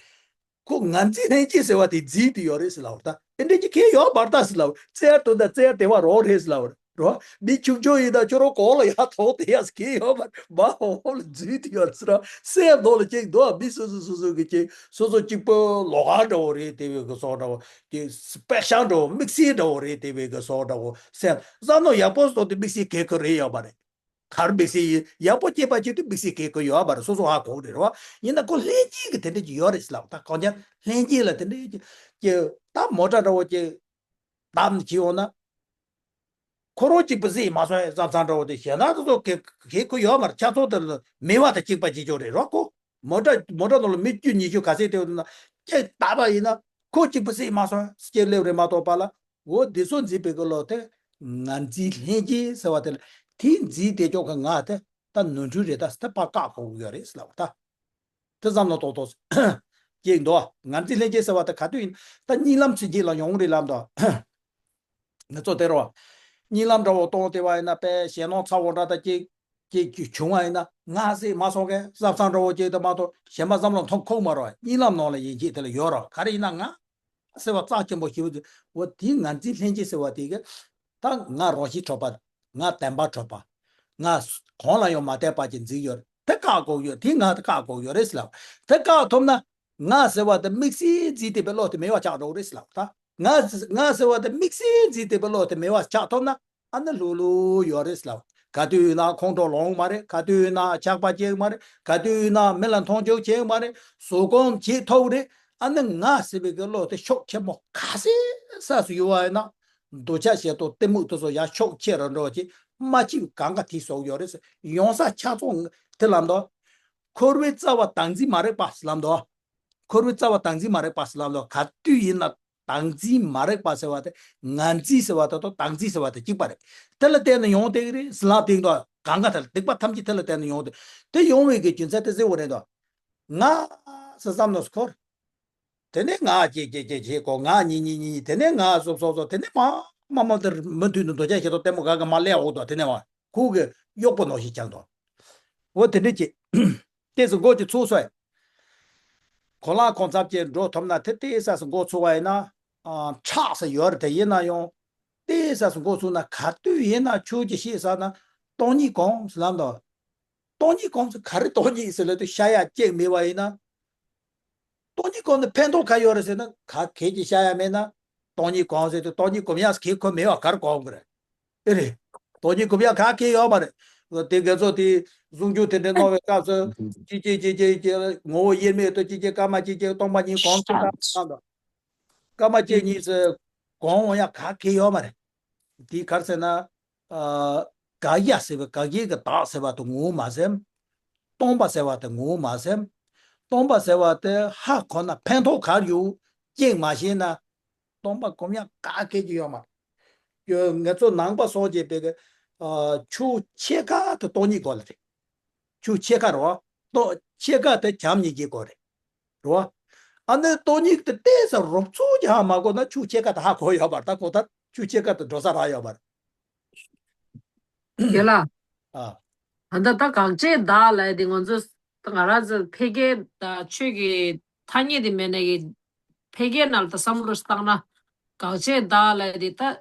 ཁོ་ང་འཛིན་ལྷན་སྐྱེས་ཟེར་བ་དེ་འཛིན་དེ་ཡོད་རེད་ཟེར་ལབ་པ་རེད་ད། ཨེ་འདྲས་ཀྱི་ཁེ་ཡོད་པར་ད་ཟེར་ལབ་པ་རེད། རྩེ་ཡར་དོན་དང་རྩེ་ཡར་དེ་བ་རོགས་རེད་ཟེར་ལབ་པ་རེད་རོ། མི་ཆུང་ཆུང་ཡིན་ད་ཁྱོད་རང་གོང་ལ་ཡར་ཐོག་དེ་ཡག་ཁེ་ཡོད་པར་མ་འོང་ལ་འཛིན་དེ་ཡོད་ཟེར་ར། སེམས་ནང་ལ་ཅིག་འདུག་མི་སོ་སོ་སོ་སོ་གི་ཅིག་སོ་སོ་གཅིག་པོ་ལོགས་ཀ་འདྲ་བོ་རེད་དེ་བས་གི་བཟོ་འདྲ་བོ། དེ་སྤེ་ཤལ་འདྲ་བོ་དམིགས་བསལ་འདྲ་བོ་རེད་དེ་བས་གི་བཟོ་འདྲ་བོ་སེམས་བསམ་མནོ་ཡག་པོ་བཟོ་དེ་དམིགས་བསལ་གེ་ཁོ་རེད་ཡོད་པ་རེད། གར་དམིགས་བསལ་ཡིན་ཡག་པོ་སྐྱེས་པ་ཅིག་དེ་དམིགས་བསལ་གེ་ཁོ་ཡོད་པ་རེད། སོ་སོ་ཧ་གོ་རེད་རོ། ཡིན་ན་ཁོ་ལྷན་སྐྱེས་ཀྱི་དེ་འདྲས་ཅིག་ཡོད་རེད་ཟེར་ལབ་ད། གང་ཅི་ལྷན་སྐྱེས་ལ་དེ་འདྲས་ཅིག་ཅིག་ད་མོ་ཊ་འདྲ་བོ་ཅིག་བདམས་བྱས་ཡོང་ན། ཁོ་རང་གཅིག་པུ་བསད་མ་སོང་ཡ་བསམ་བསམ་འདྲ་བོ་དེ་ཞེ་ན་དེ་ཚོ་གེ་གེ་ཁོ་ཡོད་མ་རེད། ཆ་ཚང་དེ་ལ་མི་བ་དང་གཅིག་པ་གཅིག་ཆོག་རེད་རོ་ཁོ། མོ་ཊ་མོ་ཊ་ནང་ལ་མི་བཅུ་ཉི་ཤུ་ག་ཚད་དེ་ཡོད་ན་གཅིག་བདམས་པ་ཡིན་ན་ཁོ་གཅིག་པུ་བསད་མ་སོང་ཡ་སྐྱེ་སླེབས་རེད་མ་གཏོགས་པ་ལ། འོ་འདི་ཚོ་འཛིན་པའི་གི་བློ་དེ་ང་འཛིན་ལྷན་སྐྱེས་ཟེར་བ་དེ་ལ་དེ་འཛིན་དེ་ཅོག་གི་ང་དེ་ད་ནོར་འཁྲུལ་རེད། ད་དེ་ཕར་བཀག་དགོས་ཀྱི་ཡོད་རེད་ཟེར་ལབ་པ་ད། དེ་ཙམ་ལ་ཏོག་ཏོག་སྐྱེས་འདུག་ང་འཛིན་ལྷན་སྐྱེས་ཟེར་བ་དེ་ག་དུས་ཡིན་ད་གཉིད་ལམ་ཚུན་ཆད་ལ་ཡོང་རེད་ལབ་འདུག་ང་ཚོ་དེ་རོ། གཉིད་ལམ་འདྲ་བོ་གཏོང་དེ་བ་ཡིན་ན་དཔེ་ཞེད་སྣང་ཚ་བོ་འདྲ་ད་ཅིག་ཅིག་བྱུང་བ་ཡིན་ན་ང་ཟེར་མ་སོང་གས་བསམ་བསམ་འདྲ་བོ་ཅིག་ད་མ་གཏོགས་གཞན་པ་བསམ་བློ་མཐོང་ཁུག་མ་རོ། གཉིད་ལམ་ནང་ལ་ཡིན་གྱི་དེ་ལ་ཡོད་རོ། ག་རེ་ཡིན་ན་ང་ཟེར་བ་རྩ་ཆེན་པོ་ཞེ་པོ་ཅིག་འོ་དེའི་ང་འཛིན་ལྷན་སྐྱེས་ཟེར་བ་དེ་གི་ད་ང་རང་བཞིན་གྲོལ་བ། ང་བདེན་པ་གྲོལ་བ། ང་གང་ལ་ཡང་མ་བརྟེན་པ་ཅིག་འཛིན་ཡོད་རེད། དེ་བཀག་དགོས་ཡོད། དེ་ང་དེ་བཀག་དགོས་ཡོད་རེད་ཟེར་ལབ། དེ་བཀག་ཐུབ་ན་ང་ཟེར་བ་དེ་དམིགས་བསལ་འཛིན་བསྡད་པའི་བློ་དེ་མེད་པ་ཆགས་འགྲོ་གི་རེད་ཟེར་ལབ། ད་ང་ང་ཟེར་བ་དེ་དམིགས་བསལ་འཛིན་བསྡད་པའི་བློ་དེ་མེད་པ་ཆགས་ཐུབ་ན་ཨ་ནི་ལྷུག་ལྷུག་ཡོད་རེད་ཟེར་ལབ། ག་དུས་ཡིན་ན་ཁོང་ཁྲོ་ལངས་མ་རེད། ག་དུས་ཡིན་ན་ཆགས་པ་སྐྱེ་གི་མ་རེད། ག་དུས་ཡིན་ན་མི་ལ་མཐོང་ཆུང་བྱེད་གི་མ་རེད། བཟོད་སྒོམ་བྱེད་ཐུབ་རེད། ཨ་ནི་ང་ཟེར་བའི་གི་བློ་དེ་ཤུགས་ཆེན་པོ་ག་ཚོད་ས་སུ་ཡོད་བ་ཡིན་ན། འདོད་ཆགས་ཞེ་སྡང་གཏི་མུག་དེ་ཚོ་ཡར་ཤུགས་ཆེ་རུ་འགྲོ་བ་ཅིག་མ་གཅིག་གང་ག་དེ་བཟོ་གི་ཡོད་རེད་ཟེར། ཡོང་ས་ཆ་ཚང་དེ་ལ་འདུག་འཁོར་བའི་རྩ་བ་བདག་འཛིན་མ་རིག་པ་ཟེར་ལབ་འདུག་འཁོར་བའི་རྩ་བ་བདག་འཛིན་མ་རིག་པ་ཟེར་ལབ་འདུག་ག་དུས་ཡིན་ན་ བདག་འཛིན་མ་རེག་པ་ཟེར་བ་དེ་ང་འཛིན་ཟེར་བ་དེ་དང་བདག་འཛིན་ཟེར་བ་དེ་གཅིག་པ་རེད། དེ་ལ་བརྟེན་ནས་ཡོང་བསྡད་ཀྱི་རེད། ཟི་ལ་སྟེང་དུ་གང་ག་དེ་ལ་སྡིག་པ་ཐམས་ཅད་དེ་ལ་བརྟེན་ནས་ཡོང་བསྡད། དེ་ཡོང་བའི་གི་རྒྱུ་མཚན་དེ་གཟིགས་པ་རེད་དོ། ང་ཟེར་བསམ་ནས་འཁོར། དེ་ནས་ང་ཅེ་ཅེ་ཅེ་ཅེ་གོ། ང་གཉིས་གཉིས་གཉིས། དེ་ནས་ང་སོ་སོ་སོ། དེ་ནས་མ་མ་མ་དེར་མུ་མཐུད་ནས་འདོད་ཆགས་ཞེ་སྡང་གཏི་མུག་ག་ག་མ་ལས་འོག་ཏུ། དེ་ནས་མ་ཁུག་གི་གཡོག་པོ་ནོ་ཞིག་ཀྱང་དོ། འོ་དེ་འདྲ་ཅེ། ཏེས་མགོ་ཅིག་ཚུགས་སོ། གོ་ལ་གོང་ཚབ་ཅེ་འགྲོ་ཐུབ་ན་དེ་ཏེས་ས་མགོ་ཚུགས་པ་ཡིན་ན། ཨ་ཁྲག་ས་ཡོད་རེད། དེ་ཡིན་ན་ཡང་ཏེས་ས་མགོ་ཚུགས་ན་ག་དུས་ཡིན་ན་ཁྱོད་ཀྱི་ཤེས་ས་ན་སྟོང་ཉིད་གང་ཟེར་ལབ་དོ། སྟོང་ཉིད་གང་ཟེར་ག་རེ་སྟོང་ཉིད་ཟེར་ལབ་དུས་ཤ་ཡ་གཅིག་མེད་པ་ཡིན་ན། སྟོང་ཉིད་གང་ནི་ཕན་ཐོགས་ག་ཡོད་རེད་ཟེར་ན། ག་གལ་གྱི་ཤ་ཡ་མེད་ན། སྟོང་ཉིད་གང་ཟེར་དུས་སྟོང་ཉིད་གང་ཡང་གལ་ཁོ་མེད་པ་ག་རེ་གང་གི་རེད། ཨེ་རེད། སྟོང་ཉིད་གང་ཡང་ག་གལ་ཡོད་མ་རེད། དེ་དགེ་ཚོགས་དེ་གཟུངས་ཆུང་དེ་འདྲ་གནང་བའི་སྐབས་སུ་ཅི་ཅི་ཅི་ཅི་ཅི་ངོ་བོ་དབྱེར་མེད་དུ་ཅི་ཅི་སྐར་མ་ཅི་ཅི་སྟོང་པ་ཉིད་གང་ཟེར་ད་གནང་དང་། སྐར་མ་གཅིག་གཉིས་སུ་གོང་འོང་ཡ་ག་གེ་ཡོད་མ་རེད། དེ་ག་རེ་ཟེར་ན། ཨ་དགག་བྱ་ཟེར་བའི་དགག་བྱའི་གི་བདག་ཟེར་བ་དེ་ངོ་བོ་མ་ཟིན། སྟོང་པ་ཟེར་བ་དེ་ངོ་བོ་མ་ཟིན། སྟོང་པ་ཟེར་བ་དེ་ཧ་གོ་ན་ཕན་ཐོགས་ག་རེ་ཡོད་ཅེས་མ་ཤེས་ན། སྟོང་པ་གང་ཡང་ག་གེ་ཅིག་ཡོད་མ་རེད། ང་ཚོ་ནང་པ་སོགས་ཀྱི་བོད་ཀྱི་ཨ་ཕྱོགས་ཕྱེད་ཀ་དེ་སྟོང་ཉིད་སྐོར་ལ་རེད། ཕྱོགས་ཕྱེད་ཀ་རེད་བ། ཕྱེད་ཀ་དེ་བྱམས་སྙིང་རྗེའི་སྐོར་རེད། རེད་བ། ཨ་ནི་སྟོང་ཉིད་དེ་ཏོག་ཙམ་རོབ་ཚུགས་ཀྱི་ཧ་མ་གོ་ན་ཕྱོགས་ཕྱེད་ཀ་དེ་ཧ་གོ་ཡོད་པ་རེད། ད་གོ་ད་ཕྱོགས་ཕྱེད་ཀ་དེ་འགྲོ་ས་རག་ཡོད་པ་རེད། རྒན་ལགས། ཨ། ད་ལྟ་ད་དགག་བྱའི་བདག་ལབ་དེ་ང་ཚོ་ད་ང་རང་ཚོ་ཕལ་སྐད་དང་ཆོས་ཀྱི་ཐ་སྙད་དེ་མེད་ནས་ཀྱི་ཕལ་སྐད་ནང་ལ་ད་བསམ་བློ་བཏང་ན་དགག་བྱའི་བདག་ལབ་དེ་ད།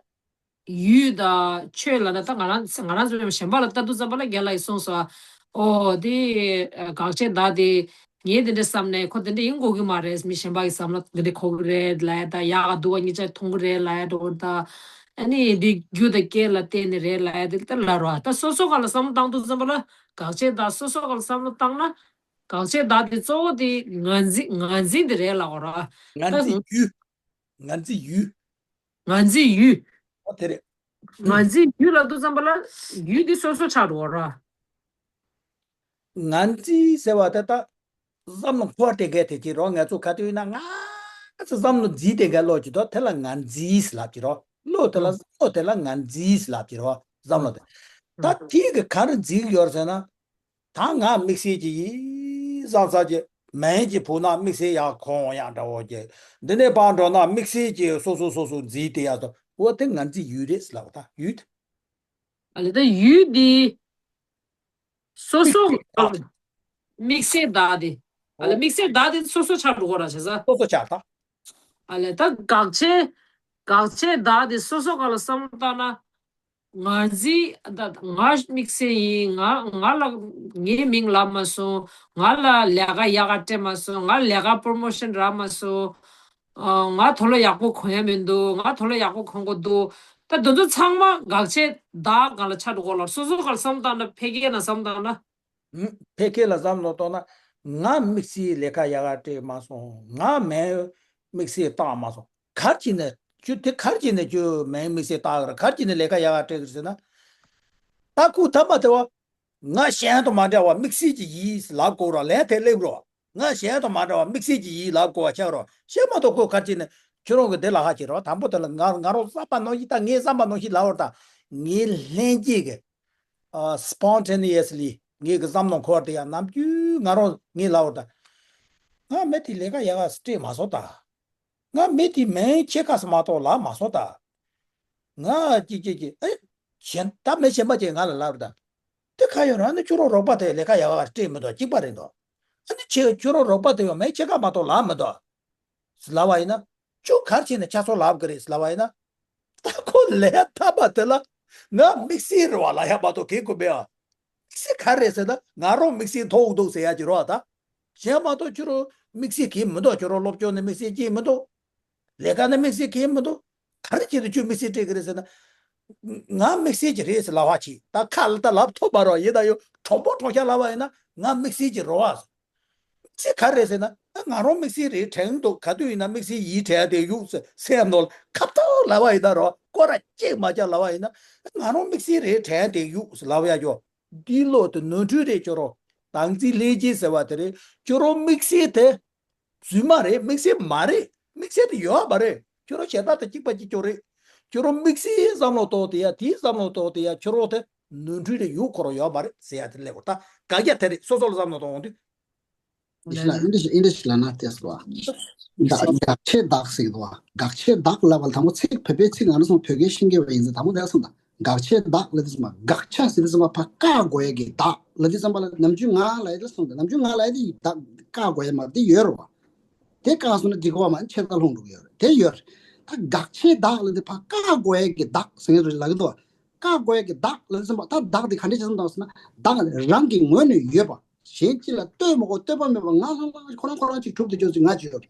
ཡུལ་དང་ཆོས་ལབ་ན་ད་ང་རང་ང་རང་ཚོ་གཞན་པ་ལ་ལྟ་དུས་ཙམ་པ་ལ་རྒན་ལགས་ཀྱིས་གསུངས་སོང་། ཨོ་དེ་དགག་བྱའི་བདག་དེ་ངས་དེ་འདྲ་བསམ་ནས་ཁོ་དེ་འདྲ་ཡིན་དགོས་ཀྱི་མ་རེད། མི་གཞན་པ་གི་བསམ་བློ་དེ་འདྲ་གོ་གི་རེད་ལབ་ཡ། ད་ཡག་ག་སྡུག་ག་གཉིས་ཆ་མཐོང་གི་རེད་ལབ་ཡ་འགྲོ་གི་རེད། ད་ཨ་ནི་དེ་རྒྱུ་དང་རྐྱེན་ལ་བརྟེན་ནས་རེད་ལབ་ཡ་དེ་ལྟར་ལབ་རོགས། ད་སོ་སོ་སྒང་ལ་བསམ་བློ་བཏང་དུས་ཙམ་པ་ལ་དགག་བྱའི་བདག་སོ་སོ་སྒང་ལ་བསམ་བློ་བཏང་ན་དགག་བྱའི་བདག་དེ་གཙོ་བོ་དེ་ངར་འཛིན་ངར་འཛིན་དེ་རེད་ལབ་དགོས་རོགས། ངར་འཛིན་ཡུལ། ངར་འཛིན་ཡུལ། ངར་འཛིན་ཡུལ། ཨོ་དེ་རེད། ངར་འཛིན་ཡུལ་ལབ་དུས་ཙམ་པ་ལ་ཡུལ་འདི་སོ་སོ་ཆགས་འགྲོ་བ་ར། ངར་འཛིན་ཟེར་བ་དེ་ད་བསམ་བློ་འཁོར་དེ་འགའ་དེ་ཅི་རོ། ང་ཚོ་ག་དུས་ཡིན་ན་ང་ཚོ་བསམ་བློ་འཛིན་དེ་འགའ་བློ་ཅི་དོ་དེ་ལ་ངར་འཛིན་ཟེར་ལབ་ཀྱི་རོ། བློ་དེ་ལ་བསམ་བློ་དེ་ལ་ངར་འཛིན་ཟེར་ལབ་ཀྱི་རོ། བསམ་བློ་དེ་ད་དེ་གི་ག་རེ་འཛིན་གྱི་ཡོད་ཟེར་ན། ད་ང་དམིགས་བསལ་གྱི་ཡིན་བསམ་བསམ་གྱི་མིང་གཅིག་ཕུག་ན་དམིགས་བསལ་ཡག་གོ་ཡག་འདྲ་བོ་གྱི། འདི་ནས་ཕར་འགྲོ་ན་དམིགས་བསལ་གྱི་སོ་སོ་སོ་སོ་འཛིན་དེ་ཡག་ཏུ་འོ་དེ་ངར་འཛིན་ཡུལ་རེད་ལབ་ད་ཡུལ་དེ། ཨ་ལས་ད་ཡུལ་འདི་སོ་སོ་དམིགས་བསལ་བདག་དེ། ཨ་ལས་དམིགས་བསལ་བདག་དེ་སོ་སོ་ཆགས་འགྲོ་གོ་ར་བྱས་ས། སོ་སོ་ཆགས་ད། ཨ་ལས་ད་དགག་བྱའི་དགག་བྱའི་བདག་དེ་སོ་སོ་སྒང་ལ་བསམ་བློ་བཏང་ན། ང་འཛིན་ད་ང་དམིགས་བསལ་ཡིན། ང་ང་ལ་ངའི་མིང་ལབ་མ་སོང་། ང་ལ་ལས་ཀ་ཡག་ག་སྤྲད་མ་སོང་། ང་ལས་ཀ་པོ་རོ་མོ་ཤན་རག་མ་སོང་། ཨ་ང་དོ་ལོ་ཡག་པོ་གོན་ཡ་མི་འདུག་ང་དོ་ལོ་ཡག་པོ་གོན་དགོས་འདུག་ད་དེ་ཚོ་ཚང་མ་དགག་བྱའི་བདག་སྒང་ལ་ཆགས་འགྲོ་གོ་ལ། སོ་སོ་སྒང་ལ་བསམ་བློ་བཏང་ན་ཕལ་སྐད་ནང་བསམ་བློ་བཏང་ན། ཕལ་སྐད་ལ་བསམ་བློ་གཏོང་ན། ང་དམིགས་བསལ་ལས་ཀ་ཡག་ག་སྤྲད་མ་སོང་། ང་མིང་དམིགས་བསལ་བཏགས་མ་སོང་། ག་རེ་བྱས་ནས་ཁྱོད་དེ་ག་རེ་བྱས་ནས་ཁྱོད་མིང་དམིགས་བསལ་བཏགས་གི་རེད། ག་རེ་བྱས་ནས་ལས་ཀ་ཡག་ག་སྤྲད་གི་རེད་ཟེར་ན། ད་ཁོ་ཐ་མ་དེ་བ། ང་གཞན་དང་མ་འདྲ་བ་དམིགས་བསལ་གྱི་ཡིན་ལབ་དགོས་ར། ལན་དེ་སླེབས་རོགས། ང་གཞན་དང་མ་འདྲ་བ་དམིགས་བསལ་གྱི་ཡིན་ལབ་དགོས་པ་ཆགས་རོགས། བཤད་མ་གཏོགས་ཁོ་ག་རེ་བྱས་ནས་ཁྱོད་རང་གི་དེ་ལ་ཧ་ཅིག་རོགས། དང་པོ་དེ་ལ་ང་ང་རང་བསམ་པ་ནང་བཞིན་ད་ངའི་བསམ་པ་ནང་བཞིན་ལབ་བར་ད། ངའི་ལྷན་སྐྱེས་ཀྱི། ཨ་སྤོན་ཊེ་ནི་ཡས་ལི་ངེད་ཀྱི་བསམ་བློ་འཁོར་དེ་ཡང་ནམ་རྒྱུན་ང་རང་ངས་ལབ་པ་དང་། ང་མི་དེ་ལས་ཀ་ཡག་ག་སྤྲད་མ་སོང་ད། ང་མི་དེ་མིང་ཕྱེད་ཀ་ཙམ་མ་གཏོགས་ལབ་མ་སོང་ད། ང་ཅིག་ཅིག་ཅིག་ཨེ། གཞན་ད་མི་གཞན་པ་ཅིག་ང་ལ་ལབ་པ་དང་། དེ་ག་ཡོད་རང་ནི་ཁྱོད་རང་རོགས་པ་དེ་ལས་ཀ་ཡག་ག་སྤྲད་མི་འདུག་གཅིག་པ་རེད་འདུག་ཨ་ནི་ཁྱེད་ཁྱོད་རང་རོགས་པ་དེ་ཡང་མིང་ཕྱེད་ཀ་མ་གཏོགས་ལབ་མི་འདུག་ལབ་པ་ཡིན་ན། ཁྱོད་ག་རེ་བྱས་ནས་ཁྱད་མཚར་ལབ་གི་རེད་ལབ་པ་ཡིན་ན། ད་ཁོ་ལས་ཐབས་པ་དེ་ལ་ང་དམིགས་བསལ་རེད་བ་ལབ་ཡ་མ་གཏོགས་གལ་དགོས་མེད་ཨ། དམིགས་བསལ་ག་རེ་རེད་ཟེར་ན་ང་རང་དམིགས་བསལ་མཐོང་འདུག་ཟེར་ཡ་ཅིག་རེད་བ་ད། གཞན་མ་གཏོགས་ཁྱོད་རང་དམིགས་བསལ་གལ་མི་འདུག་ཁྱོད་རང་སློབ་སྦྱོང་ནི་དམིགས་བསལ་གལ་མི་འདུག་ལས་ཀ་ནི་དམིགས་བསལ་གལ་མི་འདུག་ག་རེ་བྱས་ཏེ་ཁྱོད་དམིགས་བསལ་སྤྲད་གི་རེད་ཟེར་ན། ང་དམིགས་བསལ་གྱི་རེད་ཟེར་ལབ་པ་ཅིག་ད་ཁ་ལ་ད་ལབ་ཐུབ་པ་རེད་བ། ཡིན་ན་ཡང་གྲོགས་པོ་གྲོགས་ཤ་ལབ་པ་ཡིན་ན་ང་དམིགས་བསལ་གྱི་རེད་བ། དམིགས་བསལ་ག་རེ་རེད་ཟེར་ན། ང་རང་དམིགས་བསལ་རེད་དྲན་འདུག་ག་དུས་ཡིན་ན་དམིགས་བསལ་ཡིན་དྲན་བསྡད་ཡོད་ཟེར་སེམས་ནང་ལ་ཁ་ཐོག་ལབ་པ་ཡིན་ན་རོ། སྐོར་ར་གཅིག་མ་རྒྱག་ལབ་པ་ཡིན་ན། ང་རང་དམིགས་བསལ་རེད་དྲན་བསྡད་ཡོད་ཟེར་ལབ་ཡ་ཡོད། འདིའི་བློ་དེ་ནོར་འཁྲུལ་རེད། ཁྱོད་རང་བདག་འཛིན་ལྷན་སྐྱེས་ཟེར་བ་དེ་རེད། ཁྱོད་རང་དམིགས་བསལ་དེ་རྫུན་མ་རེད། དམིགས་བསལ་མ་རེད། དམིགས་བསལ་དེ་ཡོད་མ་རེད། ཁྱོད་རང་གཞན་དག་དང་གཅིག་པ་གཅིག་རྐྱང་རེད། ཁྱོད་རང་དམིགས་བསལ་བསམ་བློ་གཏོང་དེ་ཡ་དེའི་བསམ་བློ་གཏོང་དེ་ཡ་ཁྱོད་རང་དེ་ནོར་འཁྲུལ་རེ་ཡོད་ཁོ་རང་ཡོད་མ་རེད་ཟེར་ཡ་དེ་སླེབས་པ་རེད། ད་དགག་རྒྱག་དེ་རེད། སོ་སོ་ལ་བསམ་བློ་གཏོང་འོང་དུས། ཡིན་ཞིག་ལ་ཨིན་ཌི་ཨིན་ཌི་ལ་ན་ཏེས་བ། དགག་དགག་བྱའི་བདག་ཟེར་གི་འདུག་བ། དགག་བྱའི་བདག་ལབ་པ་དང་པོ་ཚིག་བོད་པའི་ཚིག་ང་རང་ཚོ་བོད་སྐད་ཤེས་མཁན་བ་ཡིན་ཙང་དང་པོ་དེ་སོང་ད། དགག་བྱའི་བདག་ལབ་དུས་ཙམ་པ་དགག་བྱ་ཟེར་དུས་ཙམ་པ་ཕར་བཀག་དགོས་ཡ་གི་བདག་ལབ་དུས་ཙམ་པ་ལ་ནམ་རྒྱུན་ང་ལབ་ཡ་དེ་སོང་ད། ནམ་རྒྱུན་ང་ལབ་ཡ་དེ་བདག་བཀག་དགོས་ཡ་མ་རེད། དེ་ཡོད་རེད་བ། དེ་བཀག་སོང་ན་འགྲིག་གི་བ་མ་ཆད་ད་ལྷུང་འགྲོ་གི་ཡོད་རེད། དེ་ཡོད་རེད། ད་དགག་བྱའི་བདག་ལབ་དུས་ཕར་བཀག་དགོས་ཡ་གི་བདག་ཟེར་མཁན་རེད་ལབ་གི་འདུག་བ། བཀག་དགོས་ཡ་གི་བདག་ལབ་དུས་ཙམ་པ་ད་བདག་དེ་ག་འདྲས་ཅིག་བསམ་བཏང་ཟེར་ན་བདག་རང་གི་ངོས་ནས་ཡོད་པ། གཞན་གཅིག་ལ་ལྟོས་མ་དགོས་ལྟོས་པ་མེད་པ་ང་ལྷང་ལྷང་ཁོ་རང་ཁོ་རང་གཅིག་གྲུབ་ཏུ་འཇོག་ཅིག་ང་གཅིག་ཡོད།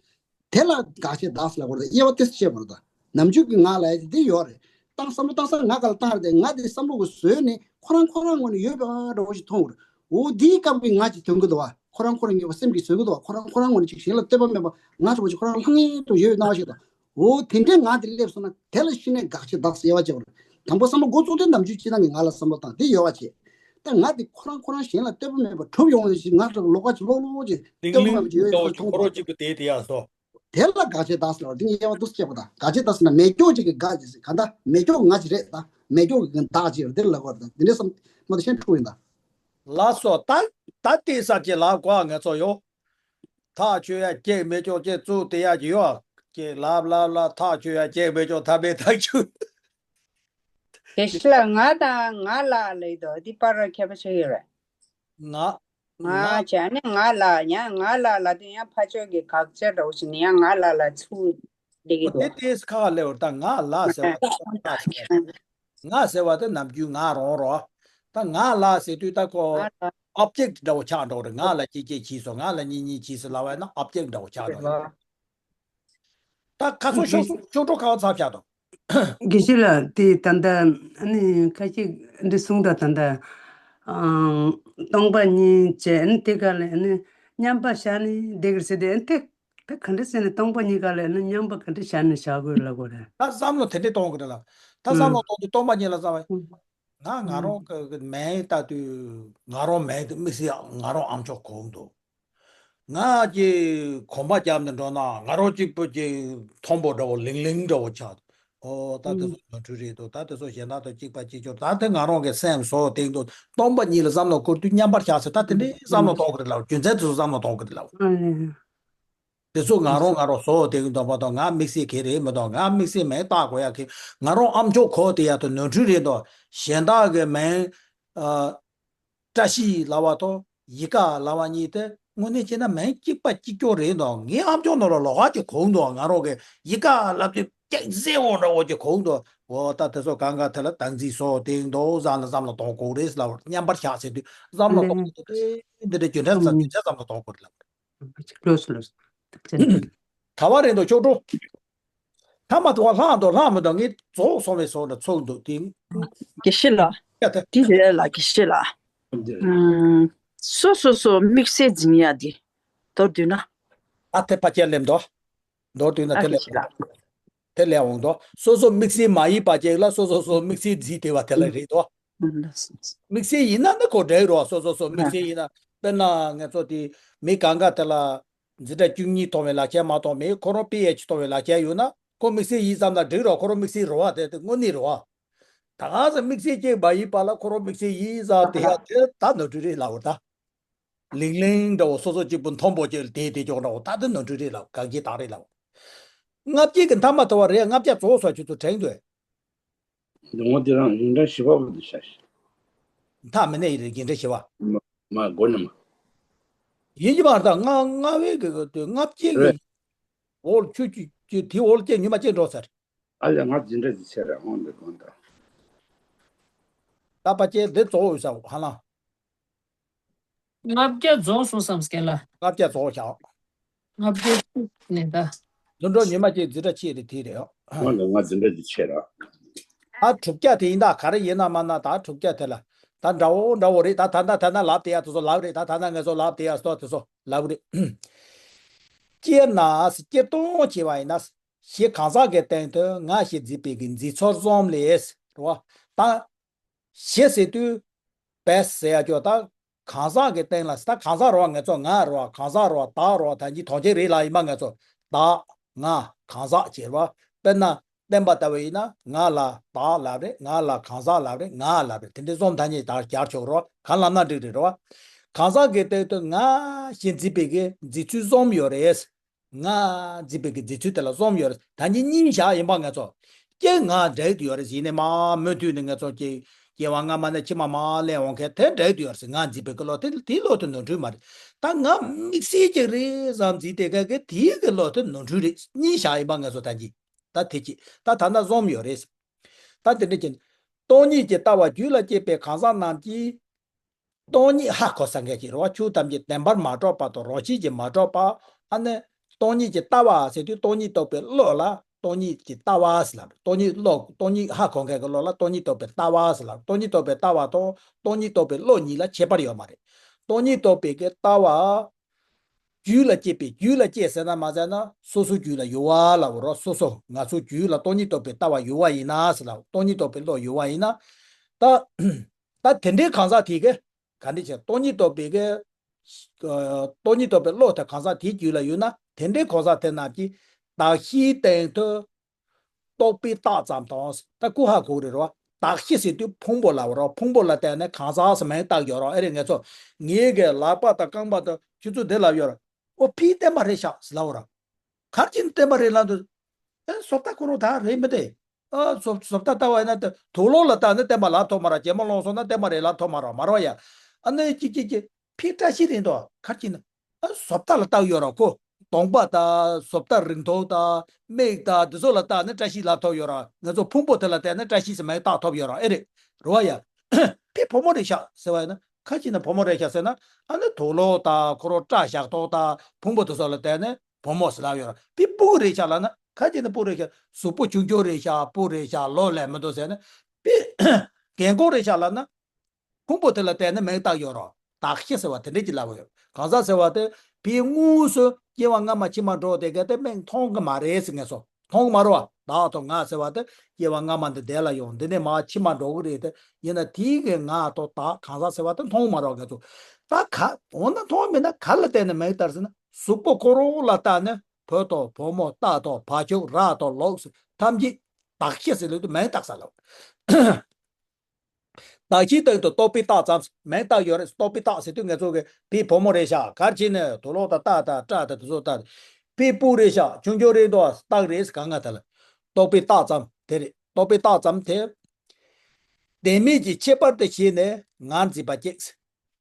དེ་ལ་དགག་བྱའི་བདག་ཟེར་ལབ་དགོས་རེད། དབྱེ་བ་དེ་ཕྱེ་དགོས་རེད། ད་ནམ་རྒྱུན་གྱི་ང་ལབ་ཡ་དེ་འདི་ཡོད་རེད། ད་བསམ་བློ་བཏང་ས་ང་ག་ལ་བཏང་རེད་དེ་ང་དེ་བསམ་བློ་གི་བཟོས་ནས་ཁོ་རང་ཁོ་རང་ངོས་ནས་ཡོད་པ་འདྲ་བོ་ཞིག་མཐོང་གི་རེད། འོ་དེའི་སྐབས་ཀྱི་ང་ཅིག་ཐོན་གི་འདུག་བ། ཁོ་རང་ཁོ་རང་ངེས་པ་སེམས་ཀྱིས་བཟོས་གི་འདུག་བ། ཁོ་རང་ཁོ་རང་ངོས་ནས་ཅིག་གཞན་ལ་ལྟོས་པ་མེད་པ་ང་འདྲ་བོ་ཞིག་ཁོ་རང་ལྷང་ངེ་འདྲ་བོ་ཡོད་སྣང་བ་ཞིག་དང་། འོ་དེ་འདྲའི་ངང་དེ་སླེབས་སོང་ན་དེ་ལ་གཞི་ནས་དགག་བྱའི་བདག་ཟེར་དབྱེ་བ་ཕྱེ་དགོས་རེད། དང་པོ་བསམ་བློ་འགོ་བཙུགས་དུས་ནམ་རྒྱུན་སྤྱིར་བཏང་གི་ང་ལ་བསམ་བློ་བཏང་དེ་ཡོད་པ་བྱེད། ད་ང་དེ་ཁོ་རང་ཁོ་རང་གཞན་ལ་ལྟོས་པ་མེད་པར་གྲུབ་ཡོང་བ་ཞིག་ང་ལ་ལོགས་ཀ་ཅིག་ལོག་ལོག་ཅིག་ལྟོས་པ་མེད་པ་ཅིག་ཡོད་ཡོད་ཁོ་རང་གཅིག་པུ་དེ་དེ་ཡ་སོ། དེ་ལ་དགག་བྱའི་བདག་ཟེར་བ་འདི་ངས་དབྱེ་བ་འདུག་སེ་བྱས་པ་དང་། དགག་བྱའི་བདག་ཟེར་ན་མེད་སྐྱོ་ཅིག་གི་དགག་ཅིག་ཟེར་ག་འདྲ་མེད་སྐྱོ་ང་ཅིག་རེད། ད་མེད་སྐྱོ་གི་བདག་ཅིག་རེད་དེ་ལབ་པ་རེད། ད་དེ་འདྲའི་བསམ་མ་གཏོགས་གཞན་འཁྲུག་ཡིན་ད། ལགས་སོ། ད་ད་ལྟའི་ས་བཅད་ལབ་དགོས་ངེས་ཚོ་ཡོད། ཐག་ཆོད་ཡ་སྐྱེ་མེད་ཅོག་ཅེས་གཙུག་དེ་ཡ་ཡོད། ཀྱེ་ལབ་ལབ་ལབ་ཐག་ཆོད་ཡ་སྐྱེ་མེད་ཅོག་ཐ་མའི་ཐག་ཆོད། དེ་ཤི་ལ་ང་དང་ང་ལ་ལས་དོ་འདི་པར་ཁྱད་པར་ཆེ་ཡོད་རེད། ང་ང་ང་བྱས་ནས་ང་ལ་ཡང་ང་ལ་ལ་དེ་ཡང་ཕ་ཆོས་ཀྱི་དགག་བྱ་འདྲ་བོ་ཞིག་ནས་ཡང་ང་ལ་ལ་ཚུར་བསྡད་ཀྱི་འོ་དེ་འདུག་དེས་ཁ་ལེ་བར་ད་ང་ལ་ཟེར་བ་ད་ང་ཟེར་བ་ང་ཟེར་བ་དེ་ནམ་རྒྱུན་ང་རང་རོ། ད་ང་ལ་ཟེར་དུས་ད་ཁོ་ང་ལ་ཨོབ་ཇེག་འདྲ་བོ་ཆགས་འགྲོ་རེད། ང་ལ་ཅི་སྐྱེ་གྱིས་སོ་ང་ལ་གཉིས་གཉིས་གྱིས་སོ་ལབ་པ་ན་ཨོབ་ཇེག་འདྲ་བོ་ཆགས་འགྲོ་རེད། ད་ཁ་སང་ཤོག་ཤོག་ཤོག་གྲོགས་ཁ་བ་ཚ་བྱ་དང་། དགེ་བཤེས་ལགས་དེ་ད་ལྟ་ཨ་ནི་ཁ་ཅིག་འདི་གསུངས་ད་ད་ལྟ་ཨང་སྟོང་པ་ཉིད་བྱས་ཨ་ནི་དེ་ག་ལ་ཨ་ནི་མཉམ་པ་བཞག་ནས་བསྡད་ཀྱི་ཟེར་དེ་ཨ་ནི་དེ་ད་ག་འདྲ་ཟེར་ནས་སྟོང་པ་ཉིད་ག་ལ་ཨ་ནི་མཉམ་པ་ག་འདྲ་བཞག་ནས་བཞག་དགོས་ལབ་དགོས་རེད། ད་བསམ་བློ་དེ་འདྲས་གཏོང་དགོས་རེད་ལ། ད་བསམ་བློ་གཏོང་དུས་སྟོང་པ་ཉིད་ལ་བསམ་པ། ང་ང་རང་གི་མིང་ལྟ་དུས་ང་རང་མིང་དེ་དམིགས་བསལ་ང་རང་ཨ་མཆོག་གོ་འདུག་ང་གི་གོམ་པ་རྒྱབ་ནས་འགྲོ་ན་ང་རང་གཅིག་པུ་གྱི་མཐོན་པོ་འདྲ་བོ་ལིང་ལིང་འདྲ་བོ་ཆགས་འདུག་ཨོ་ད་དེ་ཚོ་ནོར་འཁྲུལ་རེད་འདུག་ད་དེ་ཚོ་གཞན་དག་དང་གཅིག་པ་གཅིག་གྱུར་ད་དེ་ང་རང་གི་སེམས་བཟོ་སྟེང་དུ་སྟོང་པ་ཉིད་ལ་བསམ་བློ་འཁོར་དུས་མཉམ་པར་བཞག་ཟེར་ད་དེ་འདྲའི་བསམ་བློ་གཏོང་གི་རེད་ལ་རྒྱུ་མཚན་དེ་ཚོ་བསམ་བློ་གཏོང་གི་རེད་ལ། དེ་ཚོ་ང་རང་ང་རང་བཟོ་སྟེང་དུ་མ་གཏོགས་ང་དམིགས་བསལ་ག་རེ་མི་འདུག་ང་དམིགས་བསལ་མིང་བཏགས་དགོས་ཡ་གི་ང་རང་ཨ་མཆོག་གོ་དེ་ཡ་དུ་ནོར་འཁྲུལ་རེད་འདུག་གཞན་དག་གི་མིང་ཨ། བཀྲ་ཤིས་ལབ་པ་དང་ཡིད་དགའ་ལབ་པ་གཉིས་དེ་དངོས་གནས་བྱས་ན་མིང་གཅིག་པ་གཅིག་རྐྱང་རེད་འདུག་ངའི་ཨ་མཆོག་ནང་ལ་ལོགས་ཀ་ཅིག་གོ་འདུག་ང་རང་གི་ཡིད་དགའ་ལབ་དུས་སྐྱག་རྫས་འོ་འདྲ་བོ་ཅིག་གོ་འདུག་འོ་ད་དེ་ཚོ་གང་ག་དེ་ལ་བདག་འཛིན་བཟོ་སྟེང་དུ་བསམ་བློ་བསམ་བློ་གཏོང་དགོས་རེད་ལབ་མཉམ་པར་བཞག་ཟེར་དུས་བསམ་བློ་གཏོང་དགོས་དེ་འདི་འདྲ་རྒྱུ་མཚན་བསམ་རྒྱུ་མཚན་བསམ་བློ་གཏོང་དགོས་རེད་ལབ། ལོས་ལོས། གྲྭ་པ་རེད་འདུག་ཆོག་འགྲོ། ཐ་མ་དུ་བ་ལྷག་འདུག་ལྷག་མི་འདུག་ངས་རྫོགས་སོང་བའི་སོགས་ལ་ཚོགས་འདུག་དེ། དགེ་བཤེས་ལགས། ཡ་ཐེ། དེ་རེད་ལ་དགེ་བཤེས་ལགས། ཨུམ། སོ་སོ་སོ་དམིགས་བསལ་འཛིན་ཡ་དེ། མདོར་བསྡུས་ན། ཨ་ཐེ་ཕ་ཁྱེར་སླེབས་འདུག་མདོར་བསྡུས་ན་ཨ་དེ་དགེ་ལས། བཤེས་ལགས། དེ་ལས་འོང་དོ། སོ་སོ་དམིགས་བསལ་མ་ཡིན་པ་ཅིག་ལ་སོ་སོ་སོ་དམིགས་བསལ་འཛིན་བསྡད་པ་དེ་ལ་རེད་དོ། དམིགས་བསལ་ཡིན་ན་ནི་ཁོ་འགྲིག་རོ། སོ་སོ་སོ་དམིགས་བསལ་ཡིན་ན་དཔེར་ན་ང་ཚོ་དེ་མི་གང་ག་དེ་ལ་འཛིན་གྲྭ་བཅུ་གཉིས་མཐོང་བའི་ལག་ཁྱེར་མ་མཐོང་མེད་ཁོ་རང་པི་ཨེཆ་མཐོང་བའི་ལག་ཁྱེར་ཡོད་ན་ཁོ་དམིགས་བསལ་ཡིན་བསམ་ན་འགྲིག་རོ། ཁོ་རང་དམིགས་བསལ་རོ་བ་དེ་དེ་དངོས་གནས་རོ་བ། ད་ག་ས་དམིགས་བསལ་གཅིག་མ་ཡིན་པ་ལ་ཁོ་རང་དམིགས་བསལ་ཡིན་བསམ་དེ་ཡ་དེ་ད་ནོར་འཁྲུལ་རེད་ལབ་འོ་ད། ལིང་ལིང་འདྲ་བོ་སོ་སོ་གཅིག་པུ་མཐོན་པོ་གཅིག་ལ་དེ་དེ་ཅོག་འདྲ་བོ་ད་དེ་ནོར་འཁྲུལ་རེད་ལབ་གང་གི་དག་རེད་ལབ། ལྔ་བརྒྱད་ཀྱི་མཐའ་མ་དོར་བ་རེད། ལྔ་བརྒྱ་རྫོགས་སོགས་ཁྱོད་ཚོ་དྲན་འདུག་འདི་ངོ་དེ་རང་ཡིན་འདྲ་ཞི་བ་བོ་དེ་ཤ་ཤི། མཐའ་མི་གནས་ཡིན་རེད་ཡིན་འདྲ་ཞི་བ། མ་མ་དགོས་ནི་མ། ཡིན་གྱི་མ་རེད་ད་ལྔ་ལྔ་བའི་གི་གི་དེ་ལྔ་བརྒྱད་རེད། ཀྱི་འོག་ཁྱོད་ཀྱི་ཀྱི་དེའི་འོག་ལ་སྐྱེ་ཉི་མ་སྐྱེ་འགྲོ་ཚར། ཨ་ལས་ང་འཛིན་གྲྭ་འཛིན་ཆེ་ར་ཧོན་འདི་དགོན་ད། ད་པ་ཅན་འདི་གཙོ་བོ་ཡོད་ས་ཧ་ལ། ལྔ་བརྒྱ་རྫོགས་སོང་བསམ་སྐད་ལ། ལྔ་བརྒྱ་རྫོགས་བཞག་ལྔ་བརྒྱ་གཅིག་ནས་ད། ལྷུན་གྲུབ་ཉི་མ་གཅིག་འཛིན་གྲྭ་གཅིག་རེད་དེ་རེད་ཨ། ཧོན་ལ་ང་འཛིན་གྲྭ་འཛིན་ཆེ་ར། ད་དྲུག་བརྒྱ་དེ་ཡིན་ད་ག་རེ་ཡིན་ན་མ་ན་ད་དྲུག་བརྒྱ་དེ་ལ། ད་འདྲ་བོ་འདྲ་བོ་རེད་ད་ད་ད་ད་ན་ལབ་དེ་ཡ་དེ་ཚོ་ལབ་རེད་ད་ད་ན་ངས་ཚོ་ལབ་དེ་ཡ་སྟོ་དེ་ཚོ་ལབ་རེད། སྤྱིར་ན་སྤྱིར་བཏང་བྱས་པ་ཡིན་ན། གཞི་གང་ཟག་གི་སྟེང་དུ་ང་ཞེས་འཛིན་པའི་གི་འཛིན་ཚུལ་གསུམ་ལས་རེད་བ། ད། གཞི་ཟེར་དུས། བས་ཟེར་ཡ་ཅོ་ད། གང་ཟག་གི་སྟེང་ལ་ད་གང་ཟག་རེད་བ་ང་ཚོ་ང་རེད་བ་གང་ཟག་རེད་བ་བདག་རེད་བ་ད་གཉིས་དོན་གཅིག་རེད་ལ་ཡིན་པ་ང་ཚོ་བདག་ང་གང་ཟག་བྱེད་རེད་བ། དཔེར་ན་བསྟན་པ་ལྟ་བུ་ཡིན་ན་ང་ལ་བདག་ལབ་རེད། ང་ལ་གང་ཟག་ལབ་རེད། ང་ལབ་རེད། དེ་འདྲའི་བཟོ་ཐ་སྙད་དག་སྦྱར་ཆོག་རོ། གང་ལབ་ན་འགྲིག་རེད་རོ། གང་ཟག་གི་སྟེང་དུ་ང་ཞེས་འཛིན་པའི་གི་འཛིན་ཚུལ་གསུམ་ཡོད་རེད། ང་འཛིན་པའི་གི་འཛིན་ཚུལ་དེ་ལ་གསུམ་ཡོད་རེད། ད་གིན་གཉིས་བཞག་ཡིན་པ་ང་ཚོ། སྐྱེ་ང་འདྲེས་ཡོད་རེད། ཡིན་ནའི་མ་མུ་མཐུད་ནས་ང་ཚོ་སྐྱེ། སྐྱེ་བ་སྔ་མ་ནས་ཕྱི་མ་མར་སླེབས་འོང་མཁན་དེ་འདྲེས་ཡོད་རེད། ང་འཛིན་པའི་གི་བློ་དེ་དེའི་བློ་དེ་ནོར་འཁྲུལ་མ་རེད། ད་ང་དམིགས་བསལ་གྱི་རེད་བསམ་འཛིན་དེ་ག་གི་དེའི་གི་བློ་དེ་ནོར་འཁྲུལ་རེད། གཉིས་བཞག་ཡིན་པ་ང་ཚོ་ད་གིན། ད་དེ་གཅིག་ད་ད་ལྟ་གསུམ་ཡོད་རེད། ད་དེ་འདྲ་གྱི་སྟོང་ཉིད་ཀྱི་ལྟ་བ་རྒྱུད་ལ་སྐྱེས་པའི་གང་ཟག་རྣམས་ཀྱིས། སྟོང་ཉིད་ཧ་གོ་ས་འགའ་ཞིག་རེད་བ། ཆོས་ཐམས་ཅད་བདེན་པར་མ་གྲུབ་པ་དང་རང་བཞིན་གྱིས་མ་གྲུབ་པ། ཨ་ནི་སྟོང་ཉིད་ཀྱི་ལྟ་བ་ཟེར་དུས་སྟོང་ཉིད་རྟོགས་པའི་བློ་ལ་སྟོང་ཉིད་ཀྱི་ལྟ་བ་ཟེར་ལབ། སྟོང་ཉིད་བློ་སྟོང་ཉིད་ཧ་གོ་མཁན་གྱི་བློ་ལ་སྟོང་ཉིད་རྟོགས་པའི་ལྟ་བ་ཟེར་ལབ། སྟོང་ཉིད་རྟོགས་པའི་ལྟ་བ་དང་སྟོང་ཉིད་རྟོགས་པའི་བློ་གཉིས་ལ་ཁྱད་པར་ཡོད་མ་རེད། སྟོང་ཉིད་རྟོགས་པའི་གི་ལྟ་བ། རྒྱུད་ལ་སྐྱེས་པའི་རྒྱུད་ལ་སྐྱེས་ཟེར་ན་མ་ཟེར་ན་སོ་སོའི་རྒྱུད་ལ་ཡོད་པ་ལབ་རོ། སོ་སོ་ང་ཚོའི་རྒྱུད་ལ་སྟོང་ཉིད་རྟོགས་པའི་ལྟ་བ་ཡོད་པ་ཡིན་ན་ཟེར་ལབ། སྟོང་ཉིད་རྟོགས་པའི་བློ་ཡོད་པ་ཡིན་ན། ད་ད་དེ་འདྲའི་གང་ཟག་དེ་གི་ག་འདྲ་བྱས་སྟོང་ཉིད་རྟོགས་པའི་གི་སྟོང་ཉིད་རྟོགས་པའི་བློ་དེ་གང་ཟག་དེའི་རྒྱུད་ལ་ཡོད་ན། དེ་འདྲའི་གང་ཟག་དེ་རྣམས་ཀྱིས་དག་ཤེས་སྟེང་དུ་རྟོག་པས་བཏགས་ཙམ་དང་། ད་ཀུན་ཧ་གོ་གི་རེད་རོ། དག་ཤེས་ཟེར་དུས་ཕུང་པོ་ལབ་རོ། ཕུང་པོ་ལ་བརྟེན་ནས་གང་ཟག་ཟེར་མིང་བཏགས་ཡོད་རོ། ཨེ་རེད། ངེད་ཚོ་ངེད་ཀྱི་ལག་པ་དང་རྐང་པ་དང་ཁྱོད་ཚོ་འདི་ལབ་ཡོད་རོ། ཨོ་ཕའི་བསྟན་པ་རེད་ཤག་ཟེར་ལབ་རོ། ག་རེ་བྱས་ནས་བསྟན་པ་རེད་ལབ་འདུག་ཨེ་བཟོ་ལྟ་ཁོ་རང་ད་རེད་མི་འདུག་ཨ་བཟོ་བཟོ་ལྟ་ལྟ་བ་ཡིན་ན་དེ་དུག་ལོག་ལ་བལྟས་ནས་བསྟན་པ་ལབ་ཐུབ་མ་རེད། གྱེན་མོ་ལོག་སོང་ན་བསྟན་པ་རེད་ལབ་ཐུབ་མ་རེད། མ་རེད་ཡ། ཨ་ནི་ཅི་ཅི་ཅི་ཕའི་བཀྲ་ཤིས་རེད་འདུག་ག་རེ་བྱས་ནས། ཨ་བཟོ་ལྟ་ལ་བལྟས་ཡོད་ར་ཁོ། གདོང་པ་དང་བཟོ་ལྟ་རིང་ཐུང་དང་མིག་དང་དེ་ཚོ་ལ་བལྟས་ནས་བཀྲ་ཤིས་ལབ་ཐུབ་ཡོད་ར། ང་ཚོ་ཕུང་པོ་དེ་ལ་བལྟས་ནས་བཀྲ་ཤིས་ཟེར་མིང་བཏགས་ཐུབ་ཡོད་ར། ཨེ་རེད། རེད་བ་ཡ། ཕའི་བུ་མོ་རེད་ཤག་ཟེར་བ་ཡིན་ན་ག་རེ་བྱས་ནས་བུ་མོ་རེད་ཤག་ཟེར་ན། ཨ་ནི་དུག་ལོག་དང་ཁོ་རང་སྐྲ་བཞར་ཐོག་དང་ཕུང་པོ་དེ་ཚོ་ལ་བལྟས་ནས་བུ་མོ་ཟེར་ལབ་ཡོད་ར། ཕའི་སྤུ་གུ་རེད་ཤག་ལབ་ན་ག་རེ་བྱས་ནས་སྤུ་རེད་ཤག་གཟུགས་པོ་ཆུང་ཆུང་རེད་ཤག་སྤུ་རེད་ཤག་ལོ་ལོན་མི་འདུག་ཟེར་ནས། ཕའི་རྒན་གོག་རེད་ཤག་ལབ་ན། ཕུང་པོ་དེ་ལ་བརྟེན་ནས་མིང་བཏགས་ཡོད་རོ། དག་ཤེས་ཟེར་བ་དེ་འདྲས་ཀྱི་ལབ་ཡོད། གང་ཟག་ཟེར་བ་དེ་ཕའི་དངོས་སུ་སྐྱེ་བ་སྔ་མ་ཕྱི་མ་འགྲོ་དེ་ག་དེ་མིང་མཐོང་གི་མ་རེད་ཟེར། ངེད་ཚོ་མཐོང་གི་མ་རེད་བ། བདག་དང་ང་ཟེར་བ་དེ་སྐྱེ་བ་སྔ་མ་འདི་དེ་ལ་ཡོང་། འདི་ནས་མར་ཕྱི་མ་འགྲོ་གི་རེད་དེ། ཡིན་ན་དེའི་གི་ང་དང་བདག་གང་ཟག་ཟེར་བ་དེ་མཐོང་གི་མ་རེད་བ། ངེད་ཚོ་ད་ག་འོ་ན་མཐོང་མེད་ན་ག་ལ་བརྟེན་ནས་མིང་བཏགས་ཟེར་ན། གཟུགས་པོ་ཁོ་རང་ལ་བལྟས་ནས་བུ་དང་བུ་མོ་རྟ་དང་བ་ཕྱུགས་ར་དང་ལུག་ཟེར་ཐམས་ཅད་དག་ཤེས་ཟེར་ལབ་དུས་མིང་བཏགས་ས་ལ། དག་ཤེས་སྟེང་དུ་རྟོག་པས་བཏགས་ཙམ། མིང་བཏགས་ཡོད་རེད། རྟོག་པས་བཏགས་ཟེར་དུས་ངེད་ཚོ་གི་ཕའི་བུ་མོ་རེད་ཤག་ག་རེ་བྱས་ནས་དུག་ལོག་དང་རྟ་དང་སྐྲ་དང་དེ་ཚོ་བཏགས། ཕའི་སྤུ་རེད་ཤག་ཆུང་ཆུང་རེད་འདུག་བཏགས་རེད་ཟེར་ག་ང་དེ་ལ་རྟོག་པས་བཏགས་ཙམ་དེ་རེད། རྟོག་པས་བཏགས་ཙམ་དེ། བདེན་མེད་ཀྱི་ཁྱད་པར་དུ་བྱས་ནས་ངར་འཛིན་པ་སྐྱེས།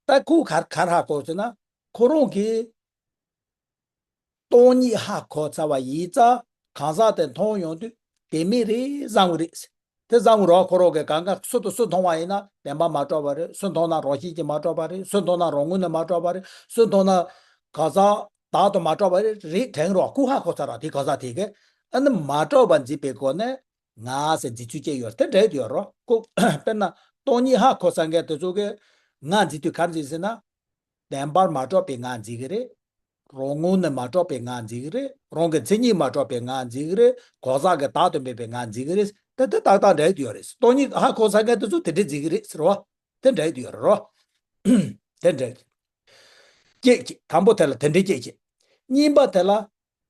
ད་ཁོ་ག་རེ་ག་རེ་ཧ་གོ་ཟེར་ན། ཁོ་རང་གིས་སྟོང་ཉིད་ཧ་གོ་ཚར་བ་ཡིན་ཙང་གང་ཟག་དེ་མཐོང་ཡོང་དུས་བདེན་མེད་རེད་བསམ་གི་རེད། དེ་བསམ་གི་རེད། ཁོ་རང་གིས་གང་ག་སུ་དང་སུ་མཐོང་བ་ཡིན་ན་བདེན་པ་མ་གྲུབ་པ་རེད། སུ་མཐོང་ན་རང་བཞིན་གྱིས་མ་གྲུབ་པ་རེད། སུ་མཐོང་ན་རང་ངོས་ནས་མ་གྲུབ་པ་རེད། སུ་མཐོང་ན་གང་ཟག་བདག་དང་མ་གྲུབ་པ་རེད་རེད་དྲན་རོགས། ཁོ་ཧ་གོ་ཚར་ར། དེ་གང་ཟག་དེ་གིས་ཨ་ནི་མ་གྲུབ་པ་འཛིན་པའི་སྒོ་ནས་ང་ཟེར་འཛིན་ཚུལ་སྐྱེས་ཡོད་དེ་འདྲ་ཡོད་རོ། ཁོ་དཔེར་ན་སྟོང་ཉིད་ཧ་གོ་ས་མཁན་དེ་ཚོ་གིས་ང་འཛིན་དུས་ག་རེ་འཛིན་ཟེར་ན། བདེན་པར་མ་གྲུབ་པའི་ངང་འཛིན་གྱི་རེད། རང་ངོས་ནས་མ་གྲུབ་པའི་ངང་འཛིན་གྱི་རེད། རང་གི་མཚན་ཉིད་མ་གྲུབ་པའི་ངང་འཛིན་གྱི་རེད། གང་ཟག་གི་བདག་ཏུ་མེད་པའི་ངང་འཛིན་གྱི་རེད། དེ་དེ་ཏག་ཏག་འདྲ་ཡོད་རེད། སྟོང་ཉིད་ཧ་གོ་ས་མཁན་དེ་ཚོ་དེ་འདྲས་འཛིན་གྱི་རེད་ཟེར་བ། དེ་འདྲ་ཡོད་རེད་རོ། དེ་འདྲ་ཡོད། སྐྱེད་ཀྱི་དང་པོ་དེ་ལ་དེ་འདྲས་སྐྱེད་ཀྱི། གཉིས་པ་དེ་ལ།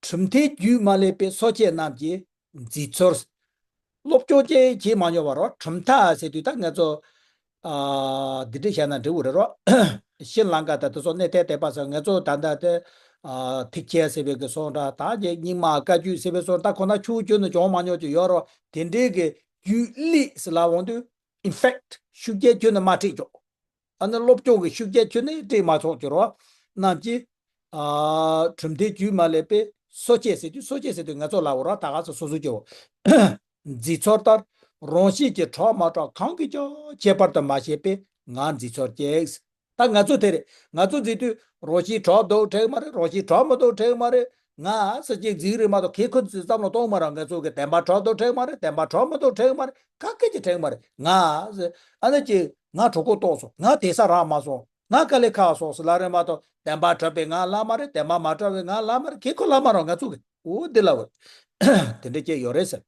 གྲུབ་མཐའི་རྒྱུད་མ་ལེགས་པའི་སོ་སྐྱེ་རྣམས་ཀྱིས་མཛེས་ཚོར། སློབ་སྦྱོང་ཅན་བྱེད་མ་མྱོང་བ་རོ། གྲུབ་མཐའ་ཟེར་དུས་ད་ང་ཚོ་ཨ་འདི་འདྲ་བཤད་ན་འགྲིག་གི་རེད་རོ། ཤྲི་ལང་ཀ་དང་དེ་ཚོ་གནས་ཐེག་ཐེག་པ་ཟེར། ང་ཚོ་ད་ལྟ་དེ་ཨ་ཐེག་ཆེན་ཟེར་བའི་གི་སོང་འདྲ། ད་རྗེ་རྙིང་མ་བཀའ་བརྒྱུད་ཟེར་བའི་སོང་ད་ཁོ་ན་ཆུང་ཆུང་ནས་སྦྱོང་མ་མྱོང་ཅིག་ཡོད་རོ། དེ་འདྲའི་གི་རྒྱུད་ལེགས་ཟེར་ལབ་འོང་དུས་ཨིན་ཕེག་ཤུགས་རྐྱེན་ཁྱོན་ནས་མ་སྤྲད་ཀྱོག་ཨ་ནི་སློབ་སྦྱོང་གི་ཤུགས་རྐྱེན་ཁྱོན་ནས་སྤྲད་མ་ཆོག་ཅིག་རོ། རྣམས་ཀྱིས་ཨ་གྲུབ་མཐའི་རྒྱུད་མ་ལེགས་པའི་སོ་སྐྱེ་ཟེར་དུས། སོ་སྐྱེ་ཟེར་དུས་ང་ཚོ་ལ་འོ་ར་ད་ག་ཚོད་སོ་སོ་སྐྱེ་བོ། མཛེས་ཚོར་ལྟར་རང་བཞིན་གྱིས་གྲུབ་མ་གྲུབ་གང་གིས་ཀྱང་ཁྱད་པར་དུ་མ་བྱས་པའི་ངར་འཛིན་ཚོར་སྐྱེས། ད་ང་ཚོ་དེ་རེད། ང་ཚོ་འཛིན་དུས་རང་བཞིན་གྲུབ་འདུག་དྲན་གྱི་མ་རེད། རང་བཞིན་གྲུབ་མི་འདུག་དྲན་གྱི་མ་རེད། ང་ཟེར་ཅིག་འཛིན་རེད་མ་གཏོགས་ཁེ་ཁོ་ཚོས་བསམ་བློ་གཏོང་མ་རེད། ང་ཚོ་གི་བདེན་པ་གྲུབ་འདུག་དྲན་གྱི་མ་རེད། བདེན་པ་གྲུབ་མི་འདུག་དྲན་གྱི་མ་རེད། ག་གེ་ཅིག་དྲན་གྱི་མ་རེད། ང་ཟེར་ཨ་ནི་ཅིག་ང་གྲོད་ཁོག་ལྟོགས་སོང་། ང་དེ་ས་རག་མ་སོང་། ང་དཀའ་ལས་ཁག་སོང་ཟེར་ལབ་རེད་མ་གཏོགས་བདེན་པ་གྲུབ་པའི་ངར་ལབ་མ་རེད། བདེན་པ་མ་གྲུབ་པའི་ངར་ལབ་མ་རེད། ཁེ་ཁོ་ལབ་མ་རེད། ང་ཚོ་གི་འོ་འདི་ལ་འོ་དེ་འདྲ་སྐྱེས་ཡོད་རེད་ཟེར།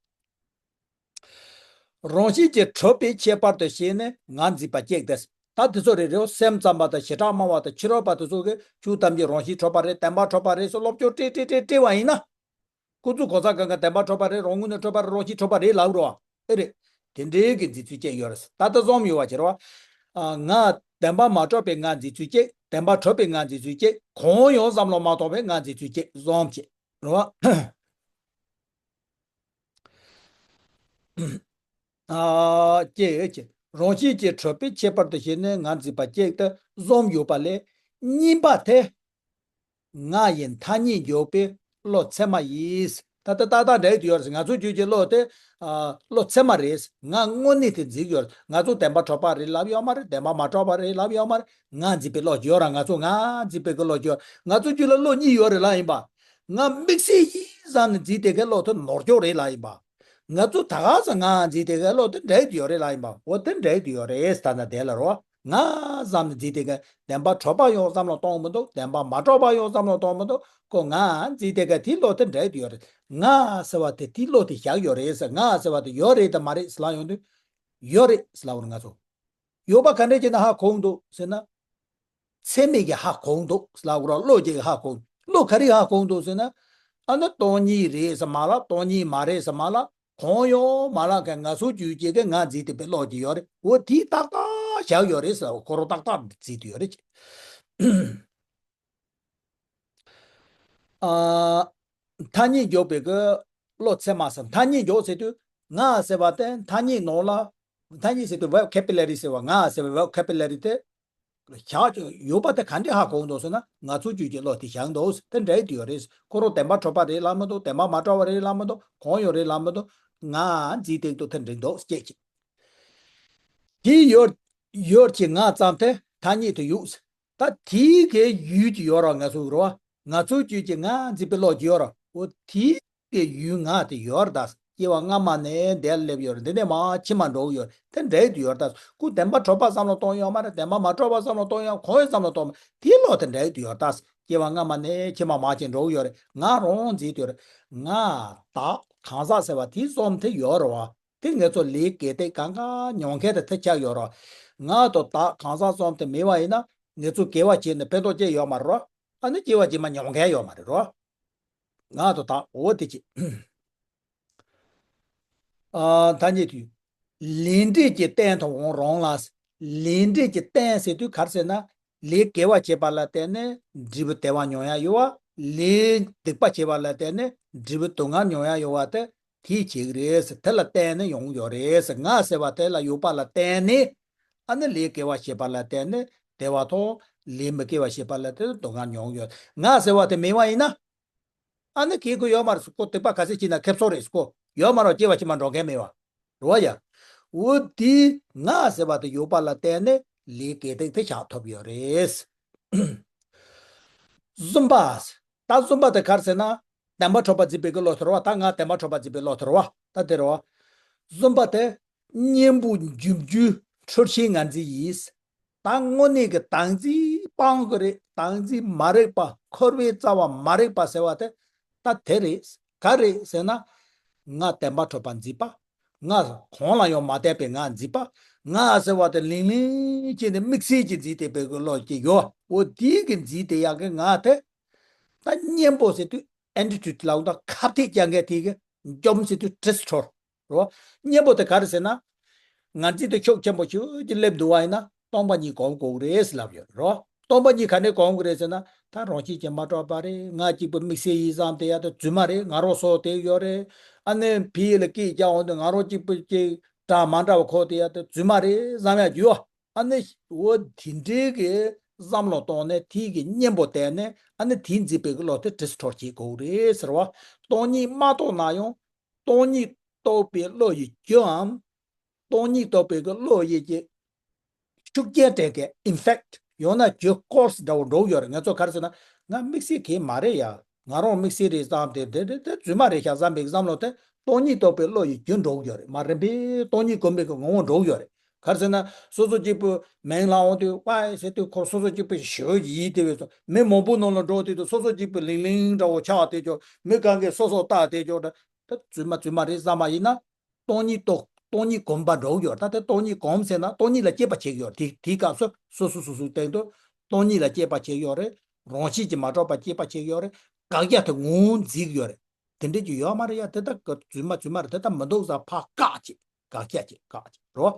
རང་བཞིན་གྱིས་གྲུབ་པའི་ཁྱད་པར་དུ་བྱས་ནས་ངར་འཛིན་པ་སྐྱེས་ཏེ། ད་དེ་ཚོ་རེ་རེ་བ་སེམས་ཙམ་པ་དང་བྱེ་བྲག་སྨྲ་བ་དང་ཕྱི་རོལ་པ་དེ་ཚོ་གིས་ཆོས་ཐམས་ཅད་རང་བཞིན་གྲུབ་པ་རེད། བདེན་པར་གྲུབ་པ་རེད་ཟེར་སློབ་སྦྱོང་སྤྲད་སྤྲད་སྤྲད་སྤྲད་པ་ཡིན་ན། ཁོ་ཚོ་གོ་ས་གང་ག་བདེན་པ་འཕྲོག་པ་རེད། རང་ངོས་ནས་འཕྲོག་པ་རེད། རང་གཤིས་འཕྲོག་པ་རེད་ལབ་རོ། ཨེ་རེད། དེ་འདྲའི་གི་འཛིན་ཚུལ་བཅས་ཡོད་རེད། ད་ལྟ་བཟོམ་ཡོད་པ་བྱེད་རོ། ཨ། ང་བདེན་པ་མ་འཕྲོག་པའི་ང་འཛིན་ཚུལ་བཅས། བདེན་པ་འཕྲོག་པའི་ང་འཛིན་ཚུལ་བཅས། གང་ཡང་བསམ་བློ་མ་གཏོང་བའི་ང་འཛིན་ཚུལ་བཅས་བཟོམ་བྱེད་རོ། ཨ། ཅེས་ཅེས། རང་བཞིན་གྱིས་གྲུབ་པའི་ཁྱད་པར་དུ་བྱས་ནས་ང་འཛིན་པ་གཅིག་ཏུ་བཟུང་ཡོད་པ་ལས། གཉིས་པ་དེ། ང་ཡི་མཐའ་གཉིས་འཇོག་པའི་བློ་ཚད་མ་ཡིན། ད་ལྟ་ཏག་ཏག་འདྲ་ཡོད་ཡོད་རེད། ང་ཚོ་རྒྱུད་ཀྱི་བློ་དེ། ཨ། བློ་ཚད་མ་རེད། ང་དངོས་གནས་དེ་འཛིན་ཡོད་རེད། ང་ཚོ་བདེན་པ་འཕྲོག་པ་རེད་ལབ་ཡོད་མ་རེད། བདེན་པ་མ་འཕྲོག་པ་རེད་ལབ་ཡོད་མ་རེད། ང་འཛིན་པའི་བློ་ཡོད་ར། ང་ཚོ་ང་འཛིན་པའི་གི་བློ་ཡོད། ང་ཚོ་རྒྱུད་ལ་བློ་གཉིས་ཡོད་རེད་ལབ་ཡིན་པ། ང་དམིགས་བསལ་ཡིན་བསམ་ནས་འཛིན་དེ་གའི་བློ་དེ་ནོར་འཁྱོག་རེད་ལབ་ཡིན་པ། ང་ཚོ་ད་ག་ས་ང་འཛིན་དེ་གའི་བློ་དེ་འདྲ་ཡོད་ཡོད་རེད་ལབ་ཡིན་པ། འོ་དེ་འདྲ་ཡོད་ཡོད་རེད། ད་ན་དེ་ལ་རོ། ང་བསམ་ནས་འཛིན་དེ་གའི་བདེན་པ་འཕྲོག་པ་ཡང་བསམ་བློ་གཏོང་མི་འདུག་བདེན་པ་མ་འཕྲོག་པ་ཡང་བསམ་བློ་གཏོང་མི་འདུག་ཁོ་ང་འཛིན་དེ་གའི་དེའི་བློ་དེ་འདྲ་ཡོད་ཡོད་རེད། ང་ཟེར་བ་དེ་དེའི་བློ་དེ་བཞག་ཡོད་རེད་ཟེར། ང་ཟེར་བ་དེ་ཡོད་རེད་དམ་མ་རེད་ཟེར་ལབ་ཡོང་དུས། ཡོད་རེད་ཟེར་ལབ་པ་རེད། ང་ཚོ། ཡོད་པ་ག་འདྲས་བྱས་ན་ཧ་གོ་གི་འདུག་ཟེར་ན། ཚད་མས་ཀྱིས་ཧ་གོ་གི་འདུག་ཟེར་ལབ་དགོས་ར། བློ་གཅིག་གིས་ཧ་གོ། བློ་ག་རེས་ཧ་གོ་གི་འདུག་ཟེར་ན། ཨ་ནི་སྟོང་ཉིད་རེད་ཟེར་མ་ལབ། སྟོང་ཉིད་མ་རེད་ཟེར་མ་ལབ། གང་ཡང་མ་ལབ་མཁན་ང་ཚོ་རྒྱུད་ཀྱི་གི་ང་འཛིན་དེ་པའི་བློ་གཅིག་ཡོད་རེད། འོ་དེ་ཏག་ཏག་བཞག་ཡོད་རེད་ཟེར། ཁོ་རང་ཏག་ཏག་འཛིན་དུ་ཡོད་རེད། ཨ། མཐའ་གཉིས་འཇོག་པའི་གི་བློ་ཚད་མ་ཟེར། མཐའ་གཉིས་འཇོག་ཟེར་དུས་ང་ཟེར་བ་དེ་མཐའ་གཉིས་ནང་ལ། མཐའ་གཉིས་ཟེར་དུས་vocabulary ཟེར་བ། ང་ཟེར་བའི་vocabulary དེ་བཞག་ཡོད་པ་དེ་ག་འདྲས་ཧ་གོ་འདུག་ཟེར་ན། ང་ཚོ་རྒྱུད་ཀྱི་བློ་དེ་བཞག་འདུག་དེ་འདྲ་ཡོད་ཡོད་རེད། ཁོ་རང་བདེན་པ་འཕྲོག་པ་རེད་ལབ་མི་འདུག་བདེན་པ་མ་འཕྲོག་པ་རེད་ལབ་མི་འདུག་གང་ཡང་རེད་ལབ་མི་འདུག་ང་འཛིན་སྟེགས་དུ་དེ་འདྲ་འདུག་སྐད་ཅིག་དེ་ཡོད་ཡོད་ཀྱི་ང་ཙམ་དེ་མཐའ་གཉིས་དུ་ཡོད། ད་དེའི་གི་ཡུལ་གྱི་ཡོད་ར། ང་ཚོ་རོ། ང་ཚོའི་རྒྱུད་ཀྱི་ང་འཛིན་པའི་བློ་གྱི་ཡོད་ར། འོ་དེའི་གི་ཡུལ་ང་དེ་ཡོད་ར། ད་སྐྱེ་བ་སྔ་མ་ནས་འདིར་སླེབས་ཡོད་ར། འདི་ནས་མར་ཕྱི་མ་འགྲོ་གི་ཡོད་ར། དེ་འདྲའི་དུ་ཡོད་ར། ད་ཁོ་བདེན་པ་འཕྲོག་པ་བསམ་བློ་གཏོང་ཡོད་མ་རེད། བདེན་པ་མ་འཕྲོག་པ་བསམ་བློ་གཏོང་ཡོད། གང་ཡང་བསམ་བློ་གཏོང་མ། དེའི་བློ་དེ་འདྲའི་དུ་ཡོད་ར། ད་སྐྱེ་བ་སྔ་མ་ནས་ཕྱི་མ་མར་ཅིག་འགྲོ་གི་ཡོད་ར། ང་རང་འཛིན་དུ་ཡོད་ར། ང་བདག་གང་ཟག་ཟེར་བ་དེ་བཟུམ་དེ་ཡོད་ར་བ། དེ་ང་ཚོ་ལས་དགེ་སྡིག་གང་ག་མྱོང་མཁན་དེ་དེ་ཆགས་ཡོད་ར། ང་དང་བདག་གང་ཟག་བཟུམ་དེ་མེད་པ་ཡིན་ན་ང་ཚོ་དགེ་བ་བྱས་ནས་ཕན་ཐོགས་ཅི་ཡོད་མ་རེད་རོ། ཨ་ནི་སྐྱེ་བ་རྗེས་མ་མྱོང་མཁན་ཡོད་མ་རེད་རོ། ང་དང་བདག་འོ་དེ་ཅི། ཨ། ཐ་སྙད་དུ། ལས་འབྲས་ཀྱི་རྟེན་དུ་འོང་རུང་ལ། ལས་འབྲས་ཀྱི་རྟེན་ཟེར་དུས་ག་རེ་ཟེར་ན། ལས་དགེ་བ་བྱས་པ་ལ་བརྟེན་ནས་འབྲས་བུ་བདེ་བ་མྱོང་ཡ་ཡོད་པ། ལས་སྡིག་པ་བྱས་པ་ལ་བརྟེན་ནས་འབྲས་བུ་སྡུག་བསྔལ་མྱོང་ཡ་ཡོད་པ་དེ། དེ་བྱེད་ཀྱི་རེད་ཟེར། དེ་ལ་བརྟེན་ནས་ཡོང་གི་ཡོད་རེད་ཟེར། ང་ཟེར་བ་དེ་ལ་ཡོད་པ་ལ་བརྟེན་ནས། ཨ་ནི་ལས་དགེ་བ་བྱས་པ་ལ་བརྟེན་ནས་བདེ་བ་དང་། ལས་མི་དགེ་བ་བྱས་པ་ལ་བརྟེན་ནས་སྡུག་བསྔལ་མྱོང་གི་ཡོད། ང་ཟེར་བ་དེ་མེད་པ་ཡིན་ན། ཨ་ནི་སྐྱེ་དགོས་ཡོད་མ་རེད་ཟེར། ཁོ་སྡིག་པ་ག་ཚད་བྱས་ན་ཁེབས་སོ་རེད་ཟེར། ཁོ་ཡོད་མ་རེད། སྐྱེ་བ་ཕྱི་མ་འགྲོ་མཁན་མེད་པ། རེད་བ་ཡ། འོ་དེ་ང་ཟེར་བ་དེ་ཡོད་པ་ལ་བརྟེན་ནས་ལས་དགེ་སྡིག་དེ་བཞག་ཐུབ་ཡོད་རེད། བཟུམ་པ། ད་བཟུམ་པ་དེ་ག་རེ་ཟེར་ན། བདེན་པ་འཕྲོག་པ་འཛིན་པའི་གི་བློ་དེ་རེད་བ། ད་ང་བདེན་པ་འཕྲོག་པ་འཛིན་པའི་བློ་དེ་རེད་བ། ད་དེ་རེད་བ། བཟུམ་པ་དེ་གཉེན་པོ་འཇུག་རྒྱུའི་འཁྲུལ་ཤེས་ངར་འཛིན་ཡིན། ད་དངོས་གནས་ཀྱི་བདག་འཛིན་སྤང་གི་རེད། བདག་འཛིན་མ་རིག་པ། འཁོར་བའི་རྩ་བ་མ་རིག་པ་ཟེར་བ་དེ་ད་དེ་རེད། ག་རེ་ཟེར་ན། ང་བདེན་པ་འཕྲོག་པ་འཛིན་པ། ང་གང་ལ་ཡང་མ་དད་པའི་ང་འཛིན་པ། ང་ཟེར་བ་དེ་ལིང་ལིང་བྱས་ནས་དམིགས་བསལ་གྱི་འཛིན་བསྡད་པའི་གི་བློ་ཅིག་ཡོད། འོ་དེའི་གི་འཛིན་བསྡད་ཡག་གི་ང་དེ། ད་གཉེན་པོ་ཟེར་དུས་attitude ལབ་དང་ཁ་གཏད་བཅག་མཁན་དེ་གི་འཇོམས་ཟེར་དུས་དྲིས་འཕྲོར། རོ། གཉེན་པོ་དེ་ག་རེ་ཟེར་ན། ང་འཛིན་དེ་ཤུགས་ཆེན་པོ་ཞིག་ཅིག་སླེབས་འདུག་བ་ཡིན་ན་སྟོང་པ་ཉིད་སྒོམ་དགོས་ཀྱི་རེད་ཟེར་ལབ་ཡོད་རོ། སྟོང་པ་ཉིད་ག་ནས་སྒོམ་དགོས་རེད་ཟེར་ན། ད་རང་བཞིན་གྱིས་མ་གྲུབ་པ་རེད། ང་གཅིག་པུ་དམིགས་བསལ་ཡིན་བསམ་བསྡད་ཡ་དེ་རྫུན་མ་རེད། ང་རང་སྲོག་དེ་ཡོད་རེད། ཨ་ནི་ཕི་ཡི་ལ་སྐད་རྒྱག་འོང་དུས་ང་རང་གཅིག་པུ་ཅིག་འདྲ་མ་འདྲ་བ་ཁོ་དེ་ཡ་དེ་རྫུན་མ་རེད་བསམ་ཡ་ཡོད། ཨ་ནི་འོ་དེ་འདྲའི་གི་བསམ་བློ་བཏང་ནས་དེ་གི་གཉེན་པོ་བསྟེན་ནས། ཨ་ནི་དེ་འཛིན་པའི་གི་བློ་དེ་དྲིས་འཕྲོར་བྱེད་དགོས་རེད་ཟེར་བ། སྟོང་ཉིད་མ་རྟོགས་ན་ཡང་། སྟོང་ཉིད་རྟོགས་པའི་བློ་ཡི་རྒྱུའམ། སྟོང་ཉིད་རྟོགས་པའི་གི་བློ་ཡི་གི་ཤུགས་རྐྱེན་སྤྲད་མཁན་effect ཡང་ན་རྒྱུ་cause འདྲ་བོ་འགྲོ་གི་ཡོད་རེད། ང་ཚོ་ག་རེ་ཟེར་ན། ང་དམིགས་བསལ་གང་ཡང་མ་རེད་ཡ། ང་རང་དམིགས་བསལ་རེད་བསམ་སྟེ་དེ་དེ་དེ་རྫུན་མ་རེད་ཤག་བསམ་པའི་བསམ་བློ་དེ་སྟོང་ཉིད་རྟོགས་པའི་བློ་ཡི་རྒྱུ་འགྲོ་གི་ཡོད་རེད། མ་རིམ་པས་སྟོང་ཉིད་སྒོམ་པའི་གི་ངོ་བོ་འགྲོ་གི་ཡོད་རེད། ག་རེ་ཟེར་ན། སོ་སོ་གཅིག་པུ་མིང་ལ་འོང་དུས་ཝའི་ཟེར་དུས་ཁོ་སོ་སོ་གཅིག་པུ་ཞེ་པོ་ཅིག་ཡིད་བདེ་བའི་ཚོ། མི་མང་པོ་ནང་ལ་འགྲོ་དུས་དུ་སོ་སོ་གཅིག་པུ་ལིང་ལིང་འདྲ་བོ་ཆགས་བསྡད་ཀྱོག་མི་གང་གིས་སོ་སོ་བལྟ་བསྡད་ཀྱོག་ད་རྫུན་མ་རྫུན་མ་རེད་བསམ་པ་ཡིན་ན། སྟོང་ཉིད་རྟོགས། སྟོང་ཉིད་སྒོམ་པ་འགྲོ་གི་ཡོད་རེད། ད་དེ་སྟོང་ཉིད་སྒོམ་ཟེར་ན་སྟོང་ཉིད་ལ་དཔྱད་པ་བྱེད་ཀྱི་ཡོད་རེད། དེ་དེའི་སྐབས་སུ་སོ་སོ་སོ་སོའི་སྟེང་དུ་སྟོང་ཉིད་ལ་དཔྱད་པ་བྱེད་ཀྱི་ཡོད་རེད། རང་བཞིན་གྱིས་མ་གྲུབ་པ་དཔྱད་པ་བྱེད་ཀྱི་ཡོད་རེད། དགག་རྒྱག་དེ་ངོ་བོ་འཛིན་གྱི་ཡོད་རེད། དེ་འདྲས་ཀྱི་ཡོད་མ་རེད་ཡ། དེ་ད་རྫུན་མ་རྫུན་མ་རེད། དེ་ད་མི་འདུག་ཟེར་ཕར་བཀག་བྱེད། དགག་བྱ་བྱེད། དགག་བྱེད་རོ།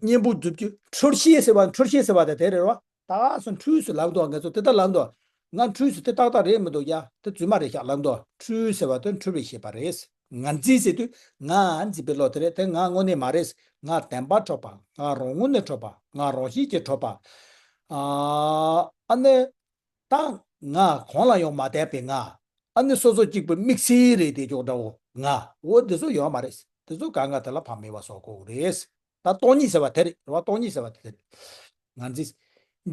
གཉེན་པོ་མཛུབ་ཀྱུ་འཁྲུལ་ཤེས་ཟེར་བ། འཁྲུལ་ཤེས་ཟེར་བ་དེ་དེ་རེད་རོ། ད་སོ་འཁྲུལ་སུ་ལབ་འདུག་ང་ཚོ་དེ་ལྟར་ལབ་འདུག་ང་འཁྲུལ་སུ་དེ་ཏག་ཏག་རེད་མི་འདུག་ཡ། དེ་རྫུན་མ་རེད་ཤག་ལབ་འདུག་འཁྲུལ་ཟེར་བ་དེ་འཁྲུལ་བའི་ཤེས་པ་རེད། ངར་འཛིན་ཟེར་དུས་ང་འཛིན་པའི་བློ་དེ་རེད། དེ་ང་དངོས་གནས་མ་རེད། ང་བདེན་པར་གྲུབ་པ། ང་རང་ངོས་ནས་གྲུབ་པ། ང་རང་བཞིན་གྱིས་གྲུབ་པ། ཨ་ཨ་ནི་ད་ང་གང་ལ་ཡང་མ་བརྟེན་པའི་ང་། ཨ་ནི་སོ་སོ་གཅིག་པུ་དམིགས་བསལ་རེད་དེ་ཅོག་འདྲ་བོ་ང་འོ་དེ་ཚོ་ཡོད་མ་རེད། དེ་ཚོ་གང་ག་དེ་ལ་ཕ་མེས་པ་བཟོ་དགོས་རེད། ད་སྟོང་ཉིད་ཟེར་བ་དེ་རེད། རེད་བ། སྟོང་ཉིད་ཟེར་བ་དེ་རེད། ངར་འཛིན།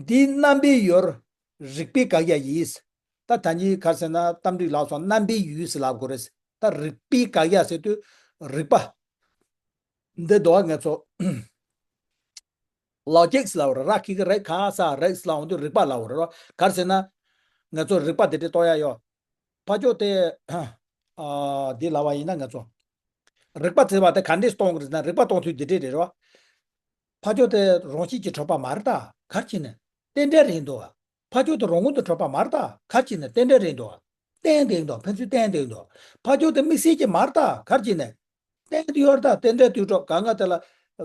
འདི་རྣམ་པའི་ཡུལ། རིག་པའི་དགག་བྱ་ཡིན། ད་ད་ནི་ག་རེ་ཟེར་ན་གཏམ་འགྲིག་ལགས་སོ། རྣམ་པའི་ཡུལ་ཟེར་ལབ་དགོས་རེད། ད་རིག་པའི་དགག་བྱ་ཟེར་དུས་རིག་པ། འདི་འདུག་ང་ཚོ་ལོ་ཇིག་ཟེར་ལབ་རེད། ར་ཁི་གི་རེད། ག་ས་རེད་ཟེར་ལབ་འོང་དུས་རིག་པ་ལབ་རེད་རོ། ག་རེ་ཟེར་ན། ང་ཚོ་རིག་པ་དེ་འདྲས་གཏོང་ཡ་ཡོད། ཕ་ཆོས་དེ་ཨ་འདི་ལབ་པ་ཡིན་ན་ང་ཚོ་རིག་པ་ཟེར་བ་དེ་ག་འདྲས་གཏོང་གི་རེད་ཟེར་ན། རིག་པ་གཏོང་ཚུལ་འདི་འདྲས་རེད་རོ། ཕ་ཆོས་དེ་རང་བཞིན་གྱིས་གྲུབ་པ་མ་རེད་ད། ག་རེ་བྱས་ནས་རྟེན་འབྲེལ་རེད་འདུག་ཕ་ཆོས་དེ་རང་ངོས་ནས་གྲུབ་པ་མ་རེད་ད། ག་རེ་བྱས་ནས་རྟེན་འབྲེལ་རེད་འདུག་བརྟེན་བསྡད་འདུག་ཕན་ཚུན་བརྟེན་བསྡད་འདུག་ཕ་ཆོས་དེ་དམིགས་བསལ་གྱི་མ་རེད་ད། ག་རེ་བྱས་ནས་བརྟེན་དུ་ཡོད་རེད་ད། རྟེན་འབྲེལ་ལྟོས་གྲོགས་གང་ག་དེ་ལ་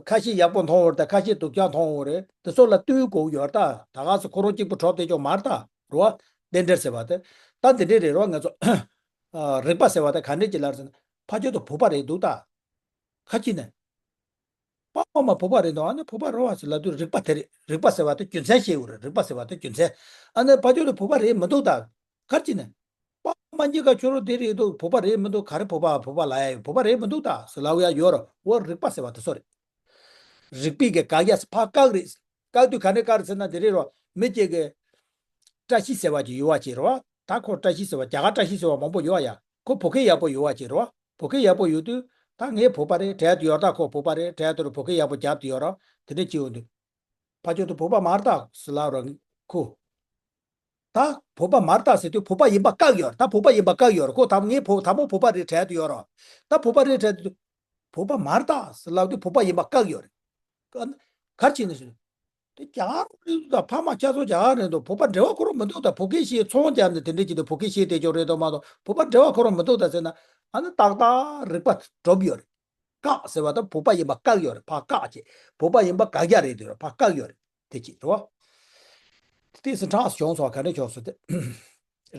ཁ་ཤས་ཡག་པོ་མཐོང་བ་རེད་ད། ཁ་ཤས་སྡུག་ཅག་མཐོང་བ་རེད། དེ་ཚོ་ལ་ལྟོས་དགོས་ཡོད་རེད་ད། ད་ག་སེ་ཁོ་རང་གཅིག་པུ་གྲུབ་བསྡད་ཅོག་མ་རེད་ད། རེད་བ། རྟེན་འབྲེལ་ཟེར་བ་དེ་ད་འདི་འདྲས་རེད་རོ། ང་ཚོ་ཨ་རིག་པ་ཟེར་བ་དེ་ག་འདྲས་ཀྱི་ལབ་ཟེར་ན། ཕ་ཆོས་དེ་བུ་པ་རེད་འདུག་ད། ག་རེ་བྱས་ནས། པ་ཕ་མ་བུ་པ་རེད་འདུག་ཨ་ནི་བུ་པ་རེད་བ་ཟེར་ལབ་དུས་རིག་པ་དེ་རེད། རིག་པ་ཟེར་བ་དེ་རྒྱུ་མཚན་ཤེས་དགོས་རེད། རིག་པ་ཟེར་བ་དེ་རྒྱུ་མཚན། ཨ་ནི་ཕ་ཆོས་དེ་བུ་པ་རེད་མི་འདུག་ད། ག་རེ་བྱས་ནས། པ་ཕ་མ་གཉིས་ཀ་ཁྱོད་རང་དེ་རེད་འདུག་བུ་པ་རེད་མི་འདུག་ག་རེ་བུ་པ་བུ་པ་ལབ་ཡ་ཡོད། བུ་པ་རེད་མི་འདུག་ད་ཟེར་ལབ་ཡ་ཡོད་རེད། འོ་རིག་པ་ཟེར་བ་དེ་ཚོ་རེད། རིག་པའི་གི་དགག་བྱ་ཕར་བཀག་རེད། བཀག་དུས་ག་ནས་བཀག་རེད་ཟེར་ན་དེ་རེད་རོ། མི་གཅིག་གི་བཀྲ་ཤིས་ཟེར་བ་ཅིག་ཡོད་བ་ཅིག་རེད་བ། ད་ཁོ་བཀྲ་ཤིས་ཟེར་བ་རྒྱ་གར་བཀྲ་ཤིས་ཟེར་བ་མང་པོ་ཡོད་ཡ། ཁོ་བོད་སྐད་ཡག་པོ་ཡོད་བ་ཅིག་རེད་བ། བོད་སྐད་ཡག་པོ་ཡོད་དུས་ད་ངའི་བོད་པ་རེད་དྲན་དུ་ཡོད་རེད་ད། ཁོ་བོད་པ་རེད་དྲན་དུ་རེད། བོད་སྐད་ཡག་པོ་རྒྱབ་དུ་ཡོད་རེད། དེ་འདྲ་ཅིག་ཡོང་དུས། ཕ་ཆོས་དེ་བོད་པ་མ་རེད་ད་ཟེར་ལབ་རོགས་ཁོ། ད་བོད་པ་མ་རེད་ད་ཟེར་དུས་བོད་པ་ཡིན་པ་བཀག་ཡོད་རེད། ད་བོད་པ་ཡིན་པ་བཀག་ཡོད་རེད། ཁོ་ད་ངའི་བོད་ད་མོ་བོད་པ་རེད་དྲན་དུ་ཡོད་རེད། ད་བོད་པ་རེད་དྲན་དུས། བོད་པ་མ་རེད་ད་ཟེར་ལབ་དུས་བོད་པ་ཡིན་པ་བཀག་ཡོད་རེད། ག་ག་རེ་བྱས་ནས་ཟེར། དེ་རྒྱ་གར་རེད་འདུག་ད་ཕ་མ་ཆ་ཚང་རྒྱ་གར་རེད་འདུག་བོད་པ་འབྲེལ་བ་ཁོ་རང་མི་འདུག་ད་བོད་སྐད་བཤད་ཚོང་རྒྱབ་ནས་དེ་འདྲ་བྱེད་དུས་བོད་སྐད་བཤད་བསྡད་ཅོག་རེད་འདུག་མ་གཏོགས་བོད་པ་འབྲེལ་བ་ཁོ་རང་མི་འདུག་ད་ཟེར་ན། ཨ་ནི་ཏག་ཏག་རིག་པ་གྲུབ་ཡོད་རེད། བཀག་ཟེར་བ་ད་བོད་པ་ཡིན་པ་བཀག་ཡོད་རེད། ཕར་བཀག་བྱས། བོད་པ་ཡིན་པ་དགག་བྱ་རེད་འདུག་ཕར་བཀག་ཡོད་རེད། དེ་གཅིག་རེད་བ། དེ་སྲིད་གྲངས་སུ་བྱུང་སོང་བ་ག་འདྲ་བྱུང་སོང་དེ།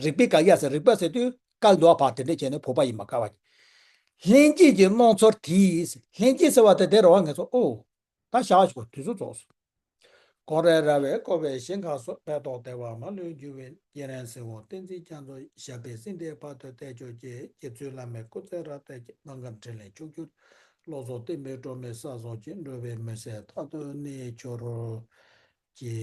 རིག་པའི་དགག་བྱ་ཟེར་རིག་པ་ཟེར་དུས་བཀག་འདུག་བ། ཕར་དེ་འདྲ་བྱས་ནས་བོད་པ་ཡིན་པ་བཀག་པ། ལྷན་སྐྱེས་ཀྱི་སྣང་ཚུལ་དེས། ལྷན་སྐྱེས་ཟེར་བ་དེ་དེ་རེད་བ། ང་ཚོ་ཨོ། ད་བཞག་ཞོག་དུས་ཚོད་རྫོགས་སོང་། སྒོམ་རེ་ར་བས་བསྐོར་བའི་ཞིང་ཁམས་སུ། མེ་ཏོག་བདེ་བ་མ་ལུས་རྒྱུ་བའི་སྐྱེས་རན་སེའུ། བསྟན་འཛིན་རྒྱ་མཚོ་ཞབས་པད་སྲིད་མཐའི་བར་དུ་བརྟན་གྱུར་ཅིག་རྗེ་བཙུན་བླ་མའི་སྐུ་ཚེ་རབ་བརྟན་ཅིག་རྣམ་དཀར་འཕྲིན་ལས་ཕྱུག་གྱུར། བློ་བཟང་བསྟན་པའི་སྒྲོན་མེ་གསལ་སོང་ཅིག་འགྲོ་བའི་མུན་སེལ་མཐར་ཐུག་གནས་གྱུར་ཅིག